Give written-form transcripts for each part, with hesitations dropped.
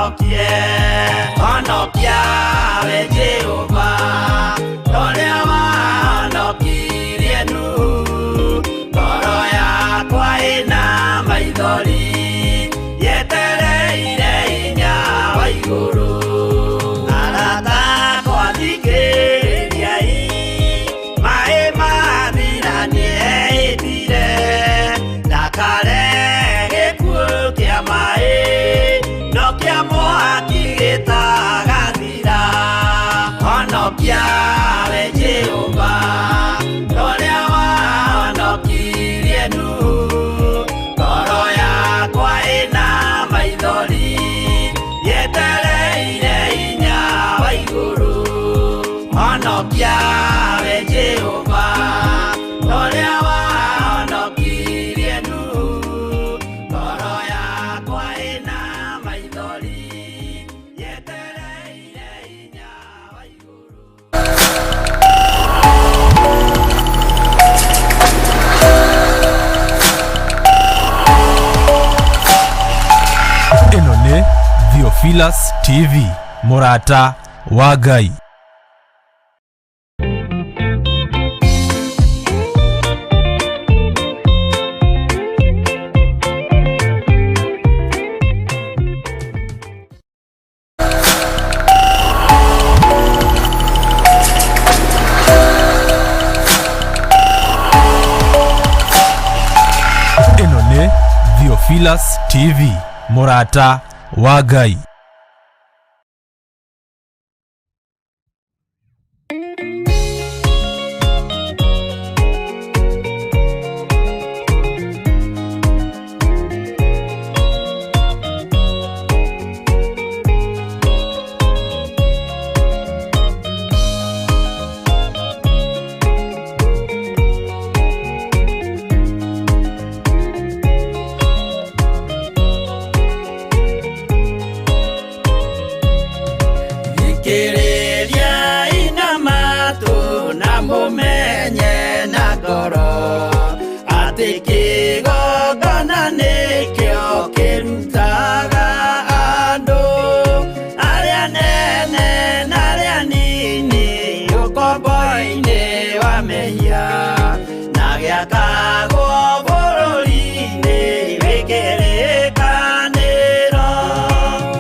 Honokie, honokia we Jehova, torĩa wahonokirie Nuhu. Ngoro yakwa ĩna maithori, yetereire hinya wa igũrũ. Arata akwa thikĩrĩriai, maĩ mathira nĩehĩtire, ndakare gĩkuũ kĩa maĩ, no kĩa mwaki gĩtagathira. Honokia we Jehova, torĩa wahonokirie Nuhu. Ngoro yakwa ĩna maithori, yetereire hinya wa igũrũ. Honokia we Jehova, torĩa wahonokirie Nuhu. Ngoro yakwa ĩna maithori, yetereire hinya wa igũrũ. Ĩno nĩ Theophilus TV, mũrata wa Ngai. Ĩno nĩ Theophilus TV, mũrata wa Ngai. Thikĩrĩria ina matũ na mũmenye na ngoro atĩ kĩgongona nĩkĩo kĩrutaga andũ arĩa nene na arĩa nini ũkombo-inĩ wa mehia na gĩakagwo bũrũri-inĩ wĩ kĩrĩkanĩro.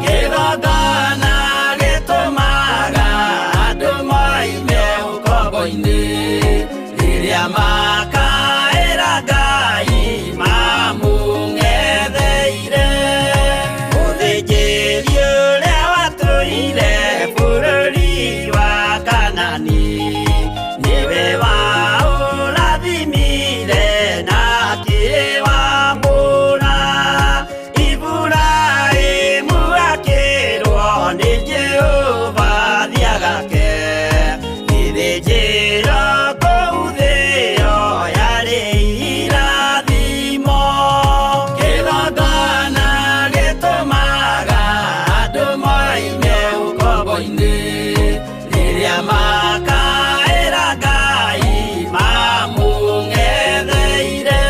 Kĩgongona gĩtũmaga andũ moime ũkombo-inĩ rĩrĩa makaĩra Ngai mamũng'etheire. Mũthĩnjĩri ũrĩa watũire bũrũri wa Kanani nĩwe waũrathimire na akĩwamũra. Iburahĩmu akĩrwo nĩ Jehova thiagake gĩthĩnjĩro kũu thĩo yarĩ irathimo. Kĩgongona gĩtũmaga andũ moime ũkombo-inĩ rĩrĩa makaĩra Ngai mamũng'etheire.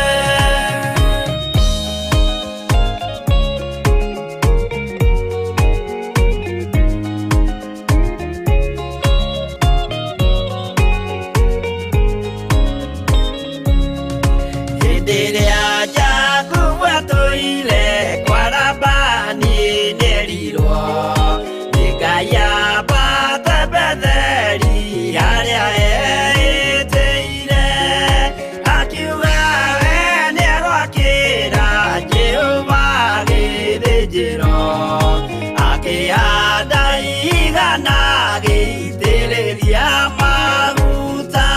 Hĩndĩ ĩrĩa Jakubu atũire kwa Labani nĩerirwo nĩ Ngai ambate Betheli harĩa eĩtĩire. Akiuga we nĩegwakĩra Jehova gĩthĩnjĩro, akĩhanda igana agĩitĩrĩria maguta.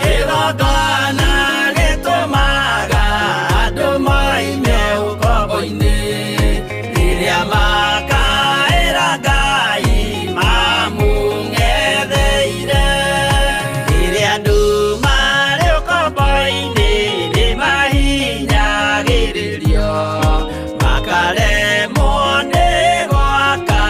Kĩgongona gĩtũmaga andũ moime ũkombo-inĩ rĩrĩa makaĩra Ngai mamũng'etheire. Rĩrĩa andũ marĩ ũkombo-inĩ nĩmahinyagĩrĩrio, makaremwo nĩ gwaka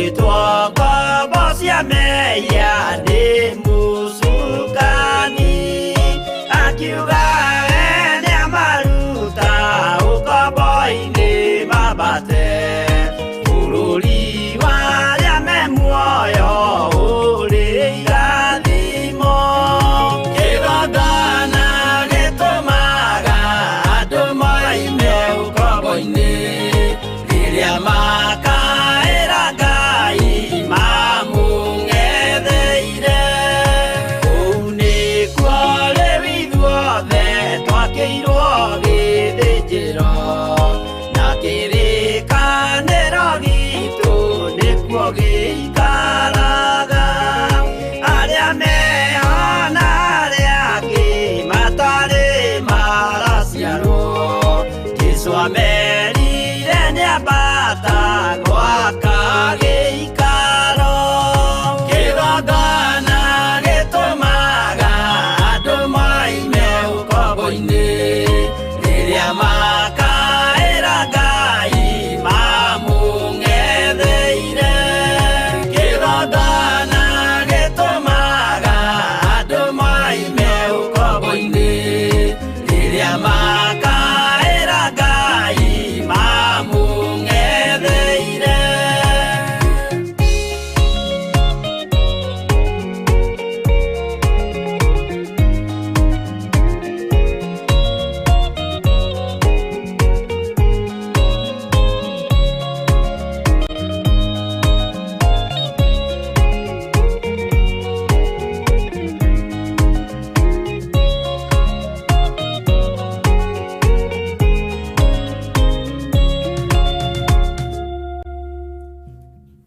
Gwĩtwo ngombo cia mehia nĩ mũcukani, akiuga we nĩamaruta ũkombo-inĩ mambate bũrũri wa arĩa me muoyo ũrĩ irathimo. Kĩgongona gĩtũmaga andũ moime ũkombo-inĩ, rĩrĩa makaĩra Ngai mamũng'etheire. Kũu nĩkuo rĩu ithuothe twakĩirwo gĩthĩnjĩro, na kĩrĩkanĩro gitũ nĩkuo gĩikaraga. Arĩa meho na arĩa angĩ matarĩ maraciarwo, Jesũ amerire nĩambata gwaka gĩikaro. Kĩgongona gĩtũmaga andũ moime ũkombo-inĩ, rĩrĩa makaĩra Ngai mamũng'etheire. Kĩgongona gĩtũmaga andũ moime ũkombo-inĩ, rĩrĩa makaĩra Ngai mamũng'etheire.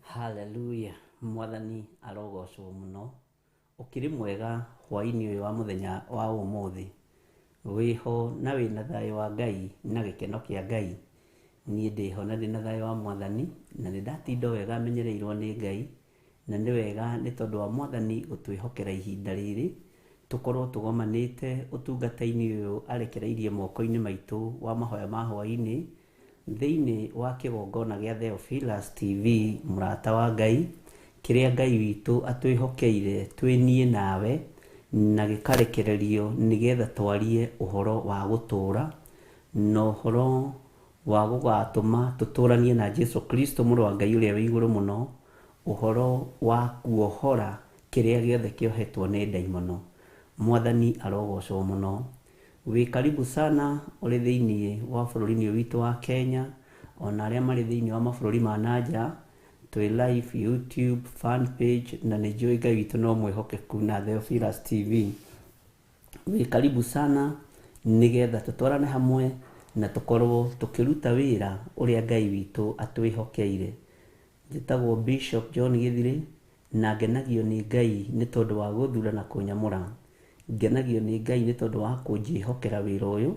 Haleluya, mwathani arogocwo mũno. Ũkĩrĩ mwega hwaĩ-inĩ ũyũ wa mũthenya wa ũmũthĩ, wĩho na wĩna thayũ wa Ngai na gĩkeno kĩa Ngai. Niĩ ndĩho na ndĩna thayũ wa mwathani, na nĩ ndatinda wega menyereirwo nĩ Ngai, na nĩ wega nĩ tondũ wa mwathani gũtwĩhokera ihinda rĩrĩ tũkorwo tũgomanĩte ũtungata-inĩ ũyũ arekereirie moko-inĩ maitũ wa mahoya ma hwaĩ-inĩ thĩinĩ wa kĩgongona gĩa Theophilus TV, mũrata wa Ngai, kĩrĩa Ngai witũ atwĩhokeire twĩ niĩ nawe, na gĩkarekererio nĩgetha twarie ũhoro wa gũtũũra na ũhoro wa gũgatũma tũtũranie na Jesu Kristo mũrũ wa Ngai ũrĩa wĩ igũrũ mũno, ũhoro wa kuohora kĩrĩa gĩothe kĩohetwo nĩ ndaimono. Mwathani arogocwo mũno. Wĩ karibu sana ũrĩ thĩinĩ wa bũrũri-inĩ ũyũ witũ wa Kenya, ona arĩa marĩ thĩinĩ wa mabũrũri ma na nja, twĩ live YouTube fan page, na nĩ njũĩ Ngai witũ no mwĩhokeku na Theophilus TV. Wĩ karibu sana nĩgetha tũtwarane hamwe na tũkorwo tũkĩruta wĩra ũrĩa Ngai witũ atwĩhokeire. Njĩtagwo Bishop John Gĩthirĩ, na ngenagio nĩ Ngai nĩ tondũ wa gũthura na kũnyamũra. Ngenagio nĩ Ngai nĩ tondũ wa kũnjĩhokera wĩra ũyũ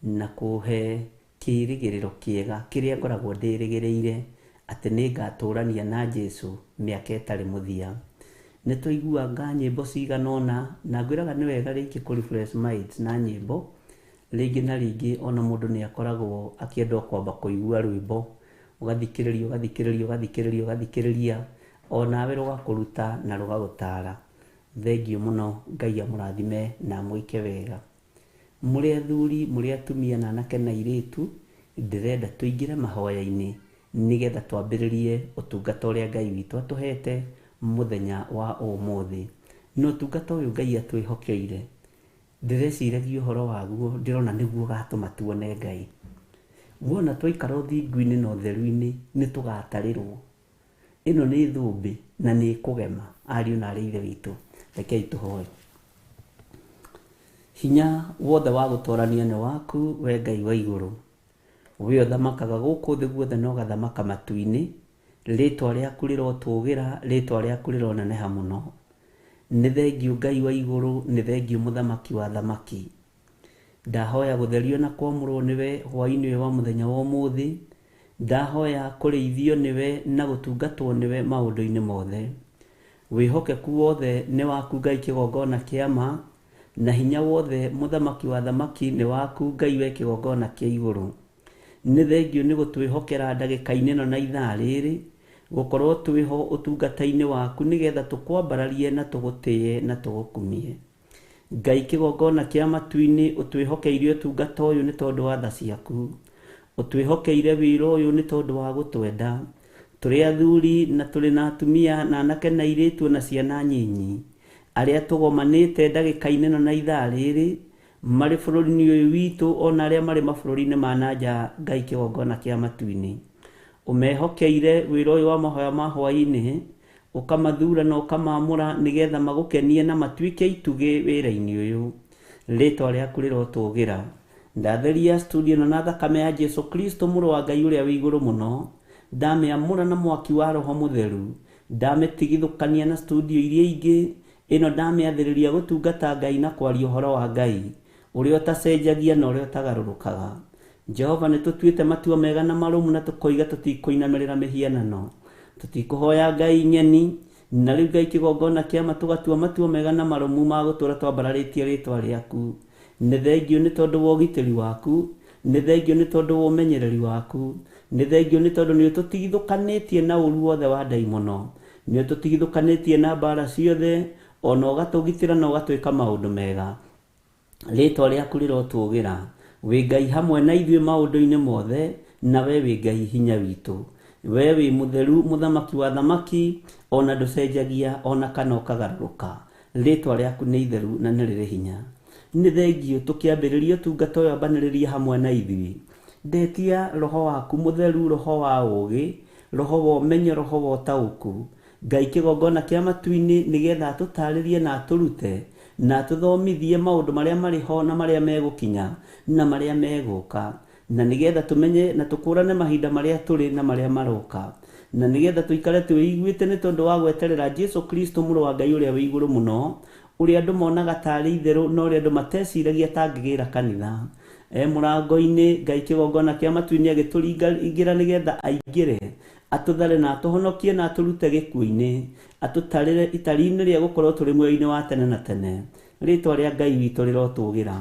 na kũhe kĩĩrĩgĩrĩro kĩega kĩrĩa ngoragwo ndĩrĩgĩrĩire atĩ nĩ ngatũrania na Jesu mĩaka ĩtarĩ mũthia. Nĩ tũiguaga nyĩmbo cigana ũna, na ngwĩraga nĩ wega rĩngĩ kũ refresh minds na nyĩmbo rĩngĩ na rĩngĩ, ona mũndũ nĩ akoragwo akĩenda kwamba kũigua rwĩmbo, ũgathikĩrĩria ũgathikĩrĩria ũgathikĩrĩria ũgathikĩrĩria, onawe rũgakũruta na rũgagũtara. Thengiũ mũno, Ngai amũrathime na amwĩke wega. Mũrĩ athuri, mũrĩ atumia na anake na airĩtu, ndĩrenda tũingĩre mahoya-inĩ nĩgetha twambĩrĩrie ũtungata ũrĩa Ngai witũ atũhete mũthenya wa ũmũthĩ. Na ũtungata ũyũ Ngai atwĩhokeire, ndĩreciragia ũhoro waguo, ndĩrona nĩguo ũgatũma tuone Ngai. Wona twaikara ũthingu-inĩ na ũtheru-inĩ, nĩ tũgatarĩrwo. Ĩno nĩ thũmbĩ na nĩ ĩkũgema, ariũ na arĩ ithe witũ. Rekei tũhoe. Hinya wothe wa gũtwarania nĩ waku, we Ngai wa igũrũ. We ũthamakaga gũkũ thĩ guothe na ũgathamaka matu-inĩ. Rĩtwa rĩaku rĩrotũgĩra, rĩtwa rĩaku rĩroneneha mũno. Nĩ thengiũ Ngai wa igũrũ, nĩ thengiũ mũthamaki wa thamaki. Ndahoya gũtherio na kwamũrwo nĩwe hwaĩ-inĩ ũyũ wa mũthenya wa ũmũthĩ. Ndahoya kũrĩithio nĩwe na gũtungatwo nĩwe maũndũ-inĩ mothe. Wĩhokeku wothe nĩ waku Ngai kĩgongona kĩa ma, na hinya wothe mũthamaki wa thamaki nĩ waku Ngai we kĩgongona kĩa igũrũ. Nĩ thengiũ nĩ gũtwĩhokera ndagĩka-inĩ ĩno na ithaa rĩrĩ, Gũkorwo twĩho ũtungata-inĩ waku nĩgetha tũkwambararie na tũgũtĩe na tũgũkumie. Ngai kĩgongona kĩa matu-inĩ, ũtwĩhokeire ũtungata ũyũ nĩ tondũ wa tha ciaku. Ũtwĩhokeire wĩra ũyũ nĩ tondũ wa gũtwenda. Tũrĩ athuri na tũrĩ na atumia na anake na airĩtu na ciana nyinyi arĩa tũgomanĩte ndagĩka-inĩ ĩno na ithaa rĩrĩ, marĩ bũrũri-inĩ ũyũ witũ ona arĩa marĩ mabũrũri-inĩ ma na nja. Ngai kĩgongona kĩa matu-inĩ, ũmehokeire wĩra ũyũ wa mahoya ma hwaĩ-inĩ, ũkamathura na ũkamaamũra nĩgetha magũkenie na matuĩke itugĩ wĩra-inĩ ũyũ. Rĩtwa rĩaku rĩrotũgĩra. Ndatheria studio ĩno na thakame ya Jesu Kristo, mũrũ wa Ngai ũrĩa wĩ igũrũ mũno. Ndamĩamũra na mwaki wa Roho Mũtheru, ndamĩtigithũkania na studio iria ingĩ. Ĩno ndamĩathĩrĩria gũtungata Ngai na kwaria ũhoro wa Ngai ũrĩa ũtacenjagia na ũrĩa ũtagarũrũkaga. Jehova, nĩ tũtuĩte matua mega na marũmu na tũkoiga tũtikũinamĩrĩra mĩhianano, tũtikũhoya ngai ng'eni. Na rĩu Ngai kĩgongona kĩama, tũgatua matua mega na marũmu ma gũtũra twambararĩtie rĩtwa rĩaku. Nĩ thengio nĩ tondũ wa ũgitĩri waku, nĩ thengio nĩ tondũ wa ũmenyereri waku, nĩ thengio nĩ tondũ nĩ ũtũtigithũkanĩtie na ũru wothe wa ndaimono, nĩ ũtũtigithũkanĩtie na mbara ciothe, ona ũgatũgitĩra na ũgatwĩka maũndũ mega. Rĩtwa rĩaku rĩrotũgĩra. Wĩ Ngai hamwe na ithuĩ maũndũ-inĩ mothe, na we wĩ Ngai hinya witũ. We wĩ mũtheru, mũthamaki wa thamaki, ona ndũcenjagia ona kana ũkagarũrũka. Rĩtwa rĩaku nĩ itheru na nĩ rĩrĩ hinya. Nĩ thengio. Tũkĩambĩrĩria ũtungata ũyũ, ambanĩrĩria hamwe na ithuĩ. Ndetia roho waku mũtheru, roho wa ũũgĩ, roho wa ũmenyo, roho wa ũtaũku, Ngai kĩgongona kĩa matu-inĩ, nĩgetha atũtarĩrie na atũrute na atũthomithie maũndũ marĩa marĩ ho na marĩa megũkinya na marĩa megũka, na nĩgetha tũmenye na tũkũrane mahinda marĩa tũrĩ na marĩa maroka, na nĩgetha tũikare twĩiguĩte nĩ tondũ wa gweterera Jesu Kristo, mũrũ wa Ngai ũrĩa wĩ igũrũ mũno, ũrĩa andũ monaga tarĩ itherũ na ũrĩa andũ mateciragia tangĩgĩra kanitha. E mũrango-inĩ, Ngai kĩgongona kĩa matu-inĩ, agĩtũringĩra nĩgetha aingĩre, atũthare na atũhonokie na atũrute gĩkuũ-inĩ, atũtarĩre itari-inĩ rĩa gũkorwo tũrĩ muoyo-inĩ wa tene na tene. Rĩtwa rĩa Ngai witũ rĩrotũgĩra.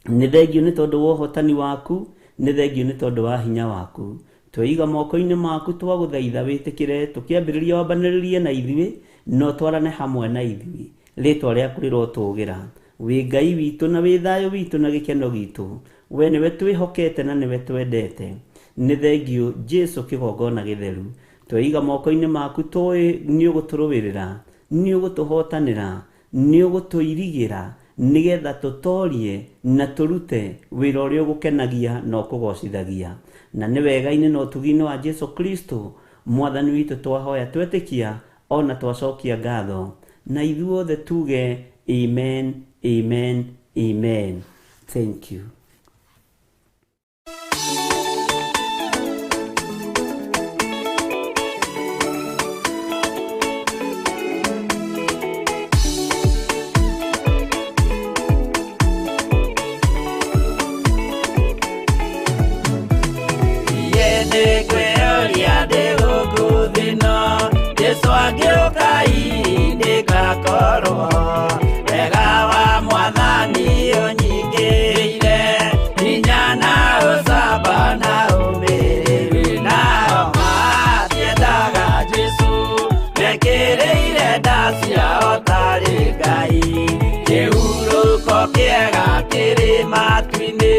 Nĩ thengio nĩ tondũ wa ũhotani waku, nĩ thengio nĩ tondũ wa hinya waku. Tweiga moko-inĩ maku, twagũthaitha wĩtĩkĩre tũkĩambĩrĩria, wambanĩrĩrie na ithuĩ na ũtwarane hamwe na ithuĩ. Rĩtwa rĩaku rĩrotũgĩra. Wĩ Ngai witũ na wĩ thayũ witũ na gĩkeno gitũ. We nĩwe twĩhokete na nĩwe twendete. Nĩ thengio, Jesu kĩgongona gĩtheru. Tweiga moko-inĩ maku, tũĩ nĩ ũgũtũrũĩrĩra, nĩ ũgũtũhotanĩra, nĩ ũgũtũirigĩra nĩgetha tũtorie na tũrute wĩra ũrĩa ũgũkenagia na ũkũgocithagia. Na nĩ wega-inĩ na ũtugi-inĩ wa Jesu Kristo mwathani witũ twahoya, twetĩkia ona twacokia ngatho, na ithuothe tuge amen, amen, amen. Thank you. Nĩngwĩyũria ndĩ gũkũ thĩ-ĩno, Jesũ angĩũka hihi ndĩgakorwo. Wega wa mwathani ũnyingĩrĩire, hinya na ũcamba na ũmĩrĩru. Nao matiendaga Jesũ, mekĩrĩire nda ciao tarĩ Ngai. Kĩhurũko kĩega kĩrĩ matu-inĩ,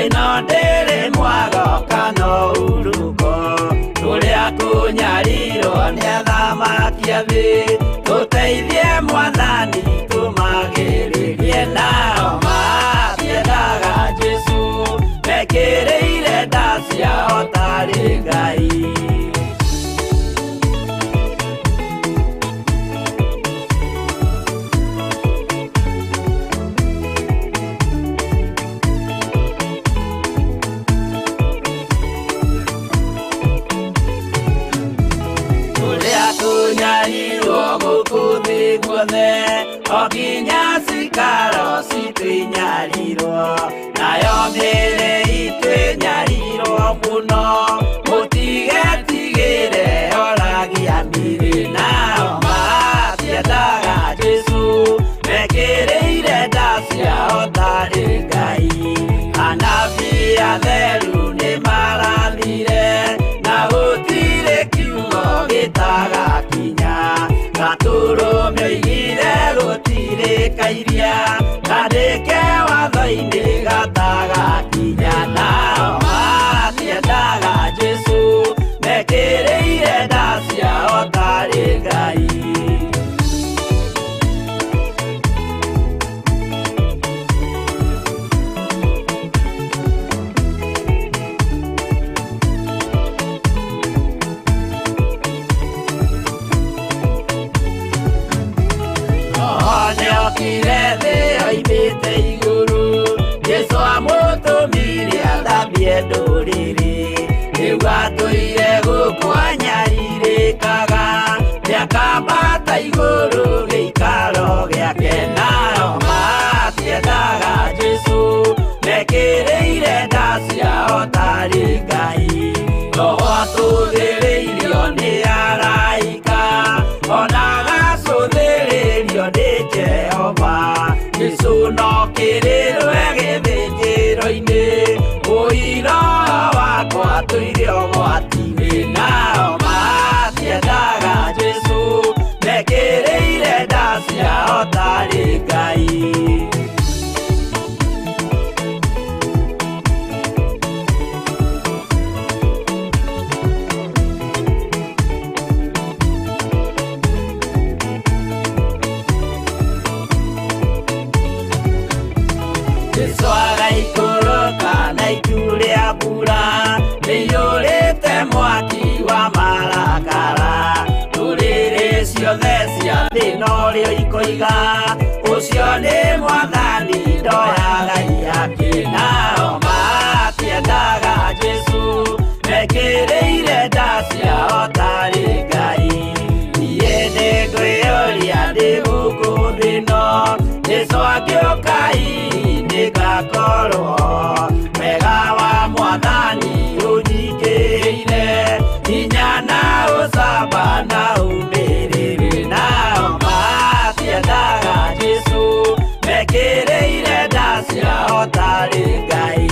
ĩno ndĩrĩ mwago kana ũhurũko. Kũrĩa kũnyarirwo nĩ athamaki a thĩ, tũteithie mwathani tũmagĩrĩrie. Nao matiendaga Jesũ, mekĩrĩire nda ciao tarĩ Ngai. Kũrĩa kũnyarirwo gũkũ thĩ guothe, o nginya cikaro citũ inyarirwo, nayo mĩĩrĩ itũ ĩnyarirwo mũno, mũtigetigĩre oragia mĩrĩ. Nao matiendaga Jesũ, mekĩrĩire nda ciao tarĩ Ngai. Anabii atheru nĩ marathire, na gũtirĩ kiugo Gĩtagakinya gatũrũme oigire gũtirĩ kairia kandĩke watho-inĩ gatagakinya nao matiendaga Jesũ mekĩrĩire nda ciao tarĩ Ngai. Nĩokire thĩ oimĩte igũrũ Jesũ amũtũmire athambie ndũrĩrĩ rĩu atũire gũkũ anyarirĩkaga nĩakambata igũrũ gĩikaro gĩake nao matiendaga Jesũ mekĩrĩire nda ciao tarĩ Ngai. Roho atũthĩrĩirio nĩ araika ona agacũthĩrĩrio nĩ Jehova Jesũ no kĩrĩrwe gĩthĩnjĩro-inĩ ũira wakwa tũire ũgwati-inĩ nao matiendaga Jesũ mekĩrĩire nda ciao tarĩ Ngai. Jesũ agaikũrũka na itu rĩa mbura rĩiyũrĩte mwaki wa marakara ndũrĩrĩ ciothe cia thĩ norĩo ikoiga ũcio nĩ mwathani ndoyaga ihaki nao matiendaga Jesũ mekĩrĩire nda ciao tarĩ Ngai. Niĩ nĩngwĩyũria ndĩ gũkũ thĩ ĩno Jesũ angĩũka hihi nĩngakorwo wega wa mwathani ũnyingĩrĩire hinya na ũcamba na ũmĩrĩru nao matiendaga Jesũ mekĩrĩire nda ciao tarĩ Ngai.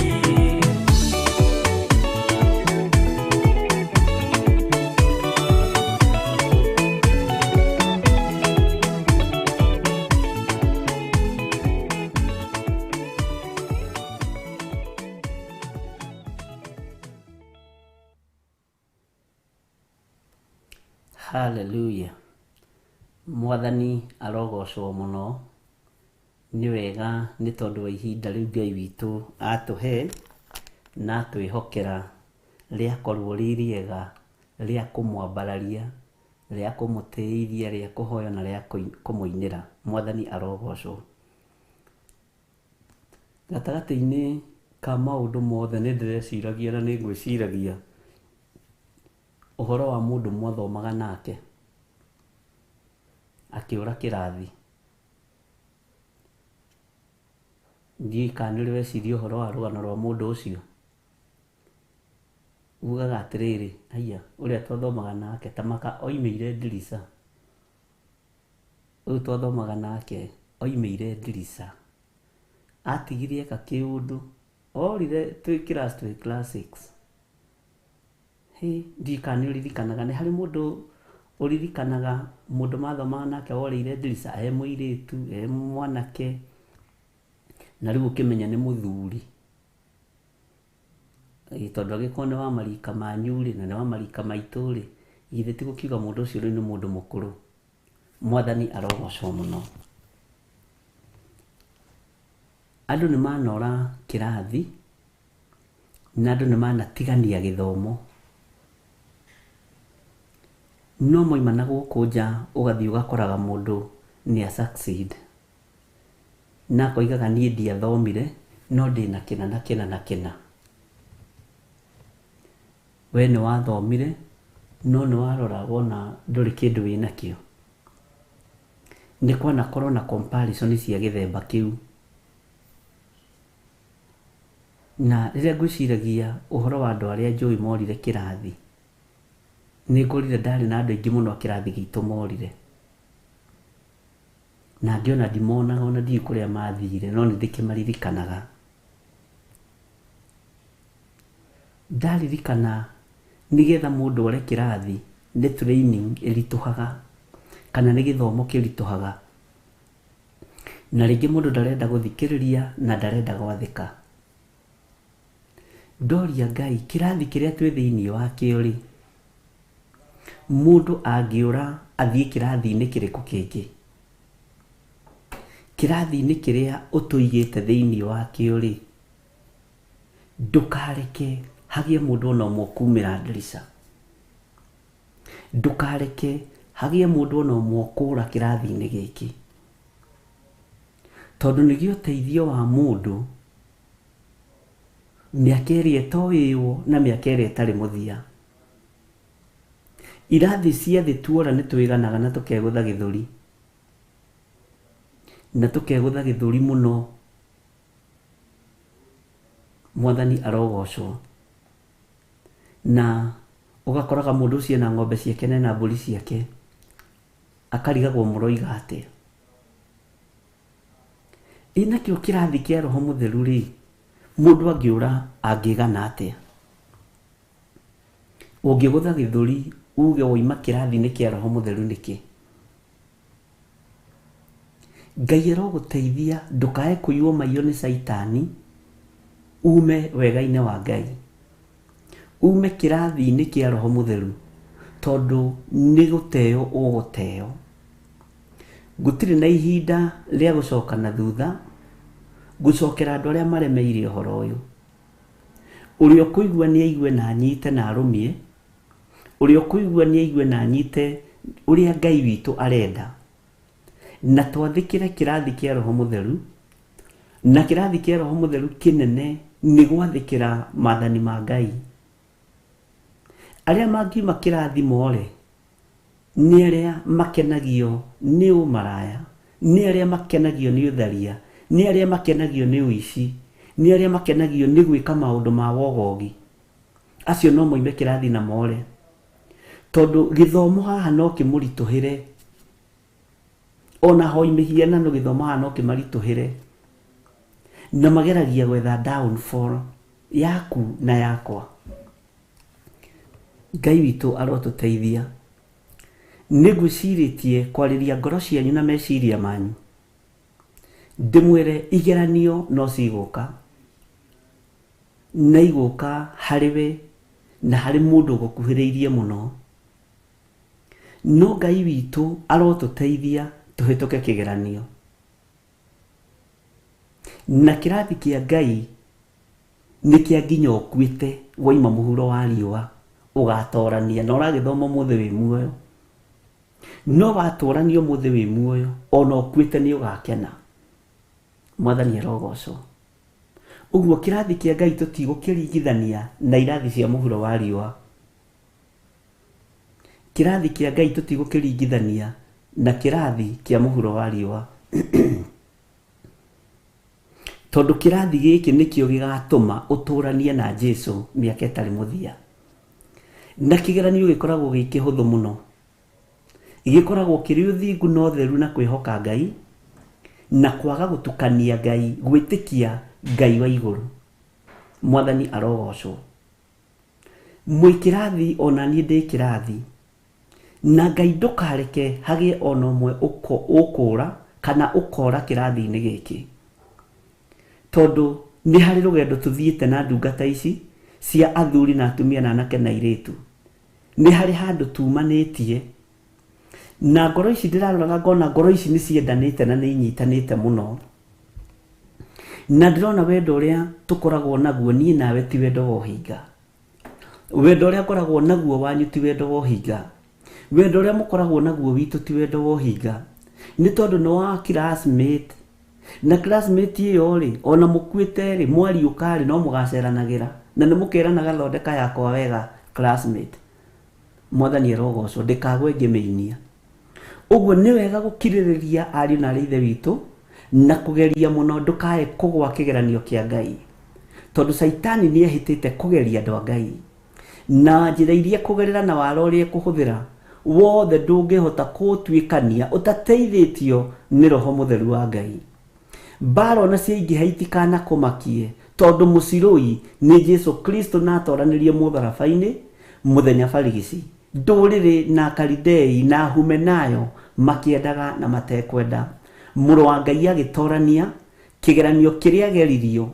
Hallelujah. Mwathani arogocwo mũno. Nĩ wega nĩ tondũ wa ihinda rĩu Ngai witũ atũhe na atwĩhokera rĩakorwo rĩ rĩega rĩa kũmwambararia, rĩa kũmũtĩithia, rĩa kũhoya na rĩa kũmũinĩra. Mwathani arogocwo. Gatagatĩ-inĩ ka maũndũ mothe nĩ ndĩreciragia na nĩ ngwĩciragia ũhoro wa mũndũ mwathomaga nake akĩũra kĩrathi. Ndiũĩ kana nĩ ũrĩ weciria ũhoro wa rũgano rwa mũndũ ũcio. Ugaga atĩrĩrĩ, haiya, ũrĩa twathomaga nake ta maka oimĩire ndirica. Ũyũ twathomaga nake oimĩire ndirica. Atigire eka kĩũndũ, orire twĩ class, twĩ class 6. Hĩ, ndiũĩ kana nĩ ũririkanaga, nĩ harĩ mũndũ ũririkanaga mũndũ mathomaga nake worĩire ndirica, e mũirĩtu, e mwanake, na rĩu ũkĩmenya nĩ mũthuri. Tondũ angĩkorwo nĩ wa marika manyu rĩ, na nĩ wa marika maitũ rĩ, githĩ ti gũkiuga mũndũ ũcio rĩu nĩ mũndũ mũkũrũ. Mwathani arogocwo mũno. Andũ nĩ manora kĩrathi, na andũ nĩ manatigania gĩthomo. No moima na gũkũ nja ũgathiĩ ũgakoraga mũndũ nĩ a succeed. Na akoigaga niĩ ndiathomire, no ndĩna kĩna na kĩna na kĩna. We nĩ wathomire, no nĩ warora wona ndũrĩ kĩndũ wĩnakĩo. Nĩ kwanakorwo na comparison cia gĩthemba kĩu. Na rĩrĩa ngwĩciragia ũhoro wa andũ arĩa njũĩ morire kĩrathi, nĩ ngorire ndarĩ na andũ aingĩ mũno a kĩrathi gitũ morire. Na ngĩona ndimonaga ona ndiũĩ kũrĩa mathire, no nĩ ndĩkĩmaririkanaga. Ndaririkana nĩgetha mũndũ ore kĩrathi, Nĩ training ĩritũhaga kana nĩ gĩthomo kĩritũhaga. Na rĩngĩ mũndũ ndarenda gũthikĩrĩria na ndarenda gwathĩka. Ndoria Ngai kĩrathi kĩrĩa twĩ thĩiniĩ wakĩo rĩ, mũndũ angĩũra athiĩ kĩrathi-inĩ kĩrĩkũ kĩngĩ? Kĩrathi-inĩ kĩrĩa ũtũigĩte thĩiniĩ wakĩo rĩ, ndũkareke hagĩe mũndũ ona ũmwe ũkumĩra ndirica. Ndũkareke hagĩe mũndũ ona ũmwe ũkũra kĩrathi-inĩ gĩkĩ. Tondũ nĩgĩo ũteithio wa mũndũ mĩaka ĩrĩa ĩtoĩywo na mĩaka ĩrĩa ĩtarĩ mũthia. Irathi cia thĩ tuora nĩ twĩganaga na tũkegũtha gĩthũri. Na tũkegũtha gĩthũri mũno. Mwathani arogocwo. Na ũgakoraga mũndũ ũcio ena ng'ombe ciake na ena mbũri ciake, akarigagwo mũroiga atĩa. Ĩ nakĩo kĩrathi kĩa Roho Mũtheru rĩ, mũndũ angĩũra angĩgana atĩa? Ũngĩgũtha gĩthũri uge wauma kĩrathi-inĩ kĩa Roho Mũtheru nĩkĩ? Ngai arogũteithia ndũkae kũiywo maiyo nĩ caitani ume wega-inĩ wa Ngai. Ume kĩrathi-inĩ kĩa Roho Mũtheru tondũ nĩ gũteo ũgũteo. Gũtirĩ na ihinda rĩa gũcoka na thutha, gũcokera andũ arĩa maremeire ũhoro ũyũ. Ũrĩa ũkũigua nĩ aigue na anyite na arũmie, ũrĩa ũkũigua nĩ aigue na anyite ũrĩa Ngai witũ arenda. Na twathĩkĩre kĩrathi kĩa Roho Mũtheru, na kĩrathi kĩa Roho Mũtheru kĩnene nĩ gwathĩkĩra maathani ma Ngai. Arĩa mangiuma kĩrathi more, nĩ arĩa makenagio nĩ ũmaraya, nĩ arĩa makenagio nĩ ũtharia, nĩ arĩa makenagio nĩ ũici, nĩ arĩa makenagio nĩ gwĩka maũndũ ma wogogi. Acio no moime kĩrathi na more. Tondũ gĩthomo haha no kĩmũritũhĩre. Ona ahoi mĩhianano gĩthomo haha no kĩmaritũhĩre. Na mageragia gwetha downfall yaku na yakwa. Ngai witũ arotũteithia. Nĩ ngwĩcirĩtie kwarĩria ngoro cianyu na meciria manyu. Ndĩmwĩre igeranio no cigũka. Na igũka harĩ we na harĩ mũndũ ũgũkuhĩrĩirie mũno. No Ngai witũ arotũteithia tũhĩtũke kĩgeranio. Na kĩrathi kĩa Ngai nĩ kĩa nginya ũkuĩte waima mũhuro wa riũa ũgatorania na ũragĩthoma ũmũthĩ wĩ muoyo. No watũrania ũmũthĩ wĩ muoyo ona ũkuĩte nĩ ũgakena. Mwathani arogocwo. Ũguo kĩrathi kĩa Ngai tũtigũkĩringithania na irathi cia mũhuro wa riũa. Kĩrathi kĩa Ngai tũtigũkĩringithania na kĩrathi kĩa mũhuro wa riũa. Tondũ kĩrathi gĩkĩ nĩkĩo gĩgatũma ũtũranie na Jesu mĩaka ĩtarĩ mũthia. Na kĩgeranio gĩkoragwo gĩ kĩhũthũ mũno. Gĩkoragwo kĩrĩ ũthingu na ũtheru na kwĩhoka Ngai, na kwaga gũtukania Ngai, gwĩtĩkia Ngai wa igũrũ. Mwathani arogocwo. Mwĩ kĩrathi ona niĩ ndĩ kĩrathi. Na Ngai ndũkareke hagĩe ona ũmwe ũkũra kana ũkora kĩrathi-inĩ gĩkĩ. Tondũ nĩ harĩ rũgendo tũthiĩte na ndungata ici cia athuri na atumia na anake na airĩtu. Nĩ harĩ handũ tumanĩtie. Na ngoro ici ndĩraroraga ngona ngoro ici nĩ ciendanĩte na nĩ inyitanĩte mũno. Na ndĩrona wendo ũrĩa tũkoragwo naguo niĩ nawe ti wendo wa ũhinga. Wendo ũrĩa ngoragwo naguo wanyu ti wendo wa ũhinga. Wendo ũrĩa mũkoragwo naguo witũ ti wendo wa ũhinga. Nĩ tondũ nĩ wa classmate. Na classmate ĩyo rĩ, ona mũkuĩte rĩ, mwariũka rĩ, no mũgaceranagĩra. Na nĩ mũkeranaga thondeka yakwa wega classmate. Mwathani arogocwo, ndĩkagwe ngĩmĩinia. Ũguo nĩ wega gũkirĩrĩria ariũ na arĩ ithe witũ na kũgeria mũno ndũkae kũgwa kĩgeranio kĩa Ngai. Tondũ caitani nĩ ehĩtĩte kũgeria andũ a Ngai. Na njĩra iria kũgerera na wara ũrĩa ekũhũthĩra wothe ndũngĩhota kũũtuĩkania ũtateithĩtio nĩ Roho Mũtheru wa Ngai. Mbara ona ciaingĩha itikanakũmakie tondũ mũcirũi nĩ Jesu Kristo na atoranĩrie mũtharaba-inĩ mũthenya barigici. Ndũrĩrĩ na Akalidei na Humenayo makĩendaga na matekwenda. Mũrũ wa Ngai agĩtorania kĩgeranio kĩrĩa ageririo,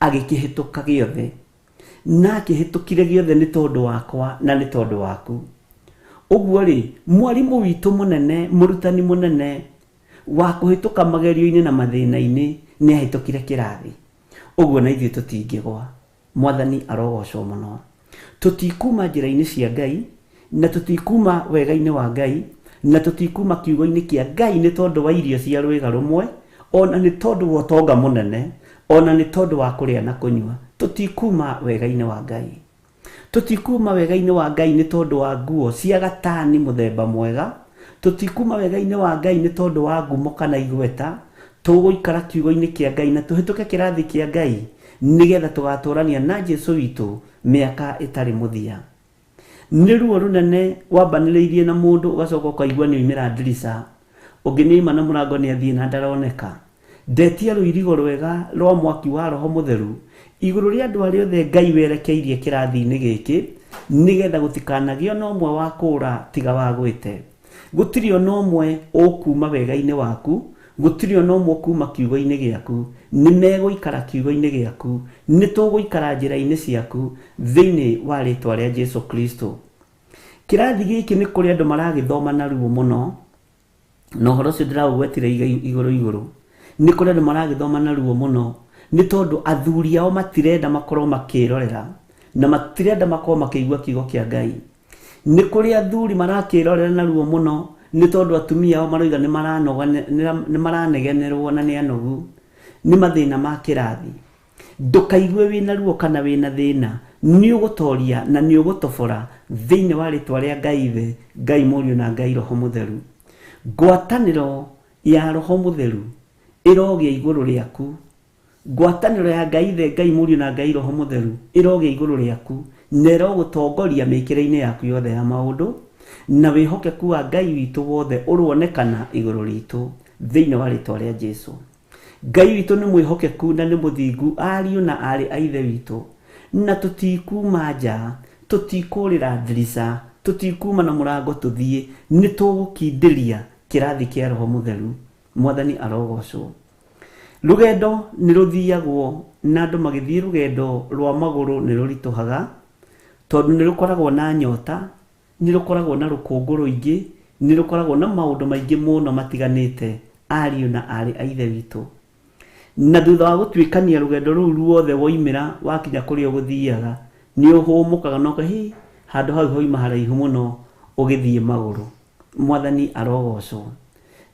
agĩkĩhĩtũka gĩothe. Na akĩhĩtũkire gĩothe nĩ tondũ wakwa na nĩ tondũ waku. Ũguo rĩ, mwarimũ witũ mũnene, mũrutani mũnene wa kũhĩtũka magerio-inĩ na mathĩna-inĩ nĩ ahĩtũkire kĩrathi. Ũguo na ithuĩ tũtingĩgwa. Mwathani arogocwo mũno. Tũtikuma njĩra-inĩ cia Ngai, na tũtikuma wega-inĩ wa Ngai, na tũtikuma kiugo-inĩ kĩa Ngai nĩ tondũ wa irio cia rwĩga rũmwe, ona nĩ tondũ wa ũtonga mũnene, ona nĩ tondũ wa kũrĩa na kũnyua. Tũtikuma wega-inĩ wa Ngai. Tũtikuma wega-inĩ wa Ngai nĩ tondũ wa nguo cia gatani mũthemba mwega. Tũtikuma wega-inĩ wa Ngai nĩ tondũ wa ngumo kana igweta. Tũgũikara kiugo-inĩ kĩa Ngai na tũhĩtũke kĩrathi kĩa Ngai nĩgetha tũgatũrania na Jesu witũ mĩaka ĩtarĩ mũthia. Nĩ ruo rũnene wambanĩrĩirie na mũndũ ũgacoka ũkaigua nĩ oimĩra ndirica, ũngĩ nĩ oima na mũrango nĩ athiĩ na ndaroneka. Ndetia rũirigo rwega rwa mwaki wa Roho Mũtheru igũrũ rĩa andũ arĩa othe Ngai werekeirie kĩrathi-inĩ gĩkĩ, nĩgetha gũtikanagĩe ona ũmwe wa kũũra tiga wagwĩte. Gũtirĩ ona ũmwe ũkuma wega-inĩ waku, gũtirĩ ona ũmwe ũkuma kiugo-inĩ gĩaku. Nĩ megũikara kiugo-inĩ gĩaku, nĩ tũgũikara njĩra-inĩ ciaku thĩinĩ wa rĩtwa rĩa Jesu Kristo. Kĩrathi gĩkĩ nĩ kũrĩ andũ maragĩthoma na ruo mũno, na ũhoro ũcio ndĩraũgwetire igũrũ igũrũ. Nĩ kũrĩ andũ maragĩthoma na ruo mũno, nĩ tondũ athuri ao matirenda makorwo makĩrorera, na matirenda makorwo makĩigua kiugo kĩa Ngai. Nĩ kũrĩ athuri marakĩrorera na ruo mũno, nĩ tondũ atumia ao maroiga nĩ maranegenerwo na nĩ anogu. Nĩ mathĩna ma kĩrathi. Ndũkaigue wĩna ruo kana wĩna thĩna, nĩ ũgũtoria na nĩ ũgũtobora thĩinĩ wa rĩtwa rĩa Ngai Ithe, Ngai Mũriũ na Ngai Roho Mũtheru. Ngwatanĩro ya Roho Mũtheru ĩrogĩa igũrũ rĩaku. Ngwatanĩro ya Ngai Ithe, Ngai Mũriũ na Ngai Roho Mũtheru ĩrogĩa igũrũ rĩaku na ĩrogũtongoria mĩkĩre-inĩ yaku yothe ya maũndũ, na wĩhokeku wa Ngai witũ wothe ũronekana igũrũ ritũ thĩinĩ wa rĩtwa rĩa Jesu. Ngai witũ nĩ mwĩhokeku na nĩ mũthingu, ariũ na aarĩ a Ithe witũ, na tũtikuma nja, tũtikũrĩra ndirica, tũtikuma na mũrango tũthiĩ, nĩ tũgũkindĩria kĩrathi kĩa Roho Mũtheru. Mwathani arogocwo. Rũgendo nĩ rũthiagwo na andũ magĩthiĩ rũgendo rwa magũrũ nĩ rũritũhaga, tondũ nĩ rũkoragwo na nyota, nĩ rũkoragwo na rũkũngũ rũingĩ, nĩ rũkoragwo na maũndũ maingĩ mũno matiganĩte, ariũ na aarĩ a Ithe witũ. Na thutha wa gũtuĩkania rũgendo rũu ruothe woimĩra wakinya kũrĩa ũgũthiaga, nĩ ũhũmũkaga na ũka, hĩ, handũ hau hoima haraihu mũno ũgĩthiĩ magũrũ. Mwathani arogocwo.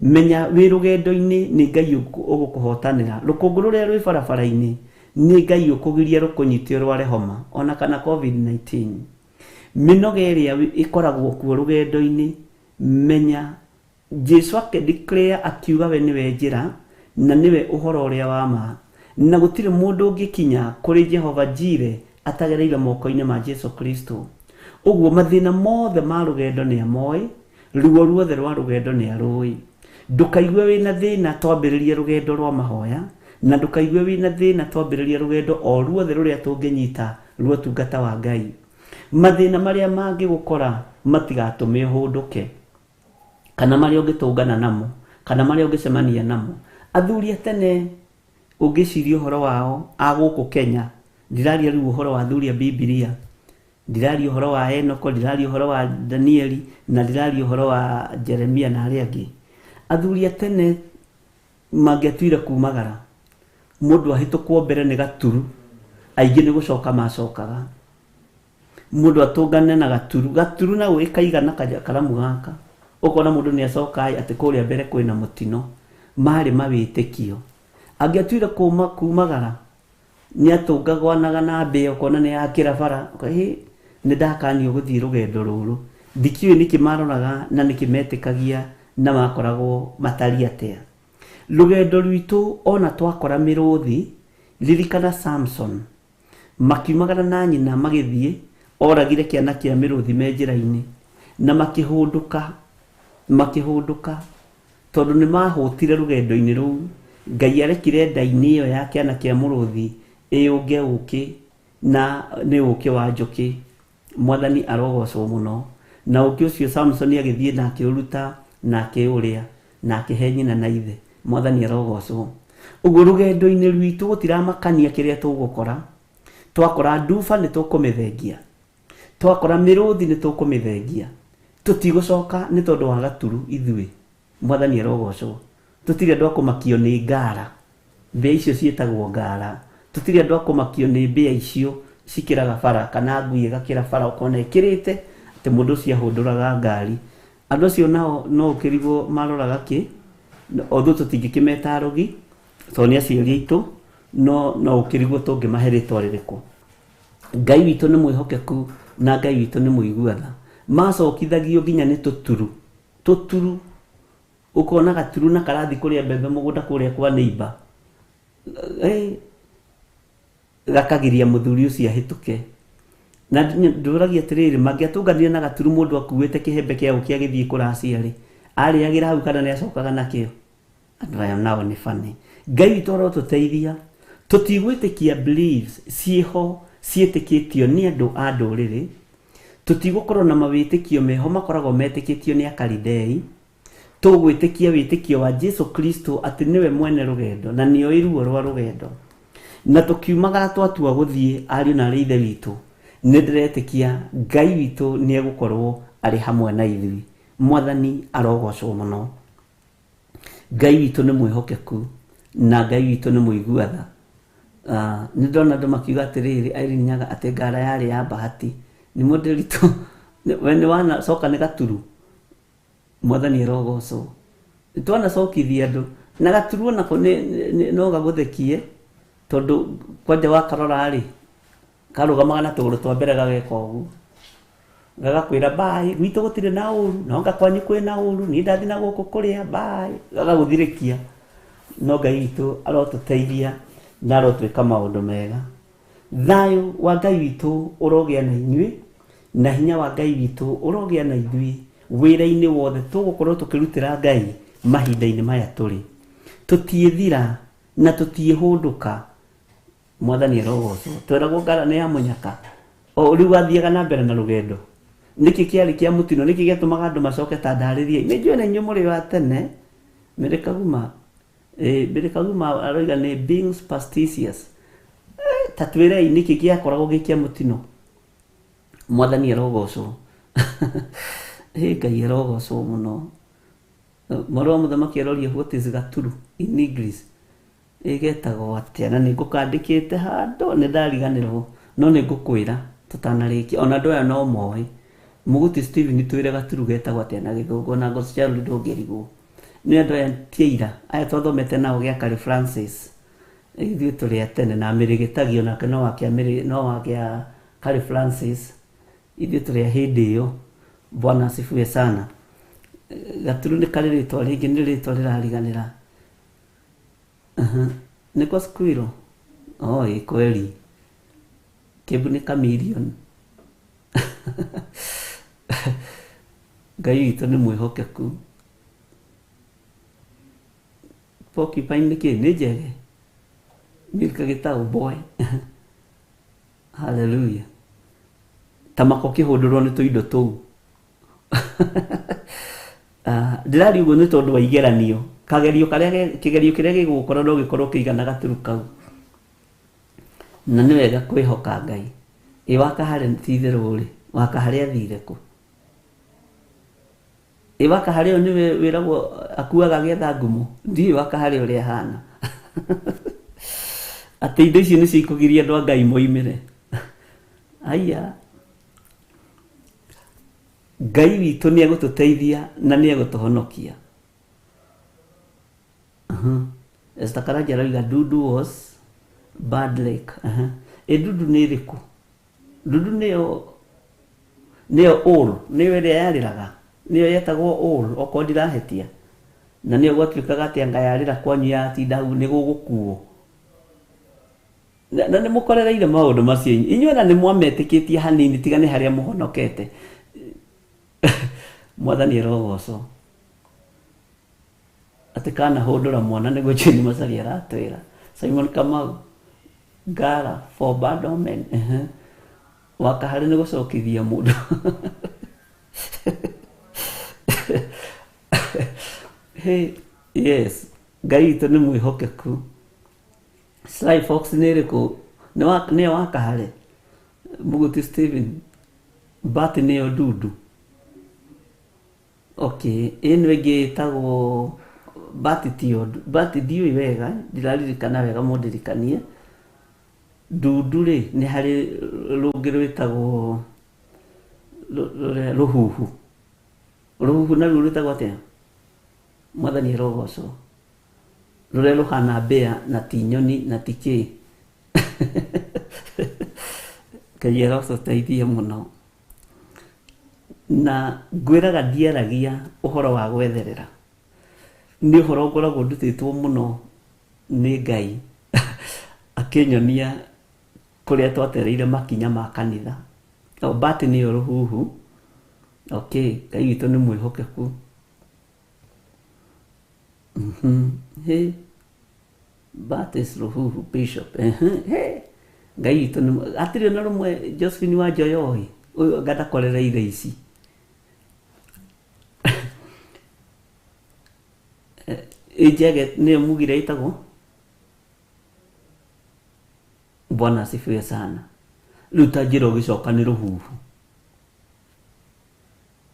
Menya wĩ rũgendo-inĩ nĩ Ngai ũgũkũhotanĩra. Rũkũngũ rũrĩa rwĩ barabara-inĩ nĩ Ngai ũkũgiria rũkũnyite ũrware homa ona kana COVID-19. Mĩnoga ĩrĩa ĩkoragwo kuo rũgendo-inĩ, menya Jesu akĩdeclare akiuga we nĩwe njĩra na nĩwe ũhoro ũrĩa wa ma, na gũtirĩ mũndũ ũngĩkinya kũrĩ Jehova Jire atagereire moko-inĩ ma Jesu Kristo. Ũguo mathĩna mothe ma rũgendo nĩ amoĩ, ruo ruothe rwa rũgendo nĩ arũĩ. Ndũkaigue wĩna thĩna twambĩrĩrie rũgendo rwa mahoya, na ndũkaigue wĩna thĩna twambĩrĩrie rũgendo o ruothe rũrĩa tũngĩnyita rwa ũtungata wa Ngai. Mathĩna marĩa mangĩgũkora matigatũme ũhũndũke, kana marĩa ũngĩtũngana namo, kana marĩa ũngĩcemania namo. Athuri a tene ũngĩciria ũhoro wao a gũkũ Kenya, ndiraria rĩu ũhoro wa athuri a Bibilia, ndiraria ũhoro wa Enoko, ndiraria ũhoro wa Danieli, na ndiraria ũhoro wa Jeremia na arĩa angĩ. Athuri a tene mangĩatuire kumagara, mũndũ ahĩtũkwo mbere nĩ gaturu, aingĩ nĩ gũcoka macokaga. Mũndũ atũngane na gaturu, gaturu na ĩkaigana karamu gaka, ũkona mũndũ nĩ acoka atĩ kũrĩa mbere kwĩna mũtino. Marĩ mawĩtĩkio. Angĩatuire kumagara, nĩ atũngagwanaga na mbĩa, ũkona nĩ yakĩra bara, hĩ, nĩ ndakanio gũthiĩ rũgendo rũrũ. Ndikĩũĩ nĩkĩ maroraga na nĩkĩ metĩkagia na makoragwo matariĩ atĩa. Rũgendo rwitũ ona twakora mĩrũthi, ririkana Samson. Makiumagara na nyina magĩthiĩ, oragire kĩana kĩa mĩrũthi me njĩra-inĩ, na makĩhũndũka, makĩhũndũka, tondũ nĩ mahũtire rũgendo-inĩ rũu. Ngai arekire nda-inĩ ĩyo ya kĩana kĩa mũrũthi ĩyũnge ũkĩ, na nĩ ũkĩ wa njũkĩ. Mwathani arogocwo mũno. Na ũkĩ ũcio Samsoni agĩthiĩ na akĩũruta na akĩũrĩa na akĩhe nyina na ithe. Mwathani arogocwo. Ũguo rũgendo-inĩ rwitũ gũtiramakania kĩrĩa tũgũkora. Twakora nduba nĩ tũkũmĩthengia. Twakora mĩrũthi nĩ tũkũmĩthengia. Tũtigũcoka nĩ tondũ wa gaturu ithuĩ. Mwathani arogocwo. Tũtirĩ andũ a kũmakio nĩ ngara. Mbĩa icio ciĩtagwo ngara. Tũtirĩ andũ a kũmakio nĩ mbĩa icio cikĩraga bara kana ngui ĩgakĩra bara ũkona ĩkĩrĩte atĩ mũndũ ũcio ahũndũraga ngari. Andũ acio nao no ũkĩrigwo maroraga kĩ, although tũtingĩkĩmeta arogi tondũ nĩ aciari aitũ, no no ũkĩrigwo tũngĩmahe rĩtwa rĩrĩkũ. Ngai witũ nĩ mwĩhokeku na Ngai witũ nĩ mũigua tha. Macokithagio nginya nĩ tũturu, tũturu, ũkona gaturu na karathiĩ kũrĩa mbembe mũgũnda kũrĩa kwa neighbor, gakagiria mũthuri ũcio ahĩtũke. Na ndũragia atĩrĩrĩ, mangĩatũnganire na gaturu mũndũ akuĩte kĩhembe kĩa ũkĩ agĩthiĩ kũracia rĩ, arĩagĩra hau kana nĩ acokaga nakĩo? Andũ aya nao nĩ funny. Ngai witũ arotũteithia. Tũtigwĩtĩkia beliefs ciĩho ciĩtĩkĩtio nĩ andũ a ndũrĩrĩ. Tũtigũkorwo na mawĩtĩkio meho makoragwo metĩkĩtio nĩ Akalidei. Tũgwĩtĩkia wĩtĩkio wa Jesu Kristo atĩ nĩwe mwene rũgendo na nĩoĩ ruo rwa rũgendo. Na tũkiumagara twatua gũthiĩ, ariũ na aarĩ a Ithe witũ, nĩ ndĩretĩkia Ngai witũ nĩ egũkorwo arĩ hamwe na ithuĩ. Mwathani arogocwo mũno. Ngai witũ nĩ mwĩhokeku na Ngai witũ nĩ mũigua tha. Nĩ ndona andũ makiuga atĩrĩrĩ, Irene Nyaga atĩ ngara yarĩ ya bahati. Nĩ mũndĩritũ, we nĩ wanacoka nĩ gaturu? Mwathani arogocwo. Twanacokithia andũ na gaturu onako no gagũthekie tondũ kwanja wakarora rĩ, karũgamaga na tũgũrũ twa mbere gageka ũguo. Gagakwĩra bye, gwitũ gũtirĩ na ũru, no anga kwanyu kwĩna ũru, niĩ ndathiĩ na gũkũ kũrĩa bye, gagagũthirĩkia. No Ngai witũ arotũteithia na arotwĩka maũndũ mega. Thayũ wa Ngai witũ ũrogĩa na inyuĩ, na hinya wa Ngai witũ ũrogĩa na ithuĩ wĩra-inĩ wothe tũgũkorwo tũkĩrutĩra Ngai mahinda-inĩ maya tũrĩ. Tũtiĩthira na tũtiĩhũndũka. Mwathani arogocwo. Tweragwo ngara nĩ ya mũnyaka. O rĩu athiaga na mbere na rũgendo. Nĩkĩ kĩarĩ kĩa mũtino? Nĩkĩ gĩatũmaga andũ macoke ta ndarĩriai? Nĩ njũĩ na inyuĩ mũrĩ a tene. Mary Kaguma. Mary Kaguma aroiga nĩ being superstitious. Ta twĩrei nĩkĩ gĩakoragwo gĩ kĩa mũtino? Mwathani arogocwo. Ĩ Ngai arogocwo mũno. Mwarĩ wa mũthamaki aroria what is gaturu in English? Ĩ getagwo atĩa? Na nĩ ngũkandĩkĩte handũ nĩ ndariganĩrwo no nĩ ngũkwĩra tũtanarĩkia. Ona andũ aya no moĩ. Mũgũti Stephen twĩre gaturu getagwo atĩa na gĩthũngũ ona Gosciaruri ndũngĩrigwo. Nĩ andũ aya ti aira. Aya twathomete nao gĩa Karĩ Francis. Ithuĩ tũrĩ a tene na Mĩrĩ Gĩtagi onake no wa kĩa Mĩrĩ no wa kĩa Karĩ Francis. Ithuĩ tũrĩ a hĩndĩ ĩyo. Bwana asifiwe sana. Gaturu nĩ karĩ rĩtwa rĩngĩ nĩ rĩtwa rĩrariganĩra. Nĩko squirrel? Oh, ĩ kweli. Kĩmbu nĩ chameleon. Ngai witũ nĩ mwĩhokeku. Porcupine nĩ kĩ? Nĩ njege? Milka Gĩtaũ boy. Hallelujah. Ta maka ũkĩhũndũrwo nĩ tũindo tũu. Ndĩraria ũguo nĩ tondũ wa igeranio. Kagerio karĩa kĩgerio kĩrĩa gĩgũgũkora no gĩkorwo kĩigana gaturu kau. Na nĩ wega kwĩhoka Ngai. Ĩ Wakahare ti itherũ rĩ, Wakahare athire kũ? Ĩ Wakahare ũyũ nĩwe wĩragwo akuaga agĩetha ngumo? Ndiũĩ Wakahare ũrĩa ahana. Atĩ indo icio nĩcio ikũgiria andũ a Ngai moimĩre. Haiya. Ngai witũ nĩ egũtũteithia na nĩ egũtũhonokia. Esther Karanja aroiga Dudu was bad lake. Ĩ Dudu nĩ ĩrĩkũ? Dudu nĩyo nĩyo owl, nĩyo ĩrĩa yarĩraga, nĩyo yetagwo owl okorwo ndirahĩtia. Na nĩyo gwatuĩkaga atĩ anga yarĩra kwanyu yatinda hau nĩ gũgũkuo. Na nĩ mũkorereire maũndũ macio inyuĩ ona nĩ mwametĩkĩtie hanini tiga nĩ harĩa mũhonokete. Mwathani arogocwo. Atĩ kanahũndũra mwana nĩguo Jane Macharia aratwĩra. Simon Kamau, ngara for bad omen. Wakahari nĩ gũcokithia mũndũ. Hey, yes, Ngai witũ nĩ mwĩhokeku. Sly Fox nĩ ĩrĩkũ? Nĩyo wa Kahare? Mũgũti Steven. Bat nĩyo Ndundu. Okay, ĩno ĩngĩ ĩtagwo Bat tiyo, Bat ndiũĩ wega, ndiraririkana wega mũndirikanie. Ndundu rĩ, nĩ harĩ rũngĩ rwĩtagwo rũhuhu. Rũhuhu naruo rwĩtagwo atĩa? Mwathani arogocwo. Rũrĩa rũhana mbĩa na ti nyoni na ti kĩ. Ngai arotũteithia mũno. Na ngwĩraga ndiaragia ũhoro wa gwetherera. Nĩ ũhoro ngoragwo ndutĩtwo mũno nĩ Ngai. Akĩnyonia kũrĩa twatereire makinya ma kanitha. O Bat nĩyo rũhuhu. Okay, Ngai witũ nĩ mwĩhokeku. Hey. Bat is rũhuhu bishop. Hey. Ngai witũ nĩ hatirĩ ona rũmwe Josephine wa Njoyoĩ ũyũ anga ndakorereire ici. Ĩnjege nĩyo mugire ĩtagwo Bwana asifiwe sana. Rĩu ta njĩra ũgĩcoka nĩ rũhuhu.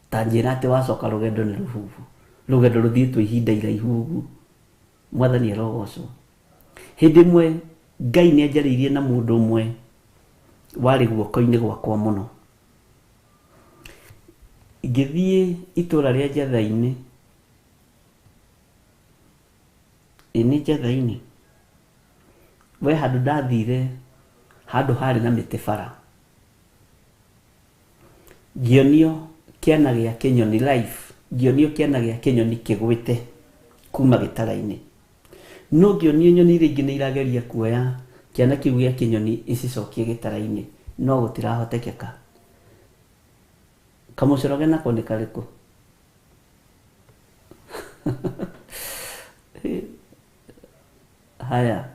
Ta njĩra atĩ wacoka rũgendo nĩ rũhuhu. Rũgendo rũthiĩtwo ihinda iraihu ũguo. Mwathani arogocwo. Hĩndĩ ĩmwe Ngai nĩ anjarĩirie na mũndũ ũmwe warĩ guoko-inĩ gwakwa mũno. Ngĩthiĩ itũra rĩa Njatha-inĩ. Ĩ nĩ Njatha-inĩ. We handũ ndathire handũ harĩ na mĩtĩ bara. Ngĩonio kĩana gĩa kĩnyoni life. Ngĩonio kĩana gĩa kĩnyoni kĩgwĩte kuma gĩtara-inĩ. No ngĩonio nyoni iria ingĩ nĩ irageria kuoya kĩana kĩu gĩa kĩnyoni icicokie gĩtara-inĩ, no gũtirahotekeka. Kamũcoroge nako nĩ karĩkũ? Haya.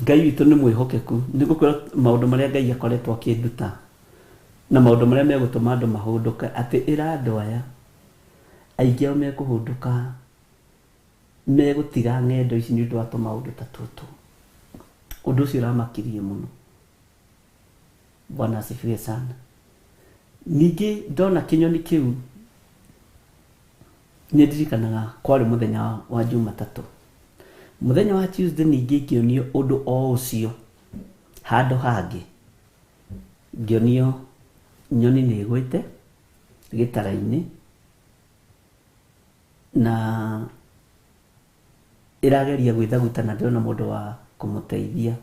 Ngai witũ nĩ mwĩhokeku. Nĩ gũkwĩra maũndũ marĩa Ngai akoretwo akĩnduta na maũndũ marĩa megũtũma andũ mahũndũke, atĩ ĩra andũ aya aingĩ ao mekũhũndũka megũtiga ng'endo ici nĩ ũndũ wa tũmaũndũ ta tũtũ. Ũndũ ũcio ũramakirie mũno. Bwana asifiwe sana. Ningĩ ndona kĩnyoni kĩu nĩ ndirikanaga kwarĩ mũthenya wa Jumatatũ. Mũthenya wa Tuesday ningĩ ngĩonio ũndũ o ũcio handũ hangĩ. Ngĩonio nyoni nĩ ĩgwĩte gĩtara-inĩ na ĩrageria gwĩthaguta na ndĩrona mũndũ wa kũmũteithia,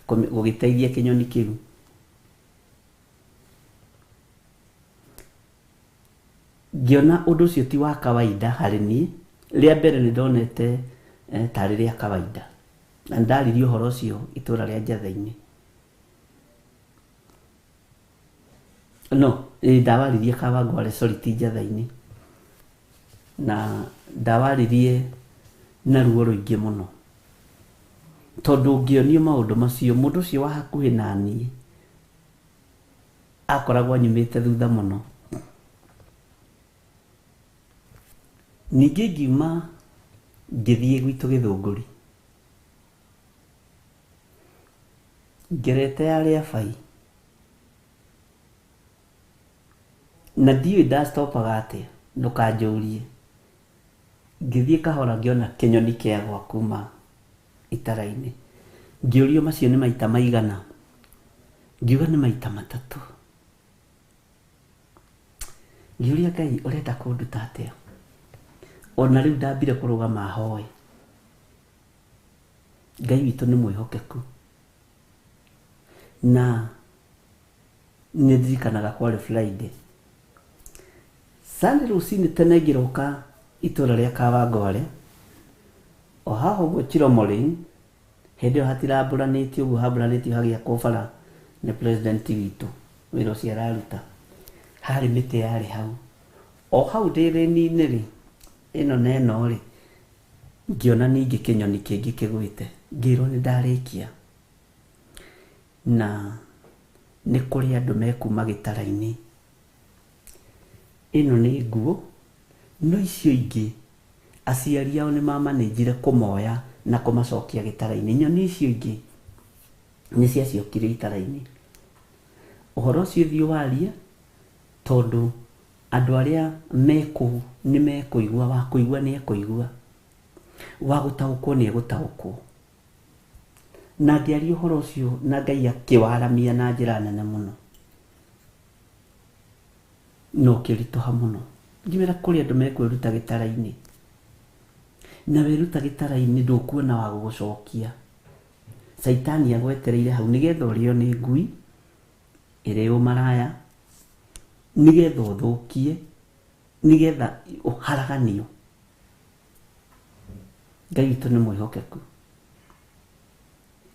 gũgĩteithia kĩnyoni kĩu. Ngĩona ũndũ ũcio ti wa kawaida harĩ niĩ. Rĩa mbere nĩ ndonete tarĩ rĩa kawaida. Na nĩndaririe ũhoro ũcio itũra rĩa Njatha-inĩ. No, ndawaririe Kawangware, sorry, ti Njatha-inĩ. Na ndawaririe na ruo rũingĩ mũno. Tondũ ngĩonio maũndũ macio, mũndũ ũcio wa hakuhĩ na niĩ akoragwo anyumĩte thutha mũno. Ningĩ ngiuma ngĩthiĩ gwitũ Gĩthũngũri. Ngerete ya Rĩabai. Na ndiũĩ ndastopaga atĩa, ndũkanjũrie. Ngĩthiĩ kahora ngĩona kĩnyoni kĩagwa kuma itara-inĩ. Ngĩũrio macio nĩ maita maigana. Ngiuga nĩ maita matatũ. Ngĩũria Ngai ũrenda kũnduta atĩa? Ona rĩu ndambire kũrũgama hoe. Ngai witũ nĩ mwĩhokeku. Na nĩ ndirikanaga kwarĩ Friday. Sunday rũcinĩ tene ngĩroka itũra rĩa Kawangware, o haha ũguo Chiromorin, hĩndĩ ĩyo hatirambũranĩtio ũguo hambũranĩtio hagĩakwo bara nĩ president witũ, wĩra ũcio araruta. Harĩ mĩtĩ yarĩ hau. O hau ndĩ rĩni-inĩ rĩ, ĩno na ĩno rĩ, ngĩona ningĩ kĩnyoni kĩngĩ kĩgwĩte. Ngĩrwo nĩ ndarĩkia. Na nĩ kũrĩ andũ mekuma gĩtara-inĩ. Ĩno nĩ nguo, No icio ingĩ aciari ao nĩ mamanĩnjire kũmoya na kũmacokia gĩtara-inĩ. Nyoni icio ingĩ nĩ ciacokire itara-inĩ. Ũhoro ũcio thiĩ warie tondũ andũ arĩa me kũu nĩ mekũigua, wa kũigua nĩ ekũigua, wa gũtaũkwo nĩ egũtaũkwo. Na ngĩaria ũhoro ũcio na Ngai akĩwaramia na njĩra nene mũno, na ũkĩritũha mũno. Ngĩmera kũrĩ andũ mekwĩruta gĩtara-inĩ, na weruta gĩtara-inĩ ndũkuona wa gũgũcokia. Caitani agwetereire hau nĩgetha ũrĩo nĩ ngui ĩrĩ ũmaraya, nĩgetha ũthũkie, nĩgetha ũharaganio. Ngai witũ nĩ mwĩhokeku,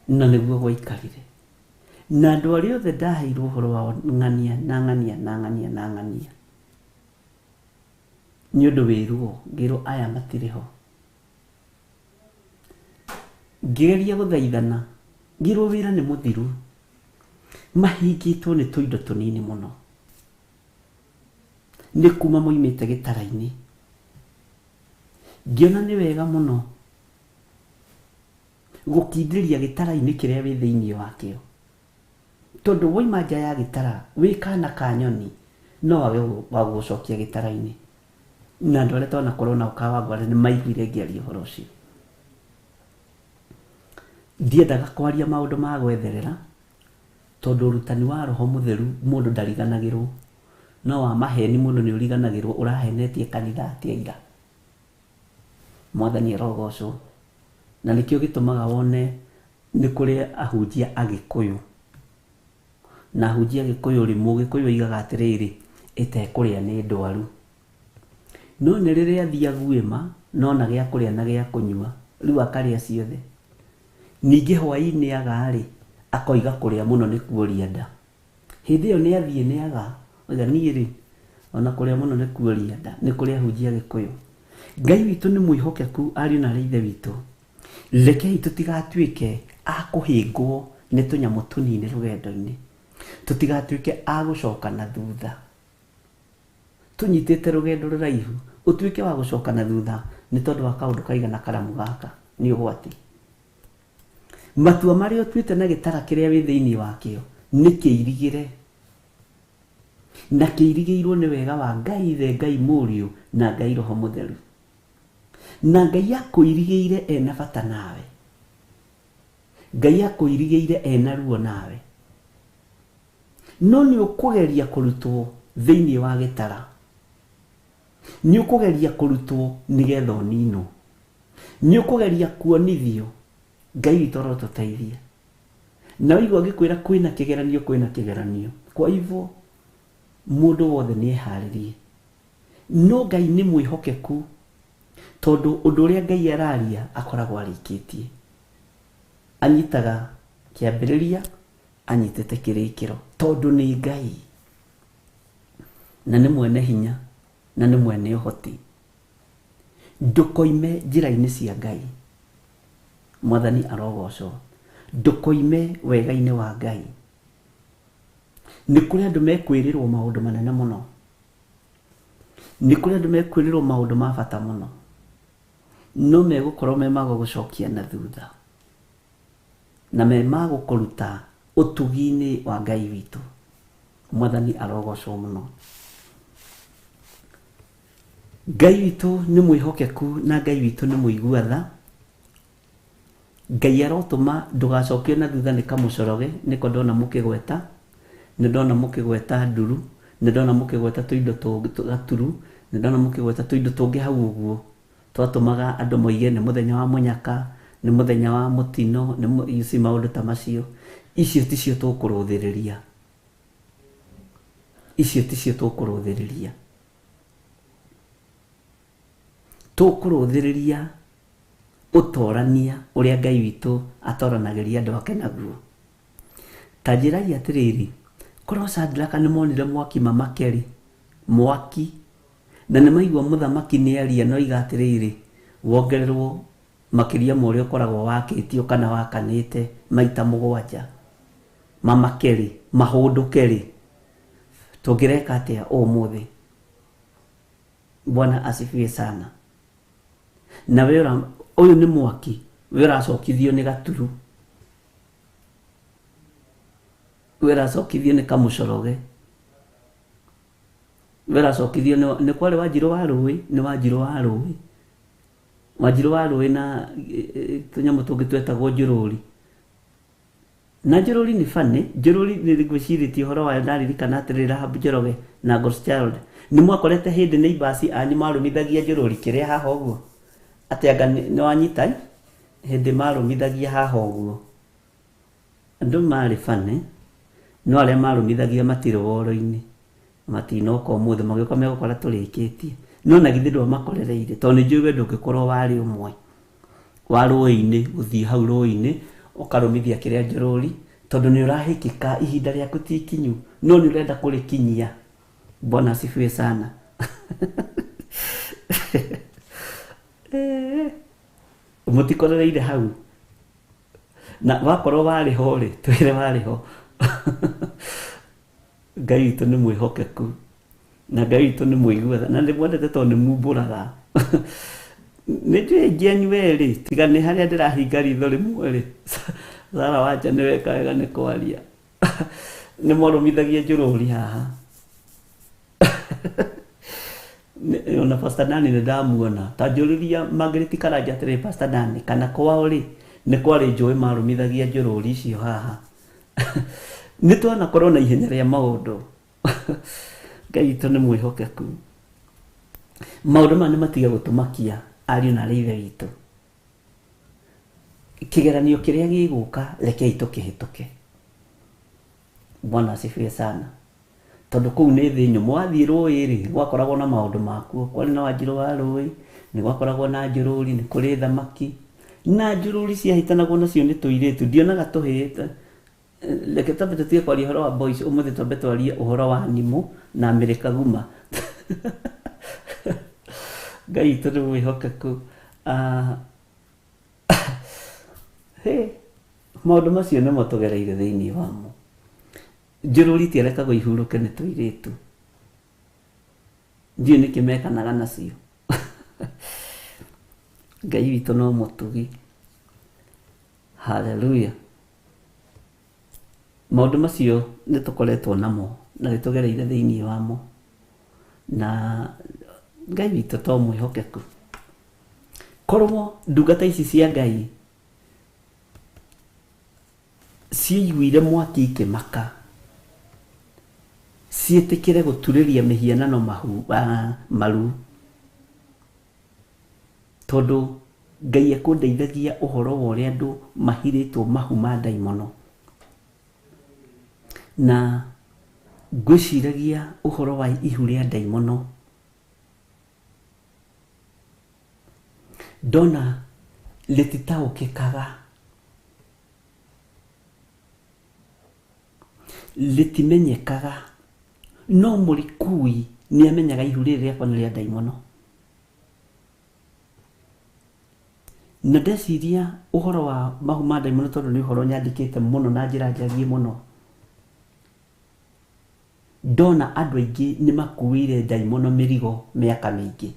na nĩguo gwaikarire. Na andũ arĩa othe ndaheirwo ũhoro wao ng'ania na ng'ania na ng'ania na ng'ania, nĩ ũndũ wĩ ruo, ngĩrwo aya matirĩ ho. Ngĩgeria gũthaithana, ngĩrwo wĩra nĩ mũthiru, mahingĩtwo nĩ tũindo tũnini mũno, nĩ kuma moimĩte gĩtara-inĩ. Ngĩona nĩ wega mũno gũkindĩria gĩtara-inĩ kĩrĩa wĩ thĩinĩ wakĩo, tondũ wauma nja ya gĩtara wĩ kana ka nyoni no wage wa gũgũcokia gĩtara-inĩ. Na andũ arĩa twanakorwo nao Kawangware nĩ maiguire ngĩaria ũhoro ũcio. Ndiendaga kwaria maũndũ ma gwetherera, tondũ ũrutani wa Roho Mũtheru mũndũ ndariganagĩrwo, no wa maheni mũndũ nĩ ũriganagĩrwo ũrahenetie kanitha atĩa ira. Mwathani arogocwo. Na nĩkĩo gĩtũmaga wone nĩ kũrĩ ahunjia Agĩkũyũ. Na ahunjia Agĩkũyũ rĩ, Mũgĩkũyũ oigaga atĩrĩrĩ, ĩtekũrĩa nĩ ndwaru. No nĩ rĩrĩa athiĩ aguĩma, nona gĩa kũrĩa na gĩa kũnyua, rĩu akarĩa ciothe. Ningĩ hwaĩ-inĩ aga-rĩ, akoiga kũrĩa mũno nĩ kuoria nda. Hĩndĩ ĩyo nĩ athiĩ nĩ aga, oiga niĩ rĩ, ona kũrĩa mũno nĩ kuoria nda. Nĩ kũrĩ ahunjia Agĩkũyũ. Ngai witũ nĩ mwĩhokeku, ariũ na aarĩ a Ithe witũ. Rekei tũtigatuĩke a kũhĩngwo nĩ tũnyamũ tũnini rũgendo-inĩ. Tũtigatuĩke a gũcoka na thutha. Tũnyitĩte rũgendo rũraihu, ũtuĩke wa gũcoka na thutha nĩ tondũ wa kaũndũ kaigana karamu gaka, nĩ ũgwati. Matua marĩa ũtuĩte na gĩtara kĩrĩa wĩ thĩinĩ wakĩo nĩ kĩirigĩre. Na kĩirigĩirwo nĩ wega wa Ngai Ithe, Ngai Mũriũ na Ngai Roho Mũtheru. Na Ngai akũirigĩire ena bata nawe. Ngai akũirigĩire ena ruo nawe. No nĩ ũkũgeria kũrutwo thĩinĩ wa gĩtara. Nĩ ũkũgeria kũrutwo nĩgetha ũninwo. Nĩ ũkũgeria kuonithio. Ngai witũ arotũteithia. Na waigua ngĩkwĩra kwĩna kĩgeranio, kwĩna kĩgeranio. Kwa hivyo mũndũ wothe nĩ eharĩrie. No Ngai nĩ mwĩhokeku, tondũ ũndũ ũrĩa Ngai araria akoragwo arĩkĩtie. Anyitaga kĩambĩrĩria, anyitĩte kĩrĩkĩro, tondũ nĩ Ngai. Na nĩ mwene hinya, na nĩ mwene ũhoti. Ndũkoime njĩra-inĩ cia Ngai. Mwathani arogocwo. Ndũkoime wega-inĩ wa Ngai. Nĩ kũrĩ andũ mekwĩrĩrwo maũndũ manene mũno. Nĩ kũrĩ andũ mekwĩrĩrwo maũndũ ma bata mũno. No megũkorwo me ma gũgũcokia na thutha. Na me ma gũkũruta ũtugi-inĩ wa Ngai witũ. Mwathani arogocwo mũno. Ngai witũ nĩ mwĩhokeku na Ngai witũ nĩ mũigua tha. Ngai arotũma ndũgacokio na thutha nĩ kamũcoroge, nĩko ndona mũkĩgweta. Nĩ ndona mũkĩgweta nduru, nĩ ndona mũkĩgweta tũindo gaturu, nĩ ndona mũkĩgweta tũindo tũngĩ hau ũguo. Twatũmaga andũ moige nĩ mũthenya wa mũnyaka, nĩ mũthenya wa mũtino, nĩ you see maũndũ ta macio. Icio ticio tũkũrũthĩrĩria. Icio ticio tũkũrũthĩrĩria. Tũkũrũthĩrĩria ũtorania ũrĩa Ngai witũ atoranagĩria andũ ake naguo. Ta njĩrai atĩrĩrĩ, korwo Shadraka nĩ monire mwaki mamake-rĩ, mwaki, na nĩ maigua mũthamaki nĩ aria na oiga atĩrĩrĩ, wongererwo makĩria ma ũrĩa ũkoragwo wakĩtio kana wakanĩte maita mũgwanja, mamake-rĩ, mahũndũke-rĩ, tũngĩreka atĩa ũmũthĩ? Bwana asifiwe sana. Na we ũyũ nĩ mwaki we ũracokithio nĩ gaturu, we ũracokithio nĩ kamũcoroge, we ũracokithio nĩ kwarĩ Wanjirũ wa rũĩ, nĩ Wanjirũ wa rũĩ, Wanjirũ wa rũĩ na tũnyamũ tũngĩ twetagwo njũrũri. Na njũrũri nĩ funny, njũrũri nĩ ngwĩcirĩtie ũhoro wayo ndaririkana atĩrĩrĩ Rahab Njoroge na Ghost Child. Nĩ mwakorete hĩndĩ neighbors anyu marũmithagia njũrũri kĩrĩa haha ũguo. Atĩ anga nĩ wanyita hĩndĩ marũmithagia haha ũguo. Andũ marĩ funny, no arĩa marũmithagia matirĩ woro-inĩ. Matinoka ũmũthĩ magĩũka megũkora tũrĩkĩtie. No na githĩ ndwamakorereire tondũ nĩ njũĩ we ndũngĩkorwo warĩ ũmwe wa rũĩ-inĩ gũthiĩ hau rũĩ-inĩ ũkarũmithia kĩrĩa njũrũri tondũ nĩ ũrahĩkĩka ihinda rĩaku ti ikinyu no nĩ ũrenda kũrĩkinyia. Bwana asifiwe sana. Mũtikorereire hau na wakorwo warĩ ho rĩ twĩre warĩ ho. Ngai witũ nĩ mwĩhokeku na Ngai witũ nĩ mũigua na nĩ mwendete tondũ nĩ mumbũraga. Nĩ njũĩ aingĩ anyu erĩ tiga nĩ harĩa ndĩrahinga ritho rĩmwe rĩ Sara Wanja nĩ weka wega nĩ kwaria. Nĩ mwarũmithagia njũrũri haha. Ona Pastor Dani nĩ ndamuona ta njũrĩria Margaret Karanja atĩrĩrĩ Pastor Dani kana kwao rĩ nĩ kwarĩ njũĩ marũmithagia njũrũri icio haha. Nĩ twanakorwo na ihenya rĩa maũndũ. Ngai witũ nĩ mwĩhokeku. Maũndũ maya nĩ matige gũtũmakia ariũ na arĩ ithe witũ. Kĩgeranio kĩrĩa gĩgũka rekei tũkĩhĩtũke. Bwana asifiwe sana. Tondũ kũu nĩ thĩ nyũmũ, wathiĩ rũĩ rĩ gwakoragwo na maũndũ makuo. Kwarĩ na Wanjirũ wa rũĩ, nĩ gwakoragwo na njũrũri, nĩ kũrĩ thamaki. Na njũrũri ciahĩtanagwo nacio nĩ tũirĩtu, ndionaga tũhĩĩ. Reke twambe tũtige kwaria ũhoro wa boys, ũmũthĩ twambe twarie ũhoro wa nimũ na mĩrĩkaguma. Ngai witũ nĩ mwĩhokeku. Maũndũ macio nĩmo tũgereire thĩinĩ wamo. Njũrũri itiarekagwo ihurũke nĩ tũirĩtu. Ndiũĩ nĩkĩ mekanaga nacio. Ngai witũ no mũtugi. Hallelujah. Maũndũ macio nĩ tũkoretwo namo na nĩ tũgereire thĩinĩ wamo. Na Ngai witũ to mwĩhokeku. Korwo ndungata ici cia Ngai ciaiguire mwaki ikĩmaka, ciĩtĩkĩre gũturĩria mĩhianano maru, tondũ Ngai ekũndeithagia ũhoro wa ũrĩa andũ mahirĩtwo mahu ma ndaimono. Na ngwĩciragia ũhoro wa ihu rĩa ndaimono, ndona rĩtitaũkĩkaga, rĩtimenyekaga, no mũrĩkui nĩ amenyaga ihu rĩrĩ rĩakwa nĩ rĩa ndaimono. Na ndeciria ũhoro wa mahu ma ndaimono tondũ nĩ ũhoro nyandĩkĩte mũno na njĩra njarie mũno, ndona andũ aingĩ nĩ makuĩire ndaimono mĩrigo mĩaka mĩingĩ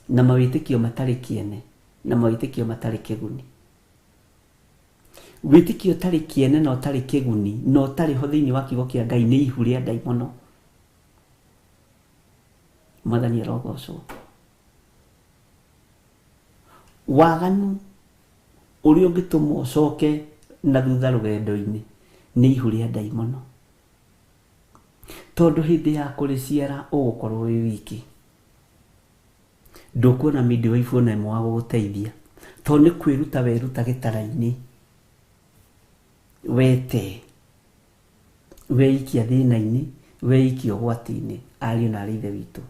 na mawĩtĩkio matarĩ kĩene na mawĩtĩkio matarĩ kĩguni. Wĩtĩkio ũtarĩ kĩene na ũtarĩ kĩguni na ũtarĩ ho thĩinĩ wa kiugo kĩa Ngai nĩ ihu rĩa ndaimono. Mwathani arogocwo. Waganu ũrĩa ũngĩtũma ũcoke na thutha rũgendo-inĩ nĩ ihu rĩa ndaimono. Tondũ hĩndĩ ya kũrĩciara ũgũkorwo wĩ wiki. Ndũkuona midwife ona ĩmwe wa gũgũteithia. Tondũ nĩ kwĩruta weruta gĩtara-inĩ. Wete. Weikia thĩna-inĩ, weikia ũgwati-inĩ, ariũ na arĩ ithe witũ.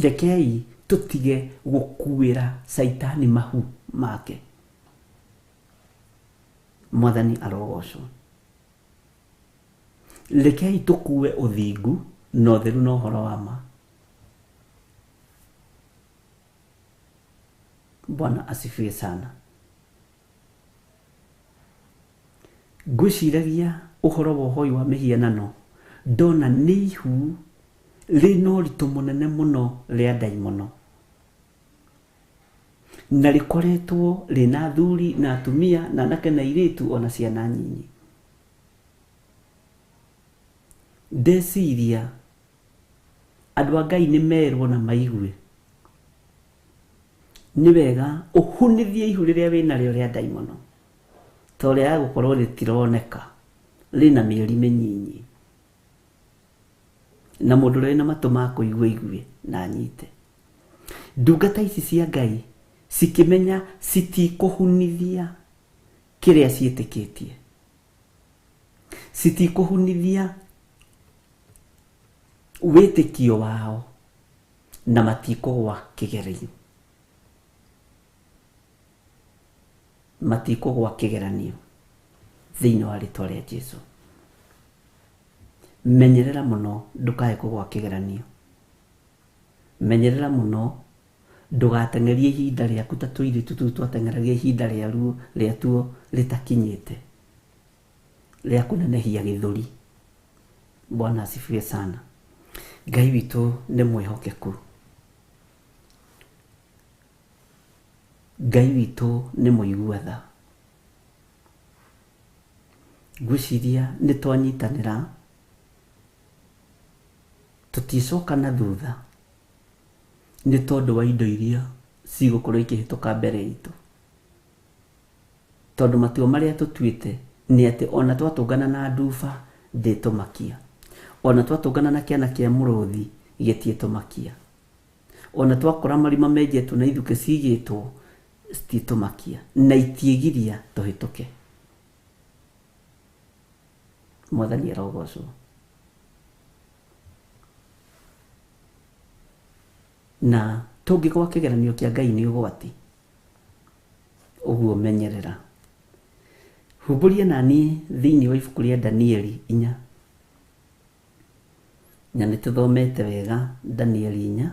Rekei tũtige gũkuĩra caitani mahu make. Mwathani arogocwo. Rekei tũkue ũthingu na ũtheru na ũhoro wa ma. Bwana asifiwe sana. Ngwĩciragia ũhoro wa ũhoi wa mĩhianano, ndona nĩ ihu rĩna ũritũ mũnene mũno rĩa ndaimono, na rĩkoretwo rĩna athuri na atumia na anake na airĩtu ona ciana nyinyi. Ndeciria andũ a Ngai nĩ merwo na maigue, nĩ wega ũhunithie ihu rĩrĩa wĩnarĩo rĩa ndaimono, to rĩaga gũkorwo rĩtironeka, rĩna mĩeri mĩnyinyi, na mũndũ ũrĩa wĩna matũ ma kũigua aigue na anyite. Ndungata ici cia Ngai cikĩmenya citikũhunithia kĩrĩa ciĩtĩkĩtie, citikũhunithia wĩtĩkio wao, na matikũgwa kĩgeranio, matikũgwa kĩgeranio thĩinĩ wa rĩtwa rĩa Jesu. Menyerera mũno ndũkae kũgwa kĩgeranio, menyerera mũno ndũgateng'erie ihinda rĩaku ta tũirĩtu tũu twateng'eragia ihinda rĩaruo rĩatuo rĩtakinyĩte rĩa kũnenehia gĩthũri. Bwana asifiwe sana. Ngai witũ nĩ mwĩhokeku, Ngai witũ nĩ mũigua tha. Ngwĩciria nĩ twanyitanĩra, tũticoka na thutha nĩ tondũ wa indo iria cigũkorwo ikĩhĩtũka mbere itũ, tondũ matua marĩa tũtuĩte nĩ atĩ ona twatũngana na nduba ndĩtũmakia, ona twatũngana na kĩana kĩa mũrũthi gĩtiĩtũmakia, ona twakora marima menjetwo na ithukĩ cigĩtwo citiĩtũmakia, na itiĩgiria tũhĩtũke. Mwathani arogocwo. Na tũngĩgwa kĩgeranio kĩa Ngai nĩ ũgwati, ũguo menyerera. Humbũria naniĩ thĩinĩ wa ibuku rĩa Danieli 4, na nĩ tũthomete wega Danieli 4,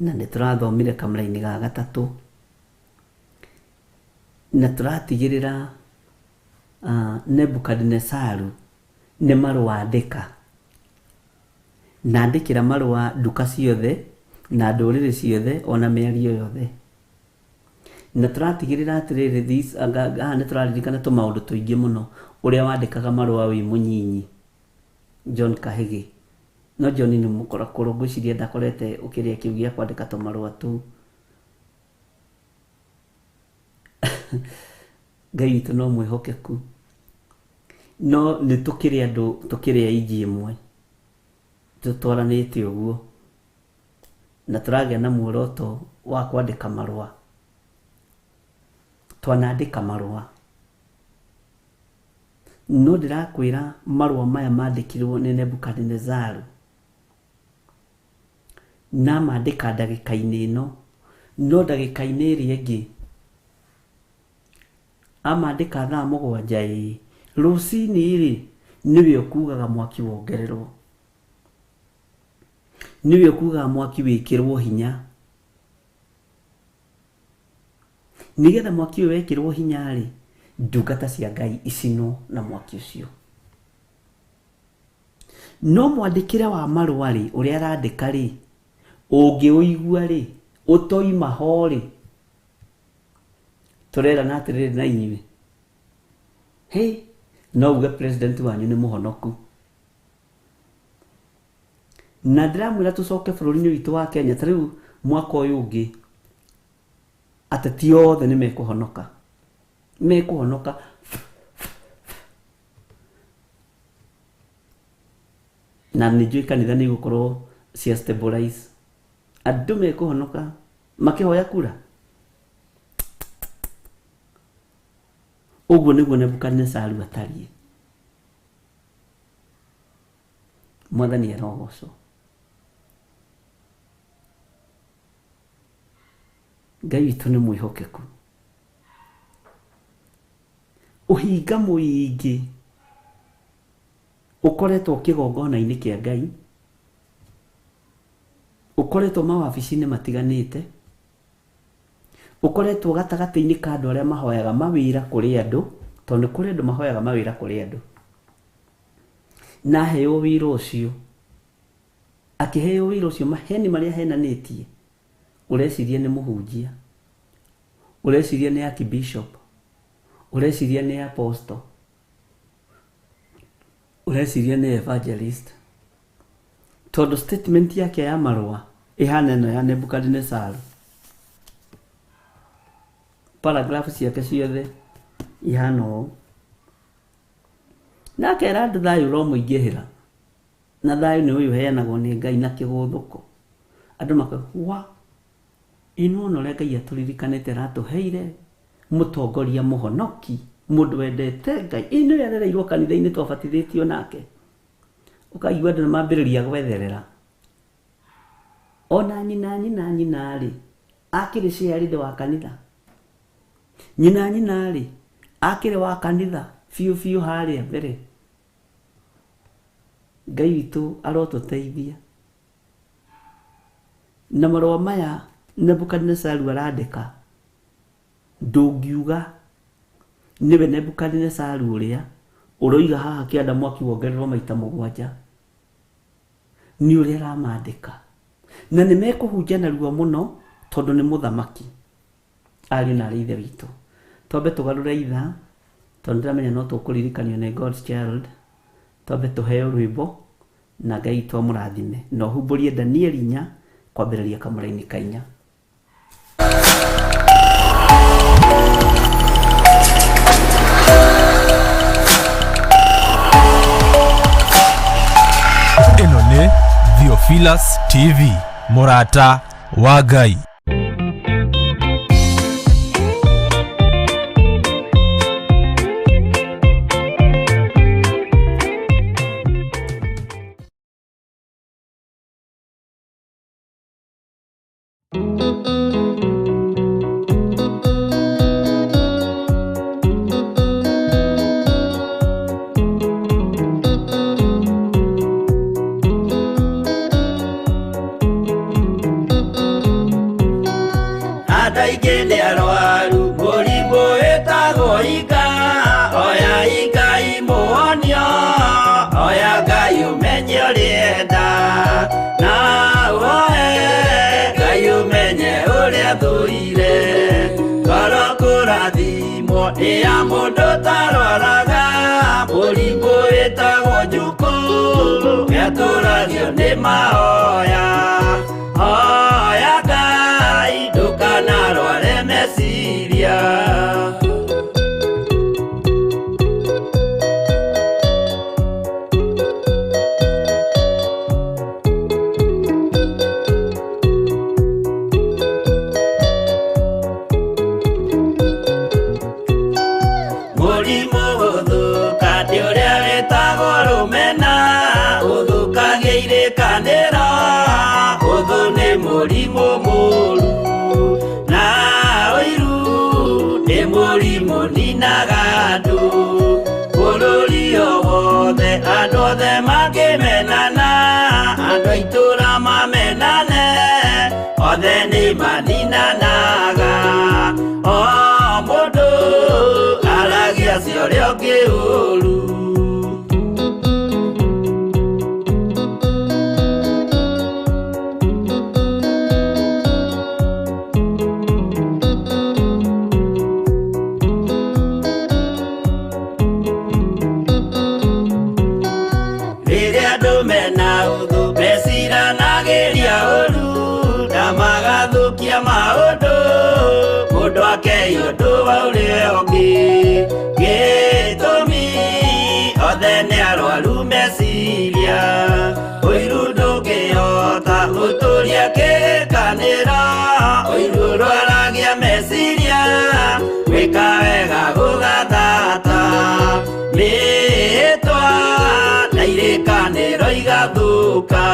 na nĩ tũrathomire kamũraini ga gatatũ, na tũratigĩrĩra Nebukadinesaru nĩ marũa andĩka, na andĩkĩra marũa nduka ciothe na ndũrĩrĩ ciothe ona mĩario yothe. Na tũratigĩrĩra atĩrĩrĩ, haha nĩ tũraririkana tũmaũndũ tũingĩ mũno, ũrĩa wandĩkaga marũa wĩ mũnyinyi, John Kahĩgĩ. No John nĩ mũkũrakũrũ, ngwĩciria ndakorete ũkĩrĩa kĩu gĩa kwandĩka tũmarũa tũu. Ngai witũ no mwĩhokeku, no nĩ tũkĩrĩ andũ tũkĩrĩ aingĩ ĩmwe tũtwaranĩte ũguo, na tũragĩa na muoroto wa kwandĩka marũa. Twanandĩka marũa, no ndĩrakwĩra marũa maya mandĩkirwo nĩ Nebukadinezaru, na mandĩka ndagĩka-inĩ ĩno, no ndagĩka-inĩ ĩrĩa ĩngĩ amandĩka thaa 7 ĩĩ, rũcinĩ rĩ nĩwe ũkugaga mwaki wongererwo, nĩwe ũkugaga mwaki wĩkĩrwo hinya, nĩgetha mwaki ũyũ wekĩrwo hinya rĩ, ndungata cia Ngai icinwo na mwaki ũcio. No mwandĩkĩre wa marũa rĩ, ũrĩa arandĩka rĩ, ũngĩũigua rĩ, ũtoima ho rĩ, tũrerana atĩrĩrĩ na inyuĩ, hĩ, no uge president wanyu nĩ mũhonoku. Na ndĩramwĩra tũcoke bũrũri-inĩ witũ wa Kenya ta rĩu mwaka ũyũ ũngĩ, ateti othe nĩ mekũhonoka, mekũhonoka. Na nĩ njũĩ kanitha nĩ igũkorwo cia stabilize, andũ mekũhonoka makĩhoya kura. Ũguo nĩguo Nebukadinesaru atariĩ. Mwathani arogocwo. Ngai witũ nĩ mwĩhokeku. Ũhinga mũingĩ ũkoretwo kĩgongona-inĩ kĩa Ngai, ũkoretwo mawabici-inĩ matiganĩte, ũkoretwo gatagatĩ-inĩ ka andũ arĩa mahoyaga mawĩra kũrĩ andũ, tondũ nĩ kũrĩ andũ mahoyaga mawĩra kũrĩ andũ. Na aheo wĩra ũcio, akĩheo wĩra ũcio maheni marĩa ahenanĩtie, ũreciria nĩ mũhunjia, ũreciria nĩ archbishop, ũreciria nĩ apostle, ũreciria nĩ evangelist, tondũ statement yake ya marũa ĩhana ĩno ya Nebukadnezar. Paragraph ciake ciothe ihana ũũ, na akera andũ thayũ ũromũingĩhĩra, na thayũ nĩ ũyũ ũheanagwo nĩ Ngai na kĩgũthũko. Andũ makauga wa ĩno ona ũrĩa Ngai atũririkanĩte aratũheire mũtongoria mũhonoki, mũndũ wendete Ngai, ĩno yarereirwo kanitha-inĩ twabatithĩtio nake. Ũkaigua andũ nĩmambĩrĩria gwetherera. Ona nyina nyina nyina rĩ, akĩrĩ ciarĩ wa kanitha. Nyina nyina rĩ, akĩrĩ wa kanitha biũ biũ harĩa mbere. Ngai witũ arotũteithia. Na marũa maya Nebukadnezaru arandĩka, ndũngiuga nĩwe Nebukadnezaru ũrĩa ũroiga haha kĩanda mwaki wongererwo maita 7, nĩ ũrĩa aramandĩka. Na nĩ mekũhunja narua mũno tondũ nĩ mũthamaki. Ariũ na arĩ ithe witũ, twambe tũgarũre ithaa tondũ ndĩramenya no tũkũririkanio nĩ God's Child. Twambe tũheo rwĩmbo na Ngai witũ amũrathime, na ũhumbũrie Danieli 4 kwambĩrĩria kamũraini ka 4. Ĩno nĩ Theophilus TV, mũrata wa Ngai. Andũ aingĩ nĩ arwaru mũrimũ wĩtagwo ika, oya Ngai mũhonio, oya Ngai ũmenye ũrĩenda, na woe Ngai ũmenye ũrĩa thũire. Ngoro kũrathimwo nĩ ya mũndũ ũtarwaraga, mũrimũ wĩtagwo njukũ, nĩatũragio nĩ mahoya. Hoya Ngai ndũkanarware meciria. Mũrimũ gũthũka nĩ ũrĩa wĩtagwo rũmena, ũthũkagia irĩkanĩro, ũthũ nĩ mũrimũ mũũru, na ũiru nĩ mũrimũ ninaga andũ. Bũrũri o wothe andũ othe mangĩmenana, andũ a itũũra mamenane, othe nĩ maninanaga. O mũndũ aragia cia ũrĩa ũngĩ ũũru. Rĩrĩa andũ mena ũthũ meciranagĩria ũũru, na magathũkia maũndũ, mũndũ akei ũndũ wa ũrĩa ũngĩ. Gĩtũmi othe nĩ arwaru meciria, ũiru ndũngĩhota gũtũria kĩrĩkanĩro, ũiru ũrwaragia meciria, gwĩka wega gũgathata. Mĩĩtwa na irĩkanĩro igathũka.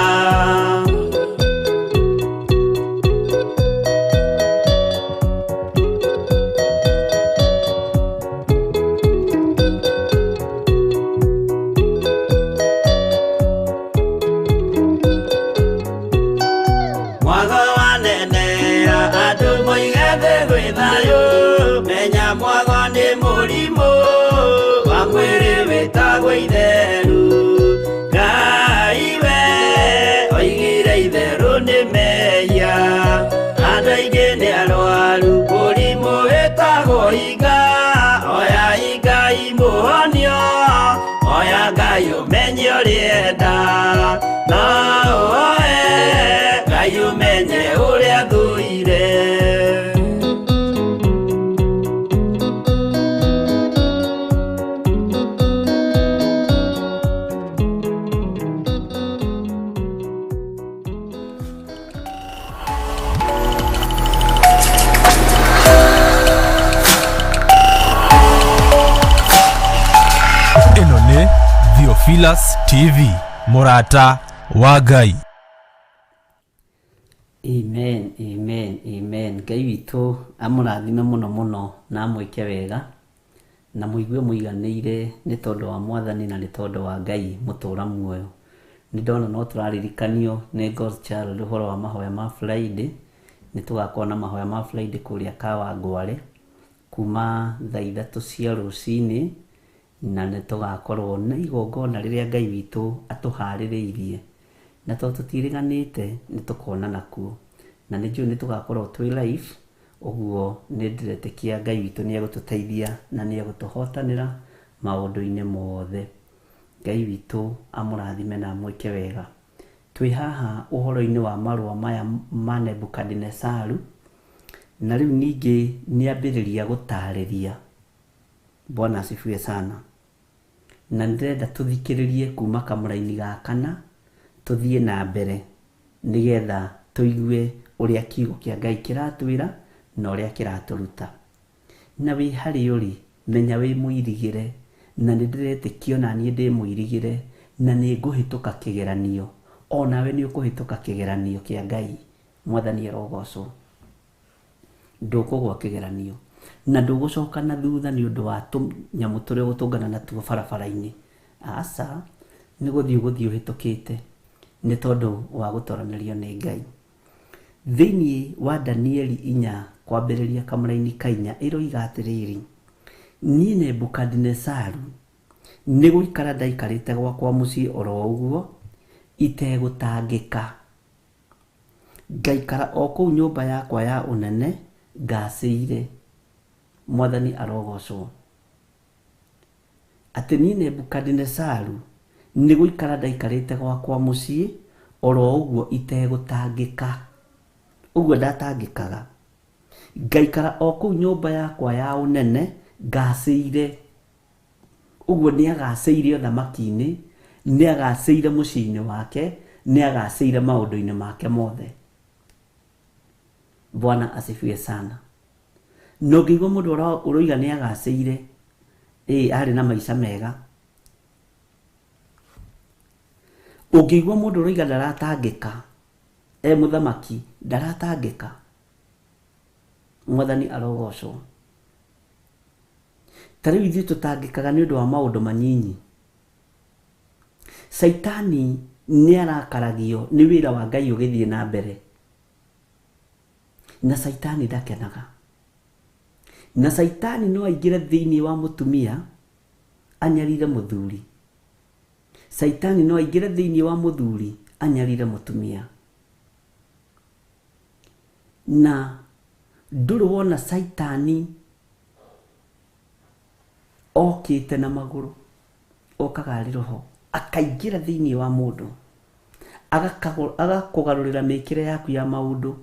Mwago wanenea andũ moige thĩ gwĩ thayũ, menya mwago nĩ mũrimũ wa mwĩrĩ wĩtagwo itheru. Theophilus TV, mũrata wa Ngai. Amen, amen, amen. Ngai witũ amũrathime mũno mũno na amwĩke wega na mũigue mũiganĩire nĩ tondũ wa Mwathani na nĩ tondũ wa Ngai mũtũra muoyo. Nĩ ndona no tũraririkanio nĩ God's Child ũhoro wa mahoya ma Friday. Nĩ tũgakorwo na mahoya ma Friday kũrĩa Kawangware kuma thaa 3 cia rũcinĩ, na nĩ tũgakorwo na igongona rĩrĩa Ngai witũ atũharĩrĩirie. Na tondũ tũtirĩganĩte nĩ tũkonana kuo, na nĩ njũĩ nĩ tũgakorwo twĩ live, ũguo nĩ ndĩretĩkia Ngai witũ nĩ egũtũteithia na nĩ egũtũhotanĩra maũndũ-inĩ mothe. Ngai witũ amũrathime na amwĩke wega. Twĩ haha ũhoro-inĩ wa marũa maya ma Nebukadinesaru, na rĩu ningĩ nĩambĩrĩria gũtarĩria. Bwana asifiwe sana. Na nĩndĩrenda tũthikĩrĩrie kuma kamũraini ga kana tũthiĩ na mbere nĩgetha tũigue ũrĩa kiugo kĩa Ngai kĩratwĩra na ũrĩa kĩratũruta. Na wĩ harĩa ũrĩ, menya wĩ mũirigĩre, na nĩndĩretĩkia ona niĩ ndĩ mũirigĩre, na nĩngũhĩtũka kĩgeranio. Onawe nĩũkũhĩtũka kĩgeranio kĩa Ngai. Mwathani arogocwo. Ndũkũgwa kĩgeranio na ndũgũcoka na thutha nĩ ũndũ wa tũnyamũ tũrĩa ũgũtũngana natuo barabara-inĩ. Aca, nĩ gũthiĩ ũgũthiĩ ũhĩtũkĩte nĩ tondũ wa gũtoranĩrio nĩ Ngai. Thĩinĩ wa Danieli 4 kwambĩrĩria kamũraini ka 4 ĩroiga atĩrĩrĩ, niĩ Nebukadinesaru nĩ gũikara ndaikarĩte gwakwa mũciĩ oro ũguo itegũtangĩka, ngaikara o kũu nyũmba yakwa ya ũnene ngacĩire. Mwathani arogocwo. Atĩ niĩ Nebukadinesaru nĩ gũikara ndaikarĩte gwakwa mũciĩ oro ũguo itegũtangĩka, ũguo ndatangĩkaga, ngaikara o kũu nyũmba yakwa ya ũnene ngacĩire. Ũguo nĩ agacĩire ũthamaki-inĩ, nĩ agacĩire mũciĩ-inĩ wake, nĩ agacĩire maũndũ-inĩ make mothe. Bwana asifiwe sana. Na ũngĩigua mũndũ ũroiga nĩ agacĩire, ĩ arĩ na maica mega. Ũngĩigua mũndũ ũroiga ndaratangĩka, e mũthamaki ndaratangĩka. Mwathani arogocwo. Ta rĩu ithuĩ tũtangĩkaga nĩ ũndũ wa maũndũ manyinyi. Caitani nĩ arakaragio nĩ wĩra wa Ngai ũgĩthiĩ na mbere, na Caitani ndakenaga. Na Caitani no aingĩre thĩinĩ wa mũtumia anyarire mũthuri. Caitani no aingĩre thĩinĩ wa mũthuri anyarire mũtumia. Na ndũrĩ wona Caitani okĩte na magũrũ, okaga arĩ roho, akaingĩra thĩinĩ wa mũndũ, agakũgarũrĩra mĩkĩre yaku ya maũndũ,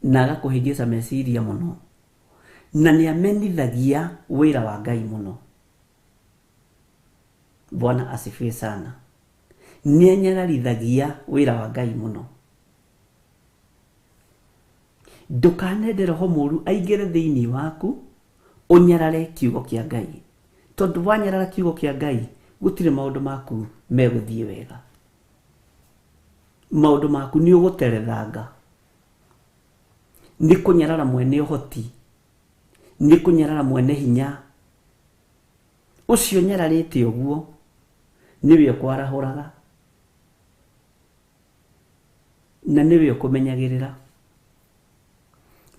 na agakũhĩngĩca meciria mũno, na nĩ amenithagia wĩra wa Ngai mũno. Bwana asifiwe sana. Nĩ anyararithagia wĩra wa Ngai mũno. Ndũkanende roho mũru aingĩre thĩinĩ waku ũnyarare kiugo kĩa Ngai, tondũ wanyarara kiugo kĩa Ngai gũtirĩ maũndũ maku megũthiĩ wega. Maũndũ maku nĩ ũgũterethanga, nĩ kũnyarara mwene ũhoti, nĩ kũnyarara mwene hinya. Ũcio nyararĩte ũguo nĩwe ũkwarahũraga na nĩwe ũkũmenyagĩrĩra.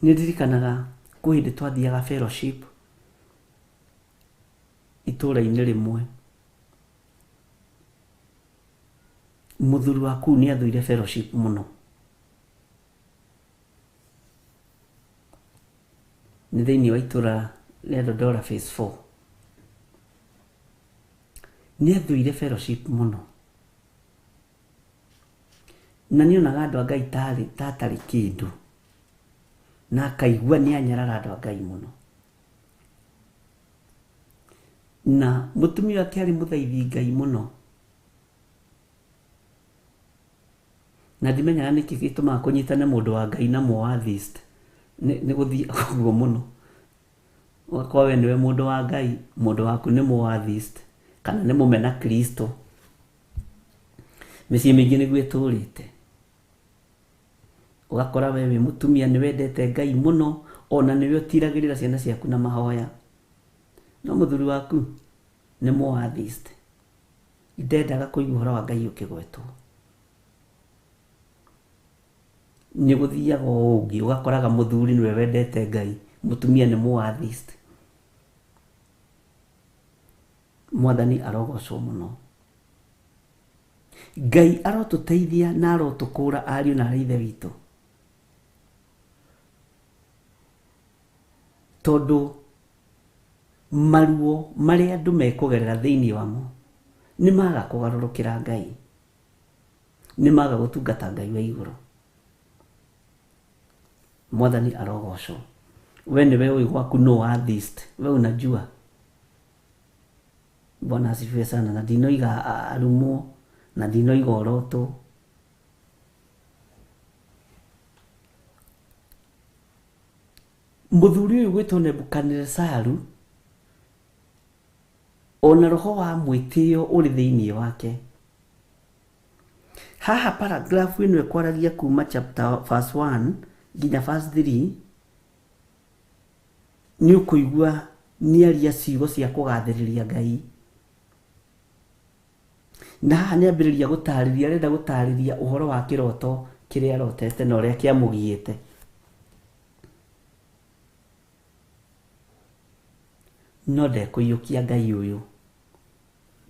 Nĩ ndirikanaga kwĩ hĩndĩ twathiaga fellowship itũũra-inĩ rĩmwe. Mũthuri wa kũu nĩ athũire fellowship mũno. Nĩ thĩinĩ wa itũũra rĩa Dodora phase 4. Nĩ athũire fellowship mũno. Na nĩ onaga andũ a Ngai tatarĩ kĩndũ. Na akaigua nĩ anyarara andũ a Ngai mũno. Na mũtumia wake arĩ mũthaithi Ngai mũno. Na ndimenyaga nĩkĩ gĩtũmaga kũnyitane mũndũ wa Ngai na mũatheist. Nĩ gũthiĩ ũguo mũno. Ũgakorwo we nĩwe mũndũ wa Ngai, mũndũ waku nĩ mũatheist kana nĩ mũmena Kristo. Mĩciĩ mĩingĩ nĩguo ĩtũrĩte. Ũgakora we wĩ mũtumia nĩ wendete Ngai mũno, ona nĩwe ũtiragĩrĩra ciana ciaku na mahoya. No mũthuri waku nĩ mũatheist. Ndendaga kũigua ũhoro wa Ngai ũkĩgwetwo. Nĩ gũthiaga o ũngĩ, ũgakoraga mũthuri nĩwe wendete Ngai, mũtumia nĩ mũatheist. Mwathani arogocwo mũno. Ngai arotũteithia na arotũkũra ariũ na aarĩ a Ithe witũ. Tondũ maruo marĩa andũ mekũgerera thĩinĩ wamo nĩ maga kũgarũrũkĩra Ngai, nĩ maga gũtungata Ngai wa igũrũ. Mwathani arogocwo. We nĩwe ũĩ gwaku no atheist, we unajua. Bwana asifiwe sana. Na ndinoiga arumwo, na ndinoiga orotwo. Mũthuri ũyũ gwĩtwo Nebukadinezaru, ona roho wa mwĩtĩo ũrĩ thĩinĩ wake. Haha paragraph ĩno ĩkwaragia kuma chapter verse 1 nginya verse 3, nĩ ũkũigua nĩaria ciugo cia kũgathĩrĩria Ngai. Na haha nĩ ambĩrĩria gũtarĩria, arenda gũtarĩria ũhoro wa kĩroto kĩrĩa arotete na ũrĩa kĩamũgiĩte. No ndekũiyũkia Ngai ũyũ,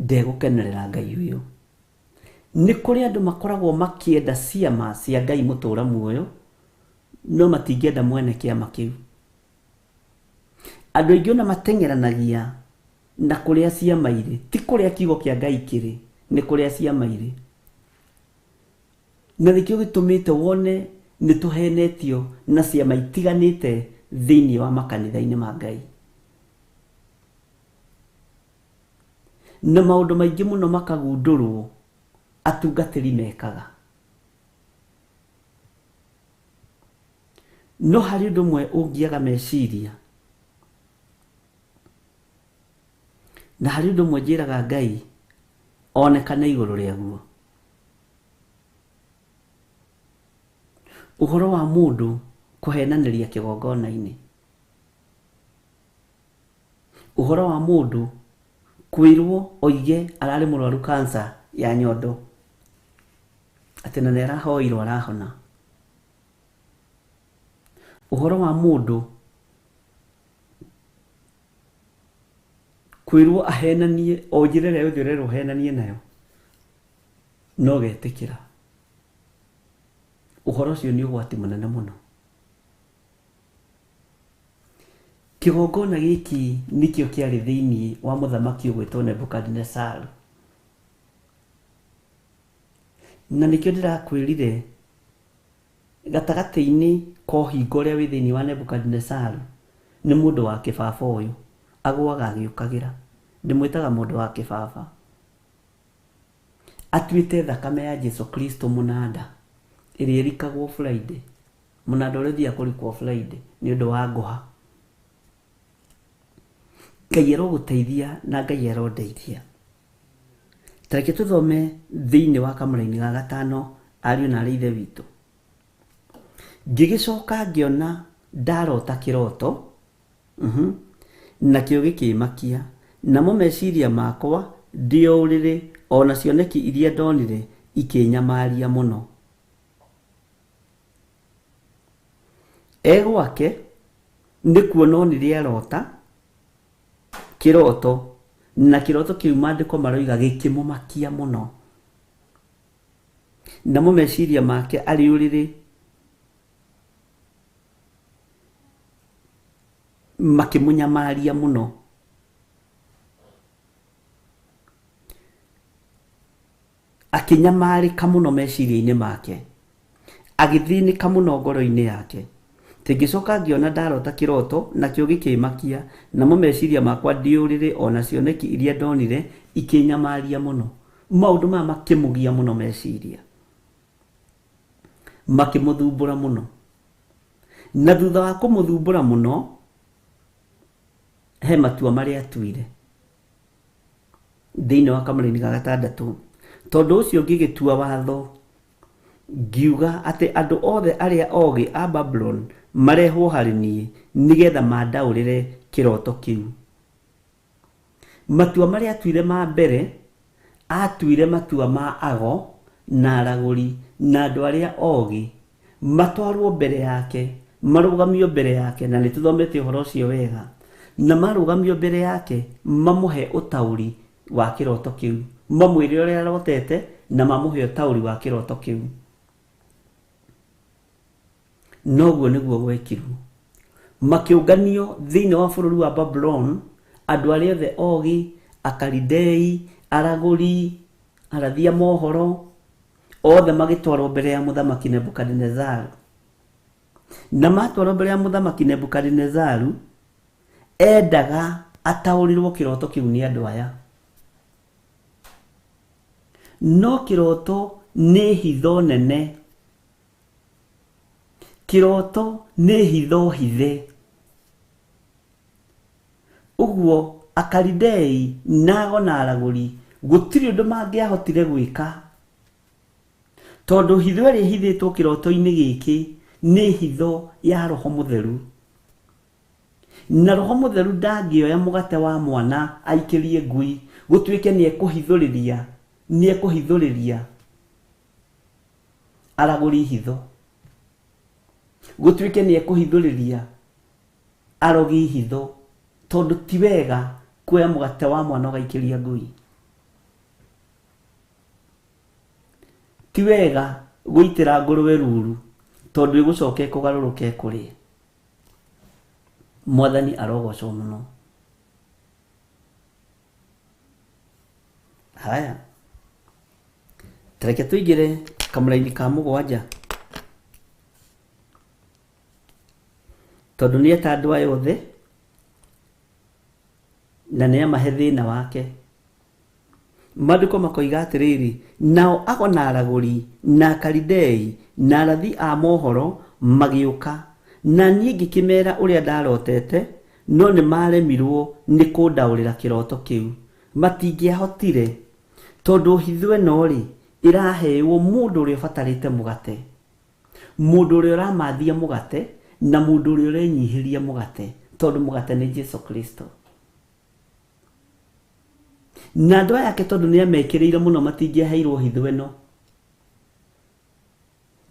ndegũkenerera Ngai ũyũ. Nĩ kũrĩ andũ makoragwo makĩenda ciama cia Ngai mũtũra muoyo, no matingĩenda mwene kĩama kĩu. Andũ aingĩ ona mateng'eranagia na kũrĩa ciama irĩ, ti kũrĩa kiugo kĩa Ngai kĩrĩ, nĩ kũrĩa ciama irĩ. Na nĩkĩo gĩtũmĩte wone nĩ tũhenetio na ciama itiganĩte thĩinĩ wa makanitha-inĩ ma Ngai. Na maũndũ maingĩ mũno makagundũrwo atungatĩri mekaga. No harĩ ũndũ ũmwe ũngiaga meciria, na harĩ ũndũ ũmwe njĩraga Ngai onekane igũrũ rĩaguo. Ũhoro wa mũndũ kũhenanĩria kĩgongona-inĩ. Ũhoro wa mũndũ kwĩrwo oige ararĩ mũrwaru cancer ya nyondo, atĩ na nĩ arahoirwo arahona. Ũhoro wa mũndũ kwĩrwo ahenanie o njĩra ĩrĩa yothe ũrerwo ũhenanie nayo, no getĩkĩra. Ũhoro ũcio nĩ ũgwati mũnene mũno. Kĩgongona gĩkĩ nĩkĩo kĩarĩ thĩinĩ wa mũthamaki ũgwĩtwo Nebukadinezaru. Na nĩkĩo ndĩrakwĩrire gatagatĩ-inĩ ka ũhinga ũrĩa wĩ thĩinĩ wa Nebukadinezaru nĩ mũndũ wa kĩbaba ũyũ, agũaga agĩũkagĩra. Ndĩmwĩtaga mũndũ wa kĩbaba. Atuĩte thakame ya Jesu Kristo mũnanda, ĩrĩa ĩrikagwo Friday. Mũnanda ũrĩa ũthiaga kũrikwo Friday nĩ ũndũ wa ngũha. Ngai arogũteithia na Ngai arondeithia. Ta reke tũthome thĩinĩ wa kamũraini ga gatano, ariũ na aarĩ ithe witũ. Ngĩgĩcoka ngĩona ndarota kĩroto, nakĩo gĩkĩmakia, namo meciria makwa ndĩ o ũrĩrĩ, o na cioneki iria ndonire ikĩnyamaria mũno. E gwake nĩ kuona onire arota kĩroto, na kĩroto kĩu maandĩko maroiga gĩkĩmũmakia mũno. Namo meciria make arĩ ũrĩrĩ makĩmũnyamaria mũno. Akĩnyamarĩka mũno meciria-inĩ make, agĩthĩnĩka mũno ngoro-inĩ yake. Ngĩcoka ngĩona ndarota kĩroto, nakĩo gĩkĩmakia, namo meciria makwa ndĩ ũrĩrĩ o na cioneki iria ndonire ikĩnyamaria mũno. Maũndũ maya makĩmũgia mũno meciria, makĩmũthumbũra mũno. Na thutha wa kũmũthumbũra mũno, He matua marĩa atuire thĩinĩ wa kamũraini ga gatandatũ. Tondũ ũcio ngĩgĩtua watho ngiuga atĩ andũ othe arĩa ogĩ a Babuloni marehwo harĩ niĩ nĩgetha mandaũrĩre kĩroto kĩu. Matua marĩa atuire ma mbere, atuire matua ma ago na aragũri na andũ arĩa ogĩ matwarwo mbere yake, marũgamio mbere yake, na nĩtũthomete ũhoro ũcio wega, na marũgamio mbere yake mamũhe ũtaũri wa kĩroto kĩu, mamwĩre ũrĩa arotete na mamũhe ũtaũri wa kĩroto kĩu. Noguo nĩguo gwekirwo. Makĩũnganio thĩinĩ wa bũrũri wa Babuloni andũ arĩa othe ogĩ, Akalidei, aragũri, arathi a mohoro, othe magĩtwarwo mbere ya mũthamaki Nebukadinezaru. Na matwarwo mbere ya mũthamaki Nebukadinezaru, endaga ataũrĩrwo kĩroto kĩu nĩ andũ aya. No kĩroto nĩ hitho nene, kĩroto nĩ hitho hithe. Ũguo Akalidei na ago na aragũri gũtirĩ ũndũ mangĩahotire gwĩka, tondũ hitho ĩrĩa ĩhithĩtwo kĩroto-inĩ gĩkĩ nĩ hitho ya Roho Mũtheru. Na Roho Mũtheru ndangĩoya mũgate wa mwana aikĩrie ngui, gũtuĩke nĩ ekũhithũrĩria aragũri hitho, gũtuĩke nĩ ekũhithũrĩria arogi hitho, tondũ ti wega kuoya mũgate wa mwana ũgaikĩria ngui. Ti wega gũitĩra ngũrwe ruru, tondũ ĩgũcoka ĩkũgarũrũke ĩkũrĩe. Mwathani arogocwo mũno. Haya, tareke tũingĩre kamũraini ka mũgwanja, tondũ nĩ eta andũ aya othe na nĩ amahe thĩna wake. Maandĩko makoiga atĩrĩrĩ, nao ago na aragũri na Akalidei na arathi a mohoro magĩũka, na niĩ ngĩkĩmera ũrĩa ndarotete, no nĩ maremirwo nĩ kũndaũrĩra kĩroto kĩu. Matingĩahotire, tondũ hitho ĩno rĩ ĩraheirwo mũndũ ũrĩa ũbatarĩte mũgate, mũndũ ũrĩa ũramathia mũgate, na mũndũ ũrĩa ũrenyihĩria mũgate, tondũ mũgate nĩ Jesu Kristo. Na andũ aya ake tondũ nĩ amekĩrĩire mũno matingĩaheirwo hitho ĩno,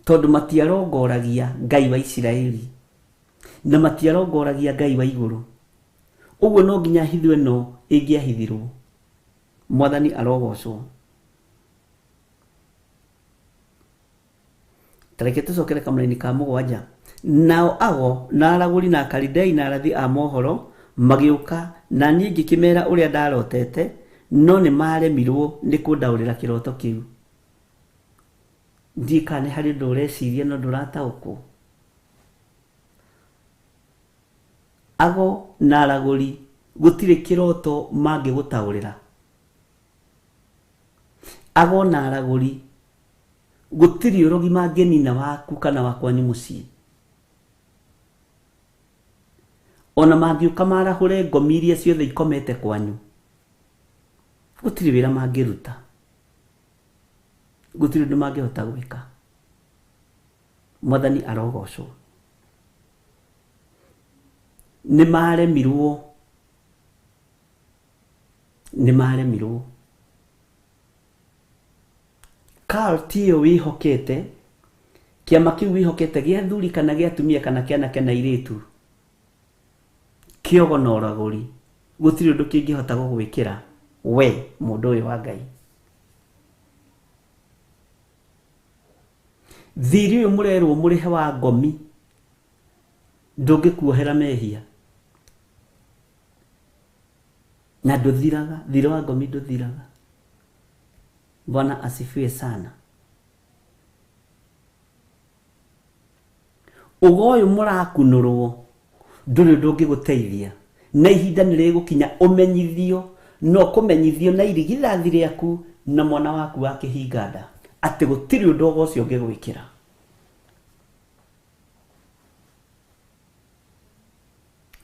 tondũ matiarongoragia Ngai wa Isiraeli na matiarongoragia Ngai wa igũrũ. Ũguo no nginya hitho ĩno ĩngĩahithirwo. Mwathani arogocwo. Tareke tũcokere kamũraini ka mũgwanja. Nao ago na aragũri na Akalidei na arathi a mohoro magĩũka, na niĩ ngĩkĩmera ũrĩa ndarotete, no nĩ maremirwo nĩ kũndaũrĩra kĩroto kĩu. Ndiĩ kana nĩ harĩ ũndũ ũreciria no ndũrataũkwo. Ago na aragũri gũtirĩ kĩroto mangĩgũtaũrĩra. Ago na aragũri gũtirĩ ũrogi mangĩnina waku kana wa kwanyu mũciĩ. Ona mangĩũka marahũre ngomi iria ciothe ikomete kwanyu, gũtirĩ wĩra mangĩruta, gũtirĩ ũndũ mangĩhota gwĩka. Mwathani arogocwo. Nĩ maremirwo, nĩ maremirwo. Cult ĩyo wĩhokete, kĩama kĩu wĩhokete gĩa athuri kana gĩa atumia kana kĩa anake na airĩtu, kĩogo na ũragũri, gũtirĩ ũndũ kĩngĩhota gũgwĩkĩra we mũndũ ũyũ wa Ngai. Thirĩ ũyũ mũrerwo mũrĩhe wa ngomi ndũngĩkuohera mehia, na ndũthiraga. Thirĩ wa ngomi ndũthiraga. Bwana asifiwe sana. Ũgo ũyũ mũrakunũrwo ndũrĩ ũndũ ũngĩgũteithia, na ihinda nĩ rĩgũkinya ũmenyithio, no kũmenyithio na irigithathi rĩaku na mwana waku wa kĩhinga nda atĩ gũtirĩ ũndũ ũgo ũcio ũngĩgwĩkĩra.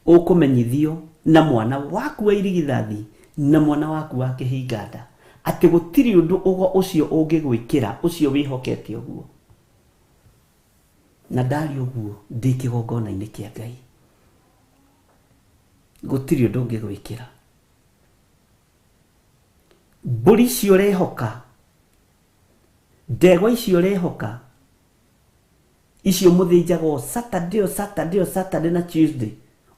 Ũkũmenyithio Na mwana waku wa irigithathi na mwana waku wa kĩhinganda atĩ gũtirĩ ũndũ ũgo ũcio ũngĩgwĩkĩra ũcio wĩhokete ũguo. Na ndaria ũguo ndĩ kĩgongona-inĩ kĩa Ngai, gũtirĩ ũndũ ũngĩgwĩkĩra. Mbũri icio ũrehoka, ndegwa icio ũrehoka, icio mũthĩnjaga o Saturday, o Saturday, o Saturday na Tuesday,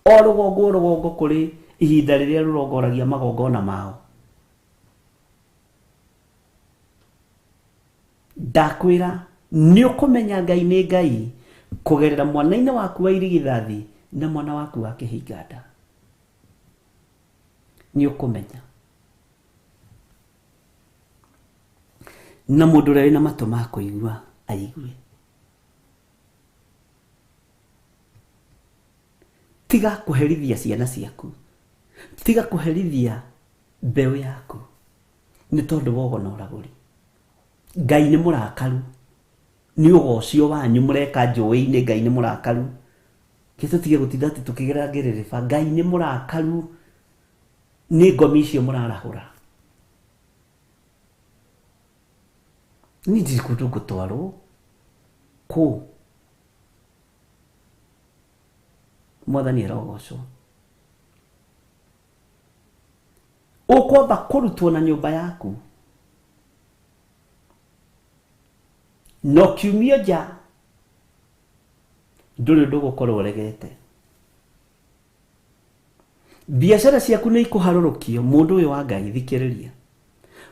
o rũgongo o rũgongo kũrĩ ihinda rĩrĩa rũrongoragia magongona mao. Ndakwĩra nĩ ũkũmenya Ngai nĩ Ngai kũgerera mwana-inĩ waku wa irigithathi na mwana waku wa kĩhinganda. Nĩ ũkũmenya. Na mũndũ ũrĩa wĩna matũ ma kũigua aigue. Tiga kũherithia ciana ciaku, tiga kũherithia mbeũ yaku nĩ tondũ wa ũgo na ũragũri. Ngai nĩ mũrakaru nĩ ũgo ũcio wanyu mũreka njũĩ-inĩ. Ngai nĩ mũrakaru. Ke tũtige gũtinda atĩ tũkĩgerera ngĩrĩrĩba. Ngai nĩ mũrakaru nĩ ngomi icio mũrarahũra. Niĩ ndirĩ kũndũ ngũtwarwo kũ. Mwathani arogocwo. Ũkwamba kũrutwo na nyũmba yaku na ũkiumio nja ndũrĩ ũndũ ũgũkorwo ũregete. Biacara ciaku nĩ ikũharũrũkio. Mũndũ ũyũ wa Ngai, thikĩrĩria,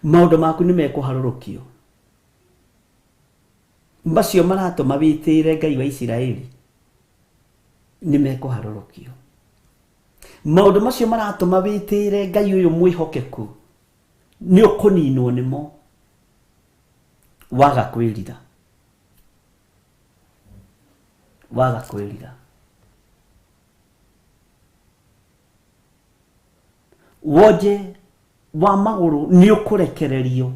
maũndũ maku nĩ mekũharũrũkio. Macio maratũma wĩtĩĩre Ngai wa Isiraeli nĩ mekũharũrũkio. Maũndũ macio maratũma wĩtĩĩre Ngai ũyũ mwĩhokeku nĩ ũkũninwo nĩmo waga kwĩrira, waga kwĩrira. Wonje wa magũrũ nĩ ũkũrekererio.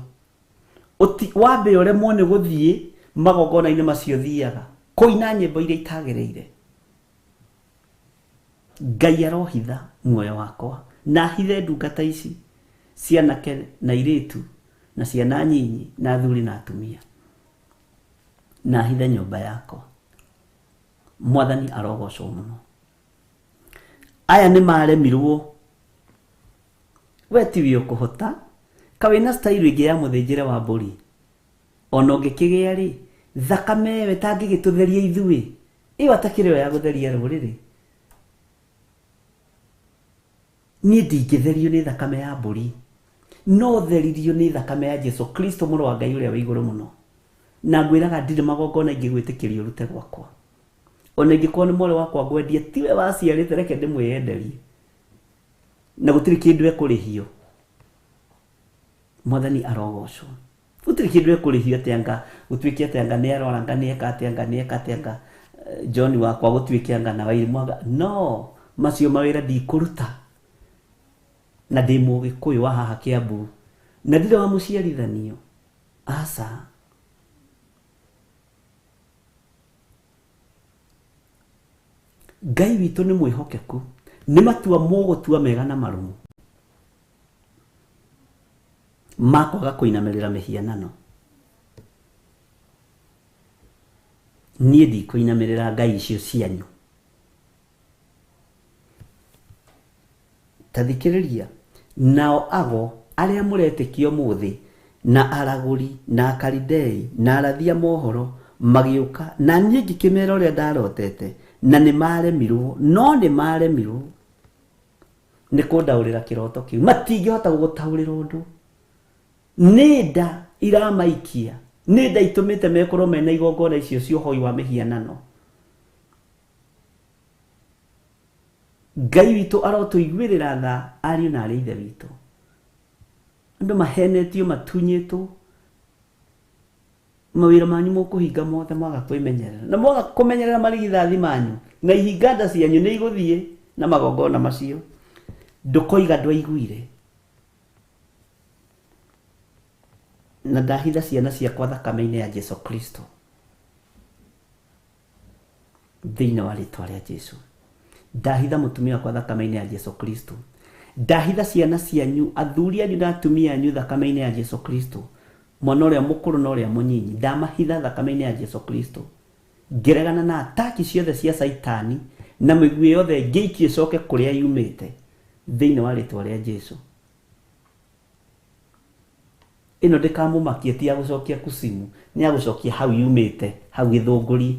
Wambe ũremwo nĩ gũthiĩ magongona-inĩ macio thiaga kũina nyĩmbo iria itagĩrĩire. Ngai arohitha muoyo wakwa na ahithe ndungata ici cianake na airĩtu na ciana nyinyi na athuri na atumia, na ahithe nyũmba yakwa. Mwathani arogocwo mũno. Aya nĩ maremirwo, we tiwe ũkũhota ka wĩna style ĩngĩ ya mũthĩnjĩre wa mbũri. Ona ũngĩkĩgĩa rĩ, thakame ĩyo ĩtangĩgĩtũtheria ithuĩ, ĩyo atakĩrĩ yo ya gũtheria rũrĩrĩ. Niĩ ndingĩtherio nĩ thakame ya mbũri, no theririo nĩ thakame ya Jesu Kristo mũrũ wa Ngai ũrĩa wĩ igũrũ mũno. Na ngwĩraga ndirĩ magongona ingĩgwĩtĩkĩria ũrute gwakwa. Ona ingĩkorwo nĩ mwarĩ wakwa ngwendia, tiwe waciarĩte, reke ndĩmwĩyenderie na gũtirĩ kĩndũ ekũrĩhio. Mwathani arogocwo. Gũtirĩ kĩndũ ekũrĩhio atĩ anga gũtuĩke atĩ anga nĩ arwara, anga nĩ eka atĩa, anga nĩ eka atĩa, anga John wakwa gũtuĩke anga na Wairimũ anga no macio mawĩra ndikũruta. Na ndĩ Mũgĩkũyũ wa haha Kĩambu na ndirĩ wa mũciarithanio, aca. Ngai witũ nĩ mwĩhokeku, nĩ matua mũgũtua mega na marũmu ma kwaga kũinamĩrĩra mĩhianano. Niĩ ndikũinamĩrĩra ngai icio cianyu. Ta thikĩrĩria, nao ago arĩa mũretĩkia ũmũthĩ, na aragũri, na Akalidei, na arathi a mohoro, magĩũka, na niĩ ngĩkĩmera ũrĩa ndarotete, na nĩmaremirwo, no nĩmaremirwo nĩ kũndaũrĩra kĩroto kĩu. Matingĩhota gũgũtaũrĩra ũndũ. Nĩ nda iramaikia, nĩ nda itũmĩte mekorwo mena igongona icio cia ũhoi wa mĩhianano. Ngai witũ arotũiguĩrĩra tha, ariũ na arĩ ithe witũ. Andũ mahenetio, matunyĩtwo mawĩra manyu mũkũhinga mothe mwaga kwĩmenyerera, na mwaga kũmenyerera marigithathi manyu na ihinganda cianyu nĩ igũthiĩ na magongona macio. Ndũkoiga ndwaiguire. Na ndahitha ciana ciakwa thakame-inĩ ya Jesu Kristo thĩinĩ wa rĩtwa rĩa Jesu. Ndahitha mũtumia wakwa thakame-inĩ ya Jesu Kristo. Ndahitha ciana cianyu, athuri anyu na atumia anyu thakame-inĩ ya Jesu Kristo. Mwana ũrĩa mũkũrũ na ũrĩa mũnyinyi, ndamahitha thakame-inĩ ya Jesu Kristo. Ngĩregana na ataki ciothe cia Caitani na mĩguĩ yothe ngĩikie ĩcoke kũrĩa yumĩte thĩinĩ wa rĩtwa rĩa Jesu. Ĩno ndĩkamũmakie, ti ya gũcokia kusimu, nĩ ya gũcokia hau yumĩte, hau gĩthũngũri,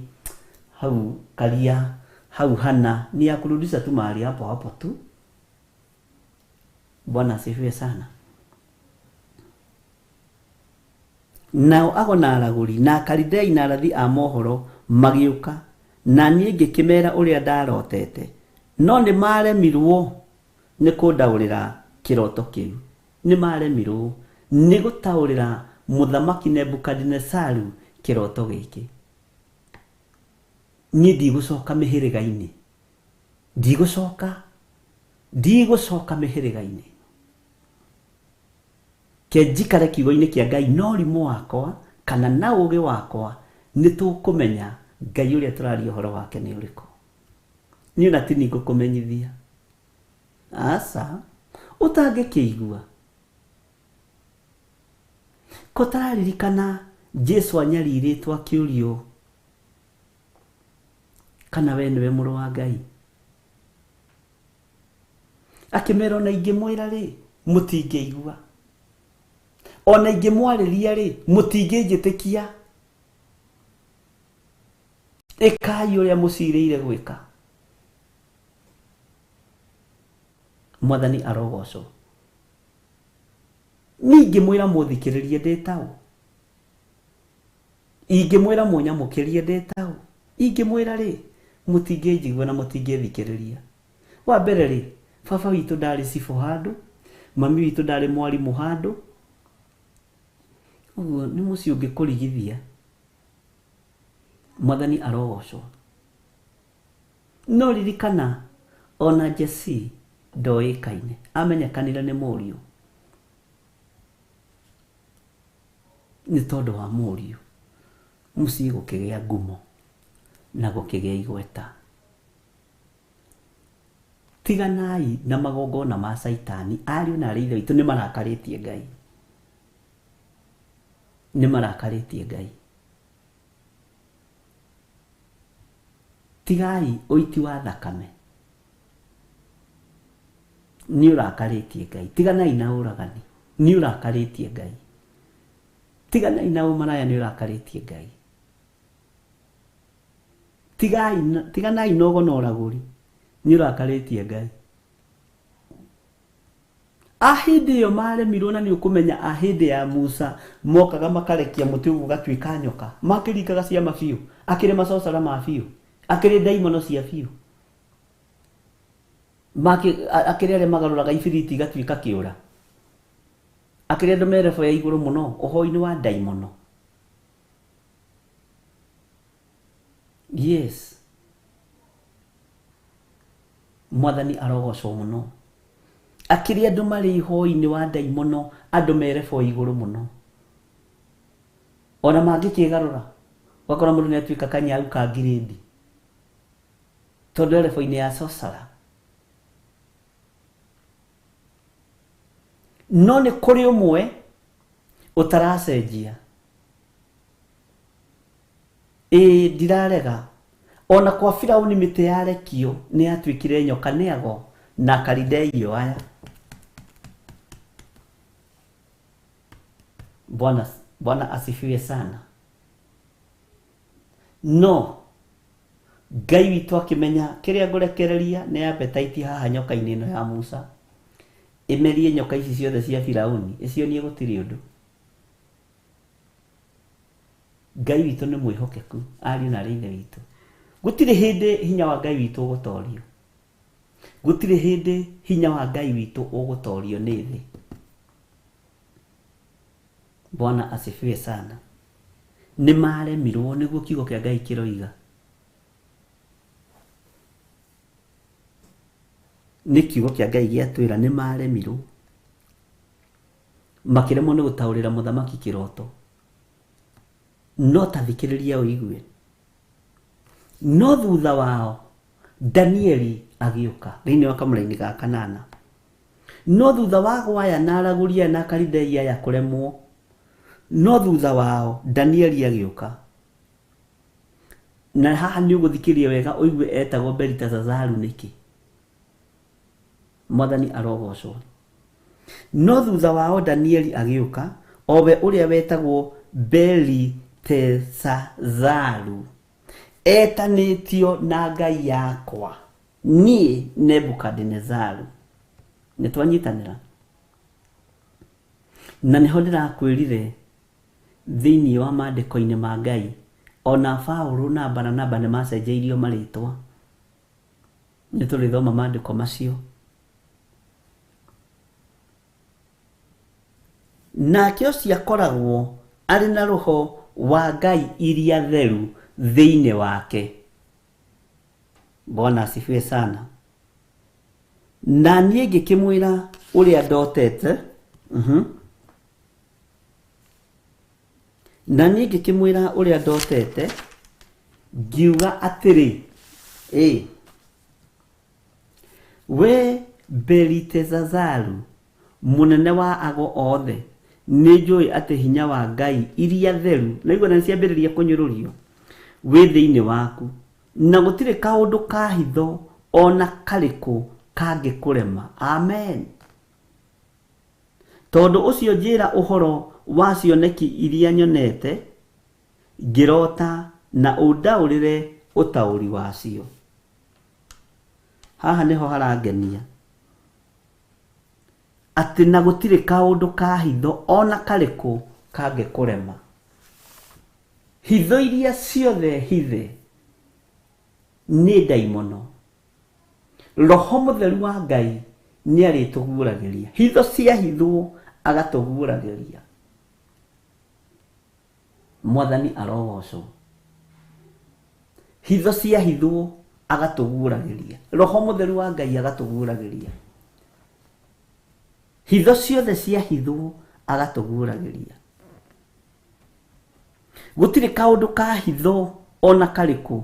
hau karia, hau hana, ni ya kurudisha tu mahali hapo hapo tu. Bwana asifiwe sana. Nao ago na aragũri na Akalidei na arathi a mohoro magĩũka, na niĩ ngĩkĩmera ũrĩa ndarotete, no nĩ maremirwo nĩ kũndaũrĩra kĩroto kĩu. Nĩ maremirwo nĩ gũtaũrĩra mũthamaki Nebukadinesaru kĩroto gĩkĩ. Niĩ ndigũcoka mĩhĩrĩga-inĩ, ndigũcoka mĩhĩrĩga-inĩ, ke njikare kiugo-inĩ kĩa Ngai, no ũrimũ wakwa kana na ũũgĩ wakwa nĩ tũkũmenya Ngai ũrĩa tũraria ũhoro wake nĩ ũrĩkũ. Niĩ ona ti niĩ ngũkũmenyithia, aca, ũtangĩkĩigua. Ko tararirikana Jesu anyarirĩtwo akĩũrio kana we nĩwe mũrũ wa Ngai, akĩmera ona ingĩmwĩra rĩ mũtingĩigua, ona ingĩmwarĩria rĩ mũtingĩnjĩtĩkia. Ĩkai ũrĩa mũcirĩire gwĩka. Mwathani arogocwo. Niĩ ingĩmwĩra mũthikĩrĩrie ndĩ taũ, ingĩmwĩra mũnyamũkĩrie ndĩ taũ, ingĩmwĩra rĩ mũtingĩnjigua na mũtingĩthikĩrĩria. Wa mbere rĩ, baba witũ ndarĩ cibũ handũ, mami witũ ndarĩ mwarimũ handũ, ũguo nĩ mũciĩ ũngĩkũrigithia. Mwathani arogocwo. No ririkana ona Jesse ndoĩkaine, amenyekanire nĩ mũriũ, nĩ tondũ wa mũriũ mũciĩ gũkĩgĩa ngumo na gũkĩgĩa igweta. Tiganai na magongona ma Caitani, ariũ na arĩ ithe witũ nĩ marakarĩtie Ngai, nĩ marakarĩtie Ngai. Tigai ũiti wa thakame, nĩ ũrakarĩtie Ngai. Tiganai na ũragani, nĩ ũrakarĩtie Ngai. Tiganai na ũmaraya, nĩ ũrakarĩtie Ngai. Tiganai na ũgo na ũragũri, nĩ ũrakarĩtie Ngai. A hĩndĩ ĩyo maremirwo, na nĩ ũkũmenya a hĩndĩ ya Musa mokaga makarekia mũtĩ ũguo ũgatuĩka nyoka, makĩringaga ciama biũ, akĩrĩ macocara ma biũ, akĩrĩ ndaimono cia biũ, akĩrĩ arĩa magarũraga ibiriti igatuĩka kĩũra, akĩrĩ andũ merebo ya igũrũ mũno ũhoro-inĩ wa ndaimono. Yes, Mwathani arogocwo mũno. Akĩrĩ andũ marĩ ihoi-inĩ wa ndaimono, andũ merebo igũrũ mũno, ona mangĩkĩgarũra ũgakora mũndũ nĩ atuĩka kanyau ka ngirĩndi tondũ erebo-inĩ ya sorcerer. No nĩ kũrĩ ũmwe ũtaracenjia. Ĩĩ, ndirarega. Ona kwa Firauni mĩtĩ yarekio nĩ yatuĩkire nyoka nĩ ago na Akalideio aya. Bwana asifiwe sana. No Ngai witũ akĩmenya kĩrĩa ngũrekereria nĩ appetite haha nyoka-inĩ ĩno ya Musa, ĩmerie nyoka ici ciothe cia Firauni, ĩcionie gũtirĩ ũndũ. Ngai witũ nĩ mwĩhokeku, ariũ na arĩ ithe witũ. Gũtirĩ hĩndĩ hinya wa Ngai witũ ũgũtorio. Gũtirĩ hĩndĩ hinya wa Ngai witũ ũgũtorio nĩ thĩ. Bwana asifiwe sana. Nĩ maremirwo nĩguo kiugo kĩa Ngai kĩroiga. Nĩ kiugo kĩa Ngai gĩatwĩra nĩ maremirwo, makĩremwo nĩ gũtaũrĩra mũthamaki kĩroto. No ta thikĩrĩria ũigue. No thutha wao Danieli agĩũka thĩinĩ wa kamũraini ga kanana. No thutha wa gwaya na aragũri aya na Akalidei aya kũremwo, no thutha wao Danieli agĩũka. Na haha nĩ ũgũthikĩrĩria wega ũigue etagwo Beliteshazaru nĩkĩ. Mwathani arogocwo. No thutha wao Danieli agĩũka, o we ũrĩa wetagwo Beliteshazaru, etanĩtio na Ngai yakwa, niĩ Nebukadinezaru. Nĩ twanyitanĩra. Na nĩho ndĩrakwĩrire thĩinĩ wa maandĩko-inĩ ma Ngai, ona Paũlũ na Baranaba nĩ macenjeirio marĩtwa. Nĩ tũrĩthoma maandĩko macio. Nake ũcio akoragwo arĩ na roho wa Ngai iria theru thĩinĩ wake. Bwana asifiwe sana. Na niĩ ngĩkĩmwĩra ũrĩa ndotete. Na niĩ ngĩkĩmwĩra ũrĩa ndotete, ngiuga atĩrĩ, ĩ we Beliteshazaru, mũnene wa ago othe, nĩ njũĩ atĩ hinya wa Ngai iria theru, na igua na nĩciambĩrĩria kũnyũrũrio, wĩ thĩinĩ waku, na gũtirĩ kaũndũ ka hitho ona karĩkũ kangĩkũrema. Amen. Tondũ ũcio njĩra ũhoro wa cioneki iria nyonete ngĩrota na ũndaũrĩre ũtaũri wacio. Haha nĩho harangenia atĩ na gũtirĩ kaũndũ ka hitho ona karĩkũ kangĩkũrema. Hitho iria ciothe hithe nĩ ndaimono. Roho mũtheru wa Ngai nĩ arĩtũguũragĩria. Hitho ciahithwo agatũguũragĩria. Mwathani arogocwo. Hitho ciahithwo agatũguũragĩria. Roho mũtheru wa Ngai agatũguũragĩria. Hitho ciothe ciahithwo agatũguũragĩria. Gũtirĩ kaũndũ ka hitho ona karĩkũ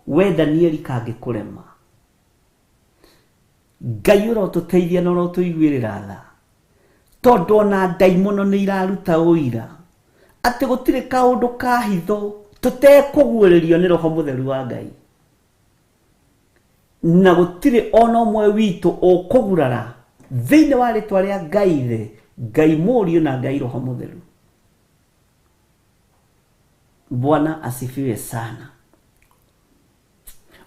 we Danieli kangĩkũrema. Ngai ũrotũteithia na ũrotũiguĩrĩra tha, tondũ ona ndaimono nĩ iraruta ũira atĩ gũtirĩ kaũndũ ka hitho tũtekũguũrĩrio nĩ Roho mũtheru wa Ngai, na gũtirĩ ona ũmwe witũ ũkũgurara thĩinĩ wa rĩtwa rĩa Ngai Ithe, Ngai Mũriũ na Ngai Roho mũtheru. Bwana asifiwe sana.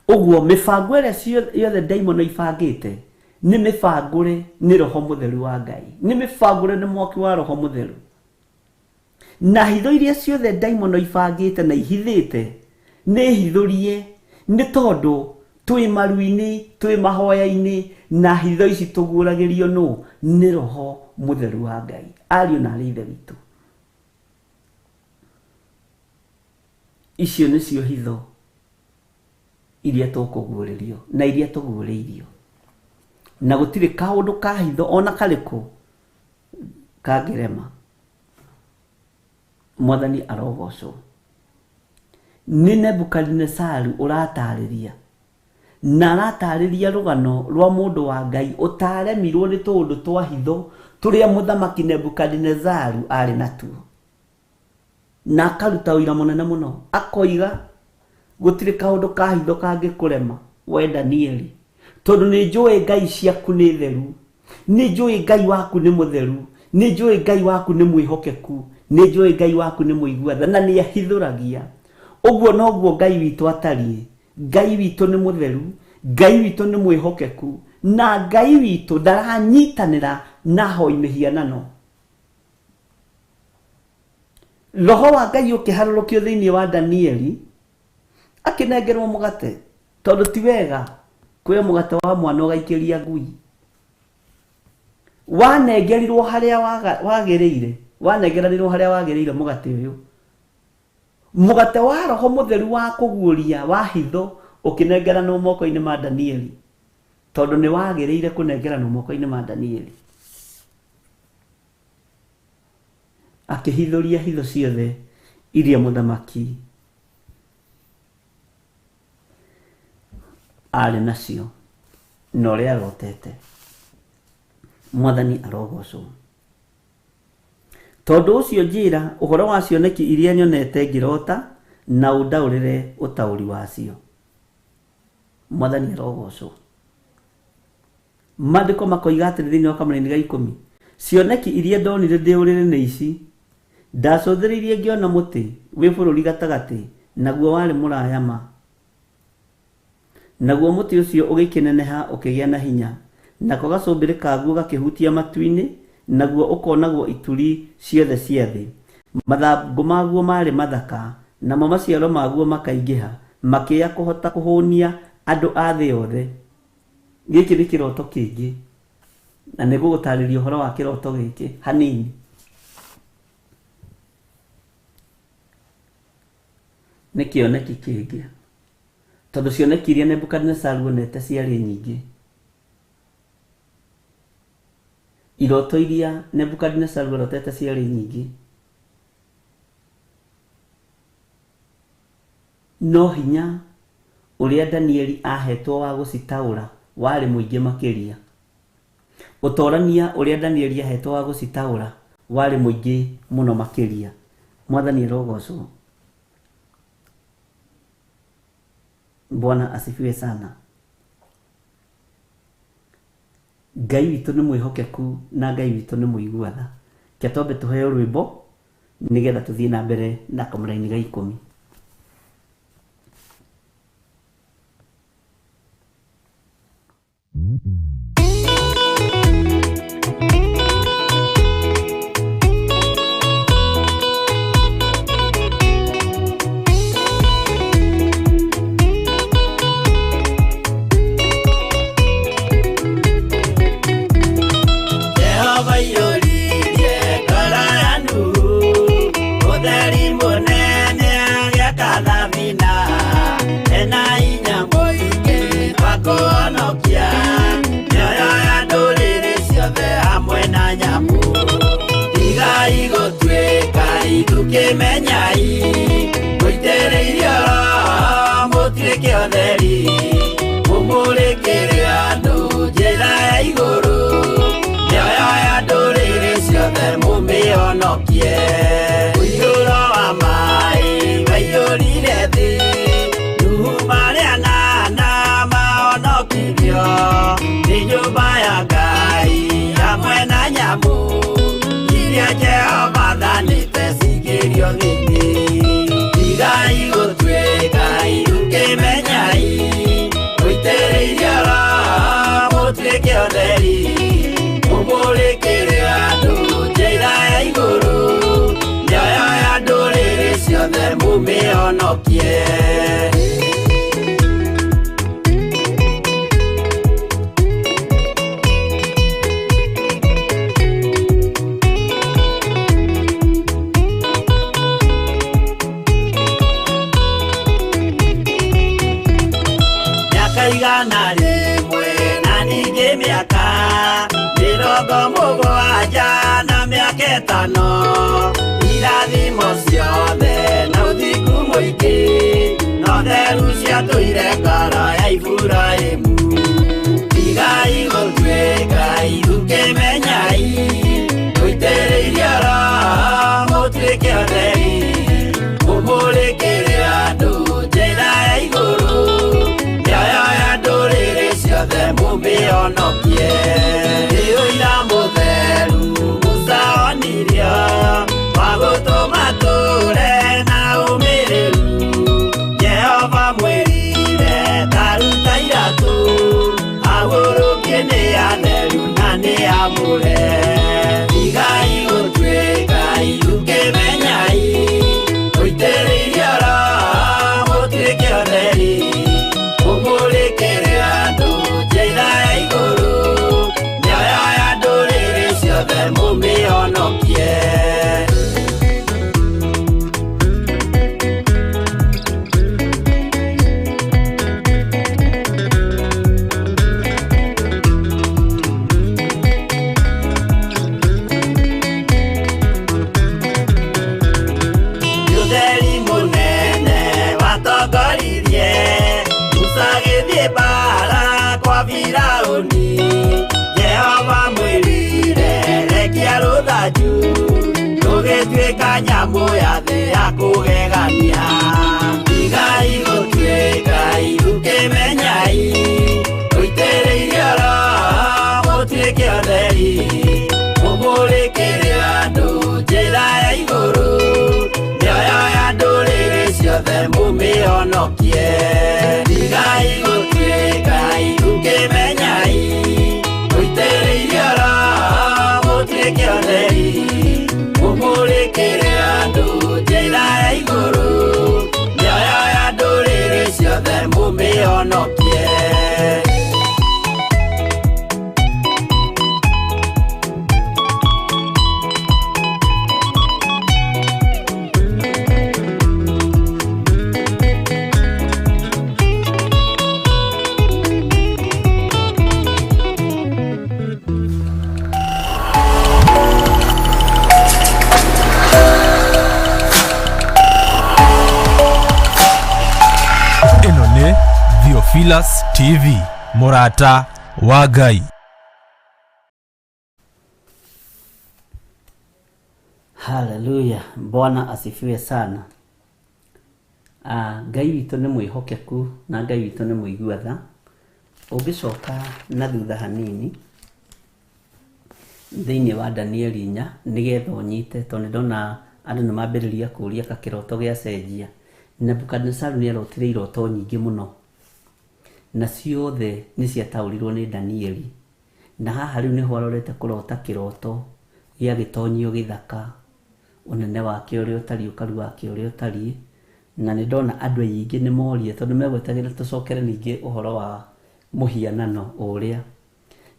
Ũguo mĩbango ĩrĩa yothe ndaimono ibangĩte nĩ mĩbangũre nĩ Roho mũtheru wa Ngai, nĩ mĩbangũre nĩ mwaki wa Roho mũtheru. Na hitho iria ciothe ndaimono ibangĩte na ihithĩte nĩ hithũrie, nĩ tondũ twĩ maru-inĩ, twĩ mahoya-inĩ, na hitho ici tũguũragĩrio nũ? Nĩ Roho mũtheru wa Ngai. Ariũ na arĩ Ithe witũ, icio nĩcio hitho iria tũkũguũrĩrio na iria tũguũrĩirio, na gũtirĩ kaũndũ ka hitho ona karĩkũ kangĩrema. Mwathani arogocwo. Nĩ Nebukadinesaru ũratarĩria, na aratarĩria rũgano rwa mũndũ wa Ngai ũtaremirwo nĩ tũũndũ twa hitho tũrĩa mũthamaki Nebukadinesaru arĩ natuo, na akaruta ũira mũnene mũno, akoiga gũtirĩ kaũndũ ka hitho kangĩkũrema we Danieli, tondũ nĩ njũĩ Ngai ciaku nĩ theru, nĩ njũĩ Ngai waku nĩ mũtheru, nĩ njũĩ Ngai waku nĩ mwĩhokeku, nĩ njũĩ Ngai waku nĩ mũigua tha na nĩ ahithũragia. Ũguo noguo Ngai witũ atariĩ. Ngai witũ nĩ mũtheru, Ngai witũ nĩ mwĩhokeku, na Ngai witũ ndaranyitanĩra na ahoi mĩhianano. Roho wa Ngai ũkĩharũrũkio thĩinĩ wa Danieli, akĩnengerwo mũgate, tondũ ti wega kuoya mũgate wa mwana ũgaikĩria ngui. Wanengerirwo harĩa wagĩrĩire, wanengeranirwo harĩa wagĩrĩire mũgate ũyũ. Mũgate wa Roho mũtheru wa kũguũria wa hitho ũkĩnengeranwo moko-inĩ ma Danieli, tondũ nĩ wagĩrĩire kũnengeranwo moko-inĩ ma Danieli. Akĩhithũria hitho ciothe iria mũthamaki arĩ nacio na ũrĩa arotete. Mwathani arogocwo. Tondũ ũcio njĩra ũhoro wa cioneki iria nyonete ngĩrota na ũndaũrĩre ũtaũri wacio. Mwathani arogocwo. Maandĩko makoiga atĩrĩ thĩinĩ wa kamũraini ga 10, cioneki iria ndonire ndĩ ũrĩrĩ nĩ ici: ndacũthĩrĩirie ngĩona mũtĩ wĩ bũrũri gatagatĩ, naguo warĩ mũraya ma. Naguo mũtĩ ũcio ũgĩkĩneneha ũkĩgĩa na hinya, nako gacũmbĩrĩ kaguo gakĩhutia matu-inĩ, naguo ũkonagwo ituri ciothe cia thĩ. Mathangũ maguo marĩ mathaka, namo maciaro maguo makaingĩha, makĩya kũhota kũhũnia andũ a thĩ yothe. Gĩkĩ nĩ kĩroto kĩngĩ, na nĩ ngũgũtarĩria ũhoro wa kĩroto gĩkĩ hanini. Nĩ kĩoneki kĩngĩ, tondũ cioneki iria Nebukadinezaru onete ciarĩ nyingĩ. Iroto iria Nebukadinezaru arotete ciarĩ nyingĩ, no hinya ũrĩa Danieli ahetwo wa gũcitaũra warĩ mũingĩ makĩria. Ũtorania ũrĩa Danieli ahetwo wa gũcitaũra warĩ mũingĩ mũno makĩria. Mwathani arogocwo. Bwana asifiwe sana. Ngai witũ nĩ mwĩhokeku na Ngai witũ nĩ mũigua tha. Reke twambe tũheo rwĩmbo nĩgetha tũthiĩ na mbere na kamũraini ga 10. Jehova iyũririe ngoro ya Nuhu, ũtheri mũnene agĩaka thabina, ena hinya mũingĩ wa kũhonokia mĩoyo ya ndũrĩrĩ ciothe hamwe na nyamũ. Tigai gũtuĩka ithukĩmenyai, mũitĩrĩirio Roho mũtuĩke ũtheri, mũmũrĩkĩre andũ njĩra ya igũrũ, mĩoyo ya ndũrĩrĩ ciothe mũmĩhonokie. Ũiyũro wa maĩ waiyũrire thĩ, Nuhu marĩ anana mahonokirio, nĩ nyũmba ya Ngai hamwe na nyamũ iria Jehova athanĩte cingĩrio thĩinĩ. Tigai gũtuĩka ithukĩmenyai, mũitĩrĩirio Roho mũtuĩke ũtheri, mũmũrĩkĩre andũ njĩra ya igũrũ, mĩoyo ya ndũrĩrĩ ciothe mũmĩhonokie. Mĩaka 100 na ningĩ mĩaka 70 na mĩaka 5, irathimo ciothe na ũthingu mũingĩ, na ũtheru ciatũire ngoro ya Iburahĩmu. Tigai gũtuĩka ithukĩmenyai, mũitĩrĩirio Roho mũtuĩke ũtheri, mũmũrĩkĩre andũ njĩra ya igũrũ, mĩoyo ya ndũrĩrĩ ciothe mũmĩhonokie. Nĩ ũira mũtheru Musa onirio, wa gũtũma tũre na ũmĩrĩru, Jehova mwĩrire Nyamũ ya thĩ ya kũgegania. Tigai gũtuĩka irukĩmenyai, mũitĩrĩirio Roho mũtuĩke atheri, mũmũrĩkĩre andũ njĩra ya igũrũ, mĩoyo ya ndũrĩrĩ ciothe mũmĩhonokie. Tigai gũtuĩka irukĩmenyai, mũitĩrĩirio Roho mũtuĩke atheri, mũmũrĩkĩre andũ njĩra ya igũrũ, mĩoyo ya ndũrĩrĩ ciothe mũmĩhonokie. Ĩno nĩ Theophilus TV, mũrata wa Ngai. Haleluya, Bwana asifiwe sana. Ngai witũ nĩ mwĩhokeku na Ngai witũ nĩ mũigua tha. Ũngĩcoka na thutha hanini thĩinĩ wa Danieli 4, nĩgetha ũnyite, tondũ nĩ ndona andũ nĩ mambĩrĩria kũũria ka kĩroto gĩacenjia. Nebukadinezaru nĩ arotire iroto nyingĩ mũno, na ciothe nĩ ciataũrirwo nĩ Danieli. Na haha rĩu nĩho arorete kũrota kĩroto gĩa gĩtonyio gĩthaka, ũnene wake ũrĩa ũtariĩ, ũkaru wake ũrĩa ũtariĩ. Na nĩ ndona andũ aingĩ nĩ moria, tondũ megwetagĩra tũcokere ningĩ ũhoro wa mũhianano ũrĩa.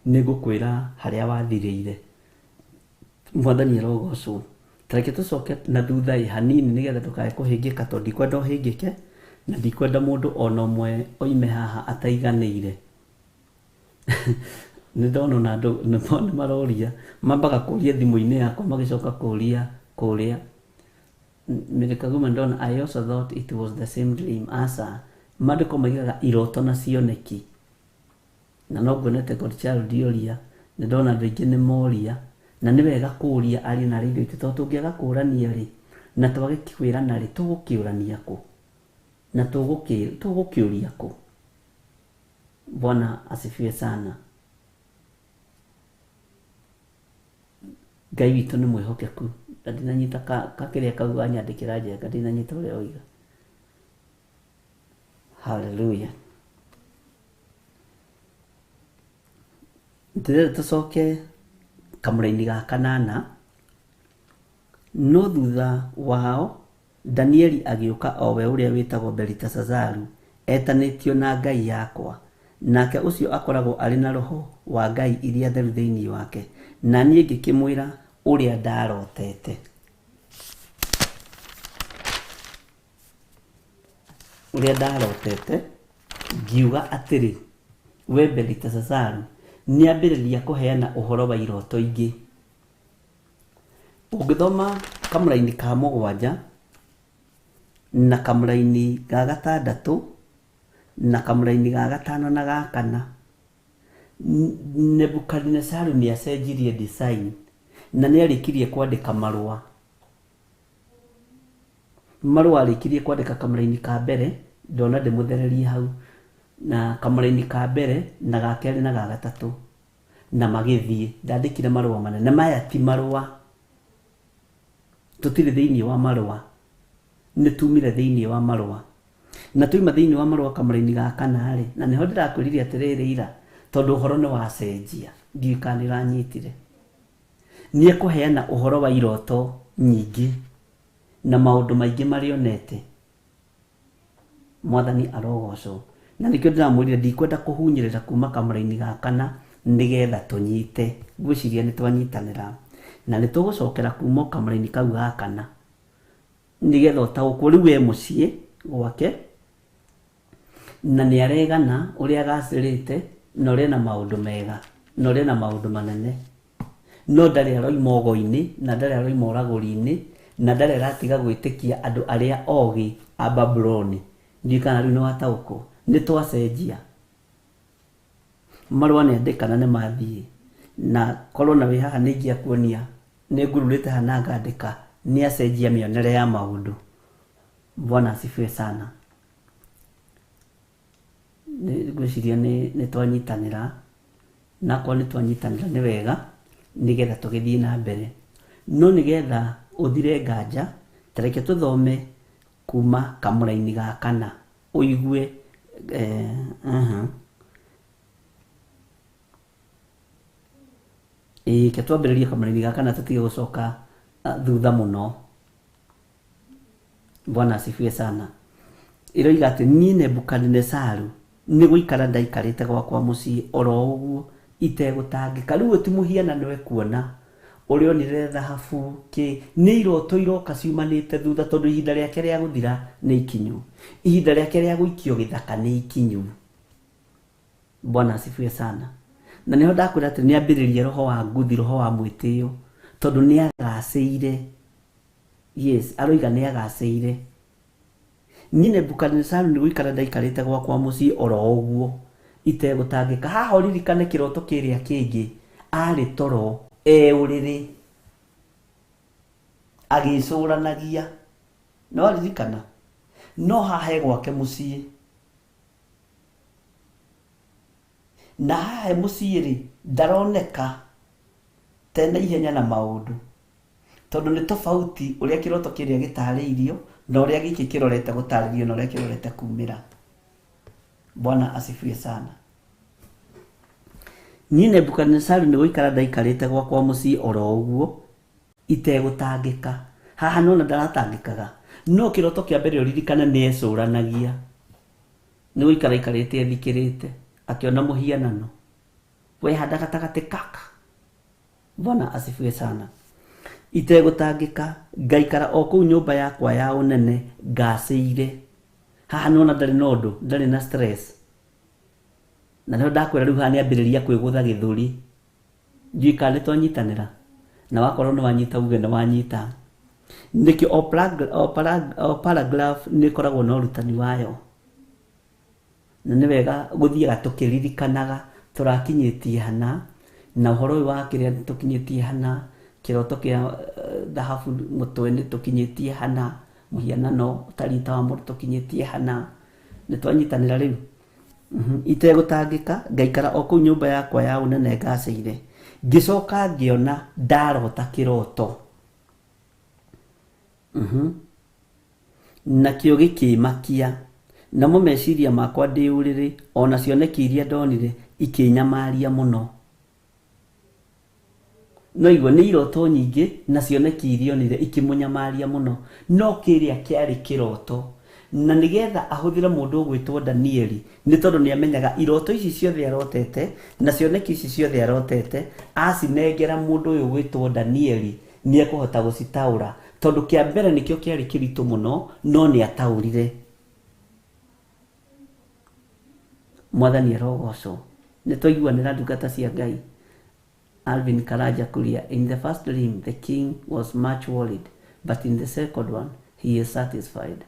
Nĩ ngũkwĩra harĩa wathirĩire. Mwathani arogocwo. Ta reke tũcoke na thutha ĩ hanini nĩgetha ndũkae kũhĩngĩka, tondũ ndikwenda ũhĩngĩke na ndikwenda mũndũ ona ũmwe oime haha ataiganĩire. Nĩ ndona ona andũ nĩ maroria, mambaga kũria thimũ-inĩ yakwa magĩcoka kũria kũrĩa. Mary Kaguma ndona, I also thought it was the same dream. Aca, maandĩko maigaga iroto na cioneki. Na no nguonete God Child oria, nĩ ndona andũ aingĩ nĩ moria, na nĩ wega kũria aria na arĩa itũ, tondũ tũngĩaga kũrania rĩ, na twage kwĩrana rĩ, tũgũkĩũrania kũ? Na tũgũkĩũria kũ? Bwana asifiwe sana. Ngai witũ nĩ mwĩhokeku. Na ndinanyita ka kĩrĩa kau wanyandĩkĩra njenga, ndinanyita ũrĩa oiga. Hallelujah. Ndĩrenda tũcoke kamũraini ga kanana. No thutha wao Danieli agĩũka, o we ũrĩa wĩtagwo Beliteshazaru, etanĩtio na ngai yakwa, nake ũcio akoragwo arĩ na roho wa ngai iria theru thĩinĩ wake, na niĩ ngĩkĩmwĩra ũrĩa ndarotete. Ũrĩa ndarotete, ngiuga atĩrĩ, we Beliteshazaru, nĩambĩrĩria kũheana ũhoro wa iroto ingĩ. Ũngĩthoma kamũraini ka mũgwanja na kamũraini ga gatandatũ na kamũraini ga gatano na ga kana, Nebukadinezaru nĩ acenjirie design na nĩ arĩkirie kwandĩka marũa. Marũa arĩkirie kwandĩka kamũraini ka mbere, ndona ndĩmũthererie hau, na kamũraini ka mbere na ga kerĩ na ga gatatũ, na magĩthiĩ. Ndandĩkire marũa manene. Maya ti marũa, tũtirĩ thĩinĩ wa marũa, nĩ tumire thĩinĩ wa marũa. Na twaima thĩinĩ wa marũa kamũraini ga kana rĩ, na nĩho ndĩrakwĩrire atĩrĩrĩ ira, tondũ ũhoro nĩ wacenjia, ndiũĩ kana nĩ ũranyitire. Nĩ ekũheana ũhoro wa iroto nyingĩ na maũndũ maingĩ marĩa onete. Mwathani arogocwo. Na nĩkĩo ndĩramwĩrire ndikwenda kũhunyĩrĩra kuma kamũraini ga kana nĩgetha tũnyite. Ngwĩciria nĩ twanyitanĩra. Na nĩ tũgũcokera kuma kamũraini kau ga kana nĩgetha ũtaũkwo. Rĩu e mũciĩ gwake na nĩ aregana ũrĩa agacĩrĩte na ũrĩa na maũndũ mega na ũrĩa na maũndũ manene, no ndarĩ aroima ũgo-inĩ na ndarĩ aroima ũragũri-inĩ na ndarĩ aratiga gwĩtĩkia andũ arĩa ogĩ a Babuloni. Ndiũĩ kana rĩu nĩ wataũkwo. Nĩ twacenjia. Marũa nĩ andĩka na nĩ mathiĩ, na korwo na wĩ haha nĩ ingĩakuonia nĩ ngururĩte haha na ngandĩka Nĩ acenjia mĩonere ya maũndũ. Bwana asifiwe sana. Ngwĩciria nĩ twanyitanĩra, na akorwo nĩ twanyitanĩra nĩ wega, nĩgetha tũgĩthiĩ na mbere. No nĩgetha ũthire nganja, ta reke tũthome kuma kamũraini ga kana, ũigue Ĩĩ, reke twambĩrĩrie kamũraini ga kana tũtige gũcoka thutha mũno. Bwana asifiwe sana. Ĩroiga atĩ niĩ Nebukadinesaru nĩ gũikara ndaikarĩte gwakwa mũciĩ oro ũguo itegũtangĩka. Rĩu ũyũ ti mũhianano ekuona ũrĩa onire thahabu kĩ, nĩ iroto iroka ciumanĩte thutha tondũ ihinda rĩake rĩa gũthira nĩ ikinyu. Ihinda rĩake rĩa gũikio gĩthaka nĩ ikinyu. Bwana asifiwe sana. Na nĩho ndakwĩra atĩ nĩ ambĩrĩria roho wa nguthi, roho wa mwĩtĩo, tondũ nĩ agacĩire. Yes, aroiga nĩ agacĩire. Niĩ Nebukadinesaru nĩ gũikara ndaikarĩte gwakwa mũciĩ oro ũguo itegũtangĩka. Haha ũririkane kĩroto kĩrĩa kĩngĩ, arĩ toro e ũrĩrĩ agĩcũranagia. Nĩ waririkana? No haha e gwake mũciĩ. Na haha e mũciĩ-rĩ, ndaroneka ta ena ihenya na maũndũ. Tondũ nĩ tofauti ũrĩa kĩroto kĩrĩa gĩtarĩirio na ũrĩa gĩkĩ kĩrorete gũtarĩrio na ũrĩa kĩrorete kumĩra. Bwana asifiwe sana. Niĩ Nebukadinesaru nĩ gũikara ndaikarĩte gwakwa mũciĩ oro ũguo itegũtangĩka. Haha nĩwona ndaratangĩkaga. No kĩroto kĩa mbere ũririkane nĩ ecũranagia. Nĩ gũikara aikarĩte ethikĩrĩte akĩona mũhianano wehanda gatagatĩ kaka. Bwana asifiwe sana. Itegũtangĩka, ngaikara o kũu nyũmba yakwa ya ũnene ngacĩire. Haha nĩwona ndarĩ na ũndũ, ndarĩ na stress. Na nĩho ndakwĩra rĩu haha nĩambĩrĩria kwĩgũtha gĩthũri. Ndiũĩ kana nĩtwanyitanĩra, na wakorwo nĩwanyita uge nĩwanyita. Nĩkĩo o paragraph nĩ ĩkoragwo na ũrutani wayo. Na nĩ wega gũthiaga tũkĩririkanaga tũrakinyĩtie hana, na ũhoro ũyũ wa kĩrĩa tũkinyĩtie hana, kĩroto kĩa thahabu mũtwe nĩ tũkinyĩtie hana, mũhianano ũtariĩ ta wa mũndũ tũkinyĩtie hana. Nĩ twanyitanĩra rĩu? Itegũtangĩka, ngaikara o kũu nyũmba yakwa ya ũnene ngacĩire. Ngĩcoka ngĩona ndarota kĩroto. Nakĩo gĩkĩĩmakia, namo meciria makwa ndĩ ũrĩrĩ, o na cioneki iria ndonire ikĩĩnyamaria mũno. No igua, nĩ iroto nyingĩ na cioneki iria onire ikĩmũnyamaria mũno, no kĩrĩa kĩarĩ kĩroto. Na nĩ getha ahũthĩre mũndũ ũgwĩtwo Danieli, nĩ tondũ nĩ amenyaga iroto ici ciothe arotete na cioneki ici ciothe arotete, acinengera mũndũ ũyũ ũgwĩtwo Danieli, nĩ ekũhota gũcitaũra. Tondũ kĩa mbere nĩkĩo kĩarĩ kĩritũ mũno, no nĩ ataũrire. Mwathani arogocwo. Nĩ twaiguanĩra ndungata cia Ngai. Alvin Karanja Kuria, in the first dream the king was much worried, but in the second one he is satisfied.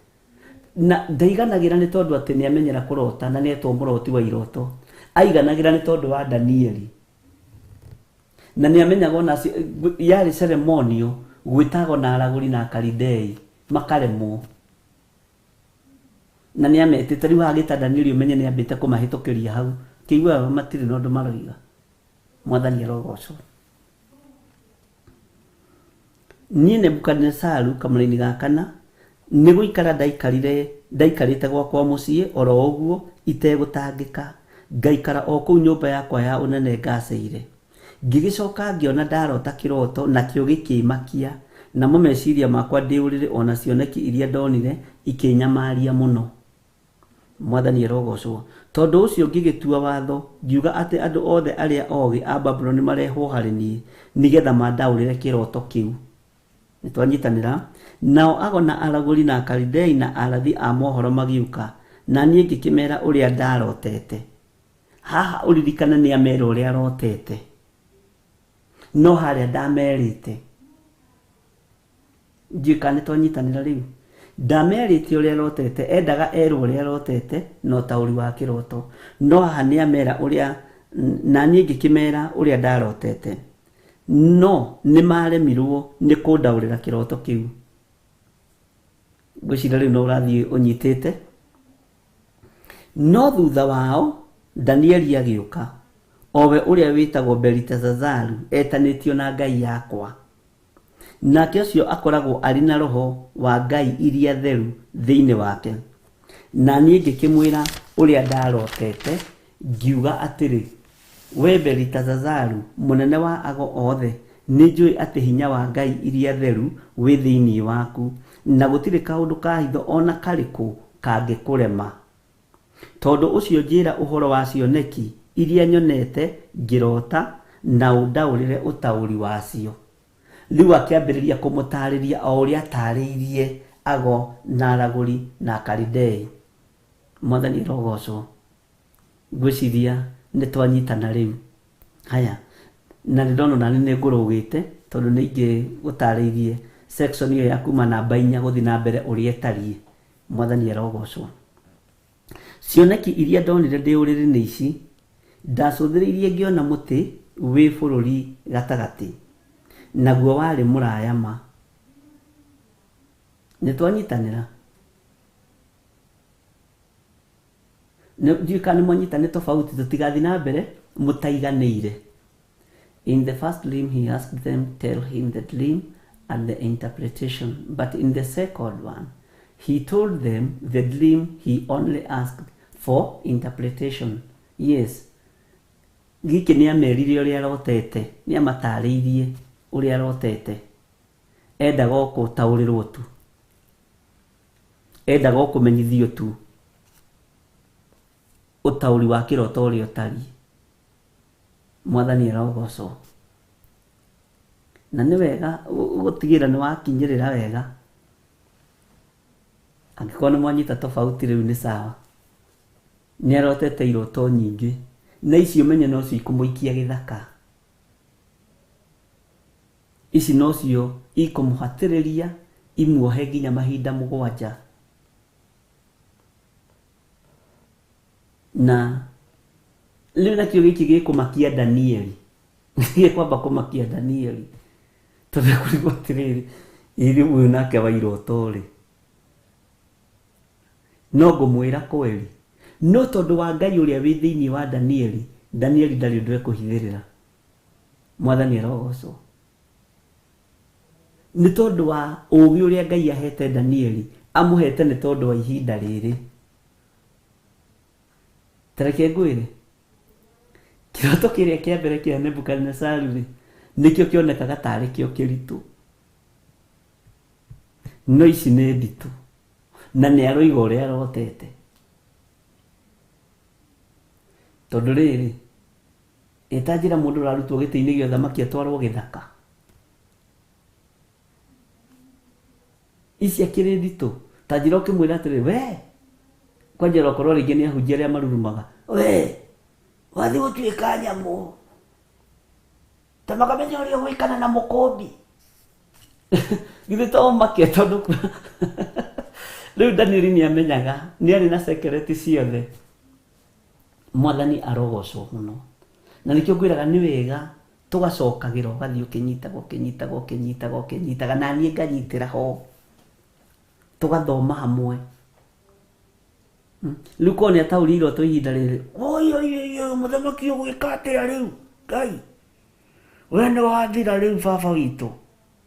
Na ndaiganagĩra nĩ tondũ atĩ nĩ amenyera kũrota na nĩ etwo mũroti wa iroto. Aiganagĩra nĩ tondũ wa Danieli. Na nĩ amenyaga ona yarĩ ceremonial gwĩtagwo na aragũri na Akalidei makaremwo. Na nĩ ametĩte rĩu agĩta Danieli ũmenye nĩ ambĩte kũmahĩtũkĩria hau. Kĩiguaga matirĩ na ũndũ maroiga. Mwathani arogocwo. Niĩ Nebukadinesaru, kamũraini ga kana, nĩ gũikara ndaikarire ndaikarĩte gwakwa mũciĩ o ro ũguo itegũtangĩka, ngaikara o kũu nyũmba yakwa ya ũnene ngacĩire. Ngĩgĩcoka ngĩona ndarota kĩroto, nakĩo gĩkĩĩmakia, namo meciria makwa ndĩ ũrĩrĩ o na cioneki iria ndonire ikĩĩnyamaria mũno. Mwathani arogocwo. Tondũ ũcio ngĩgĩtua watho, ngiuga atĩ andũ othe arĩa ogĩ a Babuloni marehwo harĩ niĩ, nĩ getha mandaũrĩre kĩroto kĩu. Nĩtwanyitanĩra? Nao ago na aragũri na Akalidei na arathi a mohoro magĩũka, na niĩ ngĩkĩmera ũrĩa ndarotete. Haha ũririkane nĩamera ũrĩa arotete, no harĩa ndamerĩte. Ndiũĩ kana nĩtwanyitanĩra rĩu. Ndamerĩte ũrĩa arotete, endaga erwo ũrĩa arotete na ũtaũri wa kĩroto. No haha nĩamera ũrĩa, na niĩ ngĩkĩmera ũrĩa ndarotete. No nĩ maremirwo nĩ kũndaũrĩra kĩroto kĩu. Ngwĩciria rĩu no ũrathiĩ ũnyitĩte. No thutha wao Danieli agĩũka, o we ũrĩa wĩtagwo Beliteshazaru, etanĩtio na ngai yakwa. Nake ũcio akoragwo arĩ na roho wa ngai iria theru thĩinĩ wake. Na niĩ ngĩkĩmwĩra ũrĩa ndarotete, ngiuga atĩrĩ, Wee Beliteshazaru, mũnene wa ago othe, nĩnjũĩ atĩ hinya wa ngai iria theru wĩ thĩinĩ waku, na gũtirĩ kaũndũ ka hitho o na karĩkũ kangĩkũrema. Tondũ ũcio njĩra ũhoro wa cioneki iria nyonete ngĩrota, na ũndaũrĩre ũtaũri wacio. Rĩu akĩambĩrĩria kũmũtaarĩria o ũrĩa ataarĩirie ago na aragũri na Akalidei. Mwathani arogocwo. Ngwĩciria nĩ twanyitana rĩu. Haya, na nĩ ndona onani nĩ ngũrũgĩte tondũ nĩ ingĩgũtarĩirie section ĩyo ya kuma namba 4 gũthiĩ na mbere ũrĩa ĩtariĩ. Mwathani arogocwo. Cioneki iria ndonire ndĩ ũrĩrĩ nĩ ici, Ndacũthĩrĩirie ngĩona mũtĩ wĩ bũrũri gatagatĩ, naguo warĩ mũraya ma. Nĩ twanyitanĩra? Ndiũĩ kana nĩ mwanyita nĩ tofauti, tũtigathiĩ na mbere mũtaiganĩire. In the first dream he asked them tell him the dream and the interpretation, but in the second one he told them the dream he only asked for interpretation. Yes, gĩkĩ nĩ amerire ũrĩa arotete, nĩ amatarĩirie ũrĩa arotete. Endaga o gũtaũrĩrwo tu, endaga o kũmenyithio tu ũtaũri wa kĩroto ũrĩa ũtariĩ. Mwathani arogocwo. Na nĩ wega gũtigĩrĩra nĩ wakinyĩrĩra wega. Angĩkorwo nĩ mwanyita tofauti rĩu nĩ sawa. Nĩ arotete iroto nyingĩ, na icio menye nocio ikũmũikia gĩthaka. Ici nocio ikũmũhatĩrĩria imuohe nginya mahinda 7. Na rĩu nakĩo gĩkĩ gĩkũmakia Danieli, gĩkwamba kũmakia Danieli tondũ kũrigwo atĩrĩrĩ, ĩ rĩu ũyũ nake wa iroto rĩ, no ngũmwĩra kweri. No tondũ wa Ngai ũrĩa wĩ thĩinĩ wa Danieli, Danieli ndarĩ ũndũ ekũhithĩrĩra. Mwathani arogocwo. Nĩ tondũ wa ũũgĩ ũrĩa Ngai ahete Danieli, amũhete nĩ tondũ wa ihinda rĩrĩ. Ta reke ngwĩre, kĩroto kĩrĩa kĩa mbere kĩa Nebukadinezaru rĩ, nĩkĩo kĩonekaga tarĩ kĩo kĩritũ. No ici nĩ nditũ, na nĩ aroiga ũrĩa arotete. Tondũ rĩrĩ, ĩ ta njĩra mũndũ ũrarutwo gĩtĩ-inĩ gĩa ũthamaki atwarwo gĩthaka. Ici akĩrĩ nditũ. Ta njĩra ũkĩmwĩra atĩrĩrĩ, we, kwanja okorwo rĩngĩ nĩ ahunjia arĩa marurumaga, we, wathiĩ gũtuĩka nyamũ, ta makamenya ũrĩa ũgwĩkana na mũkũmbi. Githĩ to ũmake tondũ rĩu Danieli nĩ amenyaga, nĩ arĩ na sekereti ciothe. Mwathani arogocwo mũno. Na nĩkĩo ngwĩraga nĩ wega tũgacokagĩra ũgathiĩ ũkĩnyitaga ũkĩnyitaga ũkĩnyitaga ũkĩnyitaga, na niĩ nganyitĩra ho, tũgathoma hamwe. Rĩu korwo nĩ ataũrire iroto ihinda rĩrĩ, oi oi oi oi, mũthamaki ũgwĩka atĩa rĩu? Ngai, we nĩ wathira rĩu baba witũ.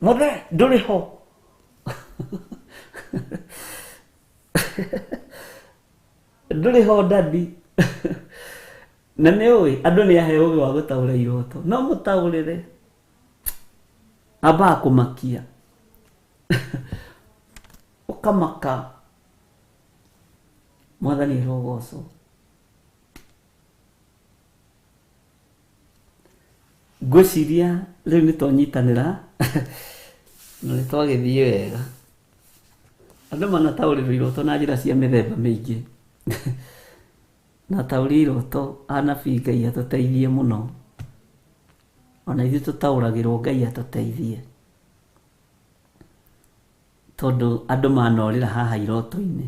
Mũthe, ndũrĩ ho. Ndũrĩ ho daddy. Na nĩ ũĩ, andũ nĩ ahe ũgĩ wa gũtaũra iroto. No mũtaũrĩre. Ambaga kũmakia. Ũkamaka. Mwathani arogocwo. Ngwĩciria rĩu nĩ twanyitanĩra na nĩ twagĩthiĩ wega. Andũ manataũrĩrwo iroto na njĩra cia mĩthemba mĩingĩ. Na ataũri a iroto anabii Ngai atũteithie mũno. Ona ithuĩ tũtaũragĩrwo Ngai atũteithie. Tondũ andũ manorĩra haha iroto-inĩ.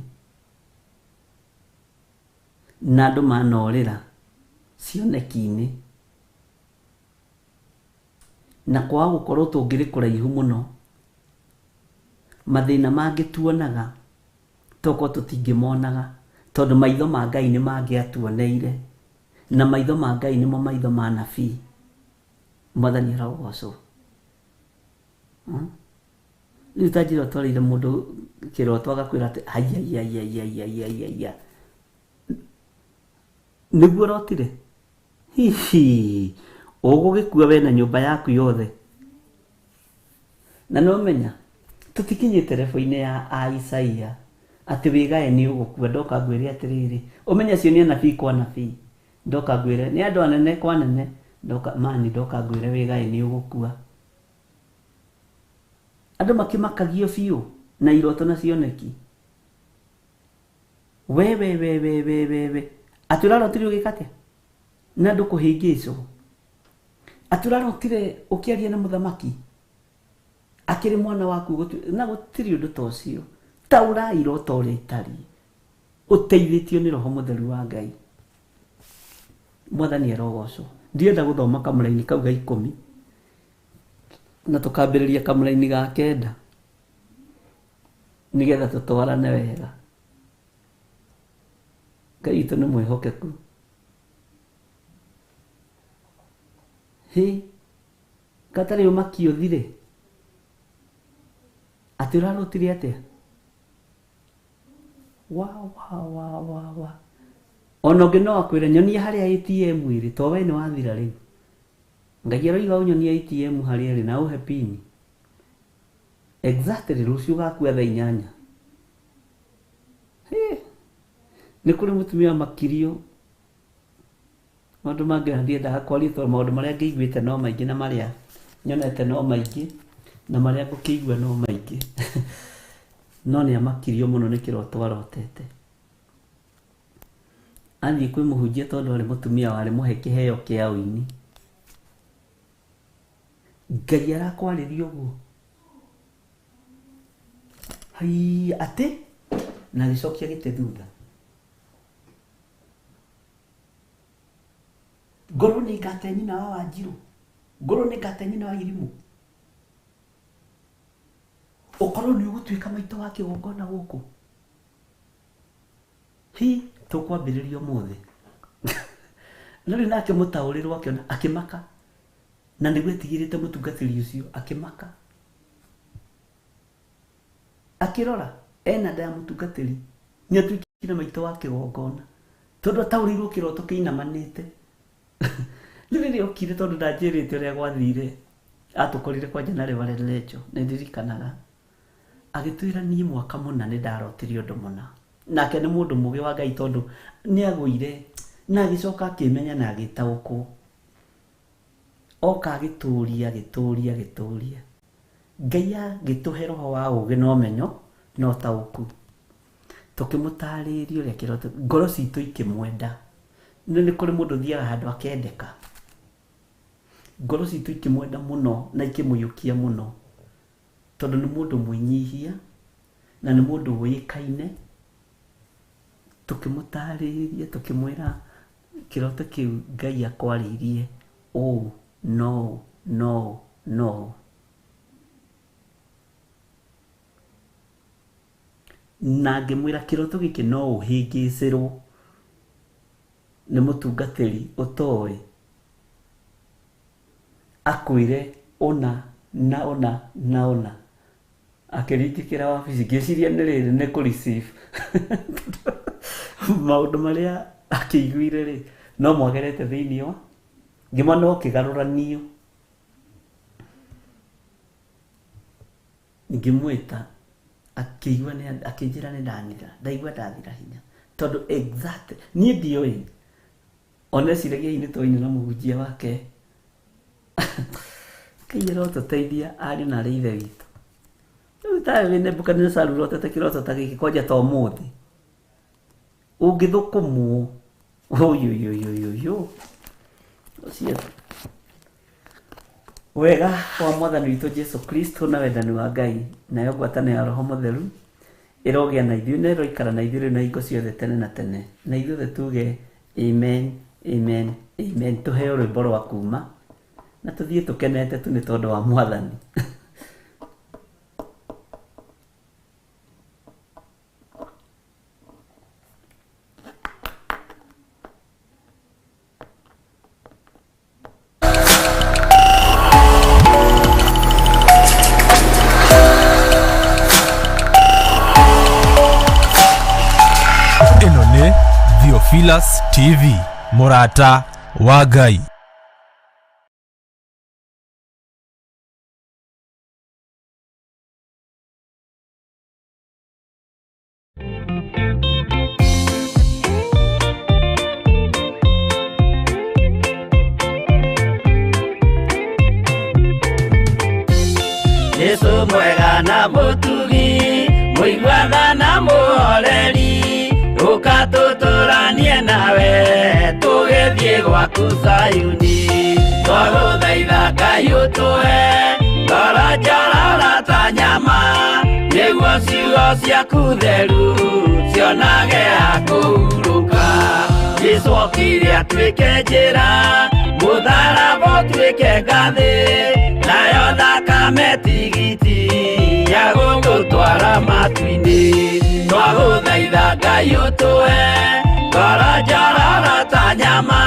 Na andũ manorĩra cioneki-inĩ. Na kwaga gũkorwo tũngĩrĩ kũraihu mũno, mathĩna mangĩ tuonaga tokorwo tũtingĩmonaga, tondũ maitho ma Ngai nĩ mangĩatuoneire, na maitho ma Ngai nĩmo maitho ma anabii. Mwathani arogocwo. Rĩu ta njĩra ũtwarĩire mũndũ kĩroto agakwĩra atĩ haiya, nĩguo ũrotire? Hihi ũgũgĩkua we na nyũmba yaku yothe? Na nĩ ũmenya tũtikinyĩte level-inĩ ya a Isaia atĩ wĩgae nĩ ũgũkua. Ndoka ngwĩre atĩrĩrĩ, ũmenye acio nĩ anabii kwa anabii. Ndoka ngwĩre nĩ andũ anene kwa anene. Ndoka mani, ndoka ngwĩre wĩgae nĩ ũgũkua. Andũ makĩmakagio biũ na iroto na cioneki. We we we we we we we atĩ ũrarotire ũgĩka atĩa na andũ kũhĩngĩcwo? Atĩ ũrarotire ũkĩaria na mũthamaki akĩrĩ mwana waku na gũtirĩ ũndũ ta ũcio. Taũra iroto ũrĩa itariĩ ũteithĩtio nĩ Roho Mũtheru wa Ngai. Mwathani arogocwo. Ndirenda gũthoma kamũraini kau ga 10 na tũkambĩrĩria kamũraini ga 9 nĩgetha tũtwarane wega. Ngai witũ nĩ mwĩhokeku. Hĩ, gatarĩ ũmaki ũthire. Atĩ ũrarotire atĩa? Wa wa wa wa wa. Ona ũngĩ no akwĩre nyonia harĩa ATM ĩrĩ, to we nĩ wathira rĩu. Ngai aroiga ũnyonie ATM harĩa ĩrĩ na ũhe pin. Exactly rũciũ ũgakua thaa 8. Hĩ, nĩ kũrĩ mũtumia makirio maũndũ mangĩ na ndiendaga kwaria tondũ maũndũ marĩa ngĩiguĩte no maingĩ na marĩa nyonete no maingĩ na marĩa ngũkĩigua no maingĩ. No nĩ amakirio mũno nĩ kĩroto arotete. Athiĩ kwĩ mũhunjia tondũ arĩ mũtumia warĩ mũhe kĩheo kĩa ũini. Ngai arakwarĩria ũguo. Haiya, atĩ na agĩcokia gĩtĩ thutha. Ngorwo nĩ ngate nyina wa Wanjirũ, ngorwo nĩ ngate nyina wa Irimũ, ũkorwo nĩ ũgũtuĩka maitũ wa kĩgongona gũkũ. Hi, tũkwambĩrĩria ũmũthĩ. No rĩu nake mũtaũrĩrwo akĩona, akĩmaka. Na nĩguo etigĩrĩte mũtungatĩri ũcio, akĩmaka. Akĩrora, ena nda ya mũtungatĩri, nĩ atuĩkire maitũ wa kĩgongona. Tondũ ataũrĩirwo kĩroto kĩinamanĩte. Rĩu rĩrĩa okire tondũ ndanjĩrĩte ũrĩa gwathire, atũkorire kwanja na Reverend Rachel, nĩ ndirikanaga. Agĩtwĩra niĩ mwaka mũna nĩ ndarotire ũndũ mũna. Nake nĩ mũndũ mũgĩ wa Ngai tondũ nĩ agũire na agĩcoka akĩmenya na agĩtaũkwo. Oka agĩtũria, agĩtũria, agĩtũria. Ngai agĩtũhe roho wa ũgĩ na ũmenyo na ũtaũku. Tũkĩmũtarĩria ũrĩa kĩroto, ngoro citũ ikĩmwenda. Nĩ nĩ kũrĩ mũndũ ũthiaga handũ akendeka. Ngoro citũ ikĩmwenda mũno na ikĩmũiyũkia mũno. Tondũ nĩ mũndũ mwĩnyihia na nĩ mũndũ ũĩkaine. Tũkĩmũtarĩria, tũkĩmwĩra kĩroto kĩu Ngai akwarĩirie ũũ na ũũ na ũũ na ũũ. Na ngĩmwĩra kĩroto gĩkĩ no ũhĩngĩcĩrwo nĩ mũtungatĩri ũtoĩ, akwĩre ũna na ũna na ũna. Akĩringĩkĩra wabici, ngĩciria nĩ rĩrĩ nĩ kũ receive. Maũndũ marĩa akĩiguire rĩ, no mwagerete thĩinĩ wa, ngĩmwĩra no kĩgarũranio. Ngĩmwĩta, akĩigua nĩ, akĩnjĩra nĩ ndathira, ndaigua ndathira hinya. Tondũ exactly, niĩ ndioĩ, ona eciragia hihi nĩ twaina na mũhunjia wake. Ngai arotũteithia ariũ na arĩ ithe witũ. Rĩu tawe wĩ Nebukadnezar ũrotete kĩroto ta gĩkĩ kwanja ta ũmũthĩ. Ũngĩthũkũmwo. Ũyũyũyũyũyũ. Ũcio. Wega wa Mwathani witũ Jesu Kristo na wendani wa Ngai nayo ngwatanĩro ya Roho Mũtheru ĩrogĩa na ithuĩ na ĩroikara na ithuĩ rĩu na hingo ciothe tene na tene. Na ithuothe tuge amen, amen, amen. Tũheo rwĩmbo rwa kuma. Na tũthiĩ tũkenete tu nĩ tondũ wa Mwathani. Ĩno nĩ Theophilus TV, mũrata wa Ngai. Jesu mwega na mũtugi, mũiguana na mũhoreri, ũka tũtũranie nawe tũgĩthiĩ gwaku Zayuni. Twagũthaitha Ngai ũtũhe ngoro njororo ta nyama, nĩguo ciugo ciaku theru cionage ha kũhurũka. Jesu okire atuĩke njĩra, mũtharaba ũtuĩke ngathĩ, nayo thakame tigiti ya gũgũtwara matu-inĩ. Twagũthaitha Ngai ũtũhe ngoro njororo ta nyama,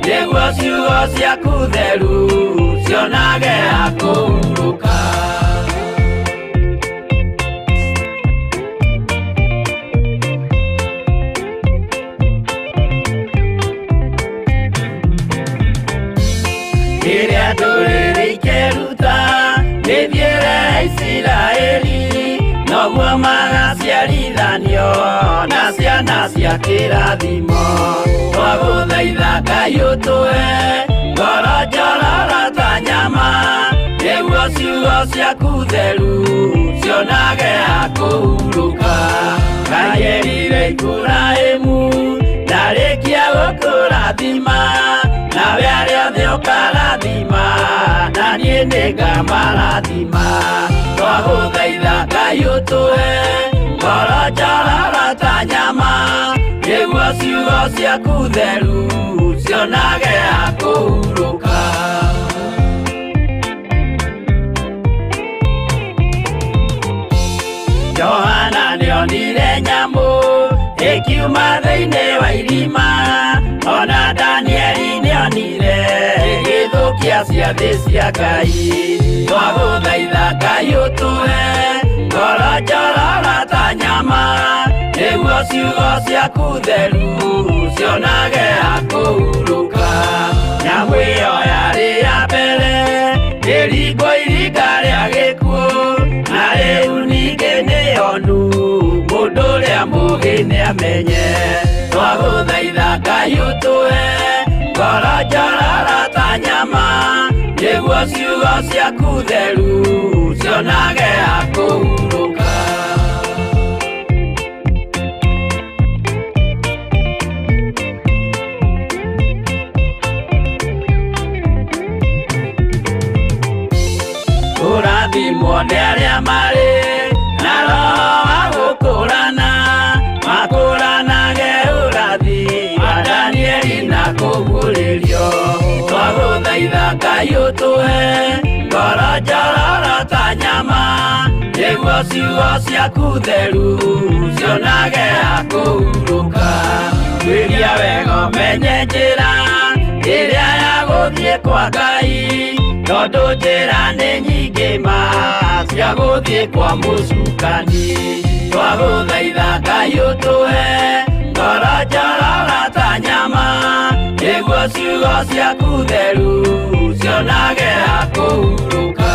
nĩguo ciugo ciaku theru cionage ha kũhurũka. Rĩrĩa ndũrĩrĩ ikeruta mĩthiĩre ya Isiraeli, noguo magaciarithanio na ciana cia kĩrathimo. Twagũthaitha Ngai ũtũhe ngoro njororo ta nyama, nĩguo ciugo ciaku theru cionage ha kũhurũka. Ngai erire Iburahĩmu ndarĩkia gũkũrathima, nawe arĩa othe ũkarathima, na niĩ nĩngamarathima. Twagũthaitha Ngai ũtũhe ngoro njororo ta nyama, nĩguo ciugo ciaku theru cionage ha kũhurũka. Johana nĩonire nyamũ ĩkiuma thĩinĩ wa irima, ona Danieli nĩonire ĩgĩthũkia ciathĩ cia Ngai. Twagũthaitha Ngai ũtũhe ngoro njororo ta nyama, nĩguo ciugo ciaku theru cionage ha kũhurũka. Nyamũ ĩyo yarĩ ya mbere ĩringwo iringa rĩa gĩkuũ, na rĩu ningĩ nĩyonu mũndũ ũrĩa mũũgĩ nĩamenye. Twagũthaitha Ngai ũtũhe ngoro njororo ta nyama, nĩguo ciugo ciaku theru cionage ha kũhurũka. Kũrathimwo nĩ arĩa marĩ na roho wa gũkũrana, makũranage ũrathi wa Danieli na kũguũrĩrio. Twagũthaitha Ngai ũtũhe ngoro njororo ta nyama, nĩguo ciugo ciaku theru cionage ha kũhurũka. Tuĩria wega ũmenye njĩra ĩrĩa ya gũthiĩ kwa Ngai, tondũ njĩra nĩ nyingĩ ma cia gũthiĩ kwa mũcukani. Twagũthaitha Ngai ũtũhe ngoro njororo ta nyama, nĩguo ciugo ciaku theru cionage ha kũhurũka.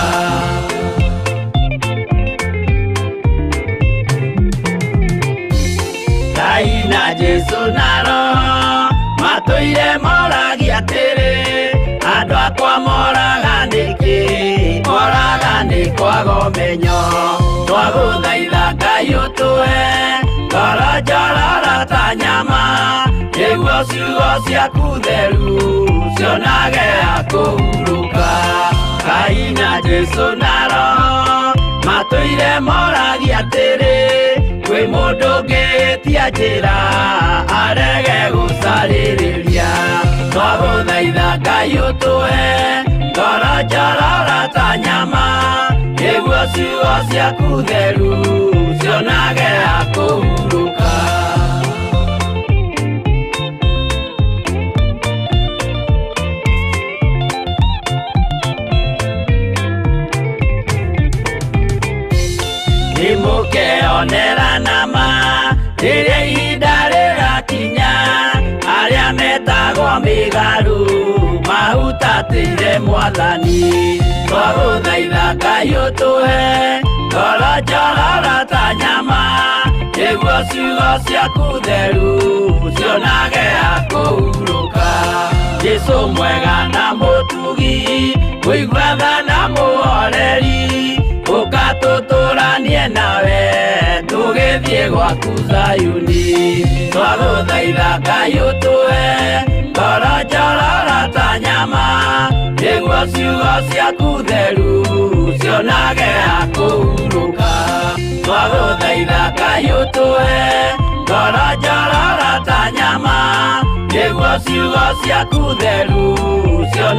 Ngai na Jesu na Roho matũire moragia atĩrĩ, andũ akwa moraga nĩkĩ? Moraga nĩ kwaga ũmenyo. Twagũthaitha Ngai ũtũhe ngoro njororo ta nyama, nĩguo ciugo ciaku theru cionage ha kũhurũka. Ngai na Jesu na Roho matũire moragia atĩrĩ, kwĩ mũndũ ũngĩtia njĩra arege gũcarĩrĩria. Twagũthaitha Ngai ũtũhe ngoro Njororo ta nyama, nĩguo ciugo ciaku theru cionage ha kũhurũka. Nĩmũkeonera nama rĩrĩa ihinda rĩrakinya, arĩa metagwo mĩgarũ mahutatĩire Mwathani. Twagũthaitha Ngai ũtũhe ngoro njororo ta nyama, nĩguo ciugo ciaku theru cionage ha kũhurũka. Jesũ mwega na mũtugi, mũigua tha na mũhoreri, ũka tũtũranie nawe tũgĩthiĩ gwaku Zayuni. Twagũthaitha Ngai ũtũhe ngoro njororo ta nyama, nĩguo ciugo ciaku theru cionage ha kũhurũka. Twagũthaitha Ngai ũtũhe ngoro njororo ta nyama, nĩguo ciugo ciaku theru cionage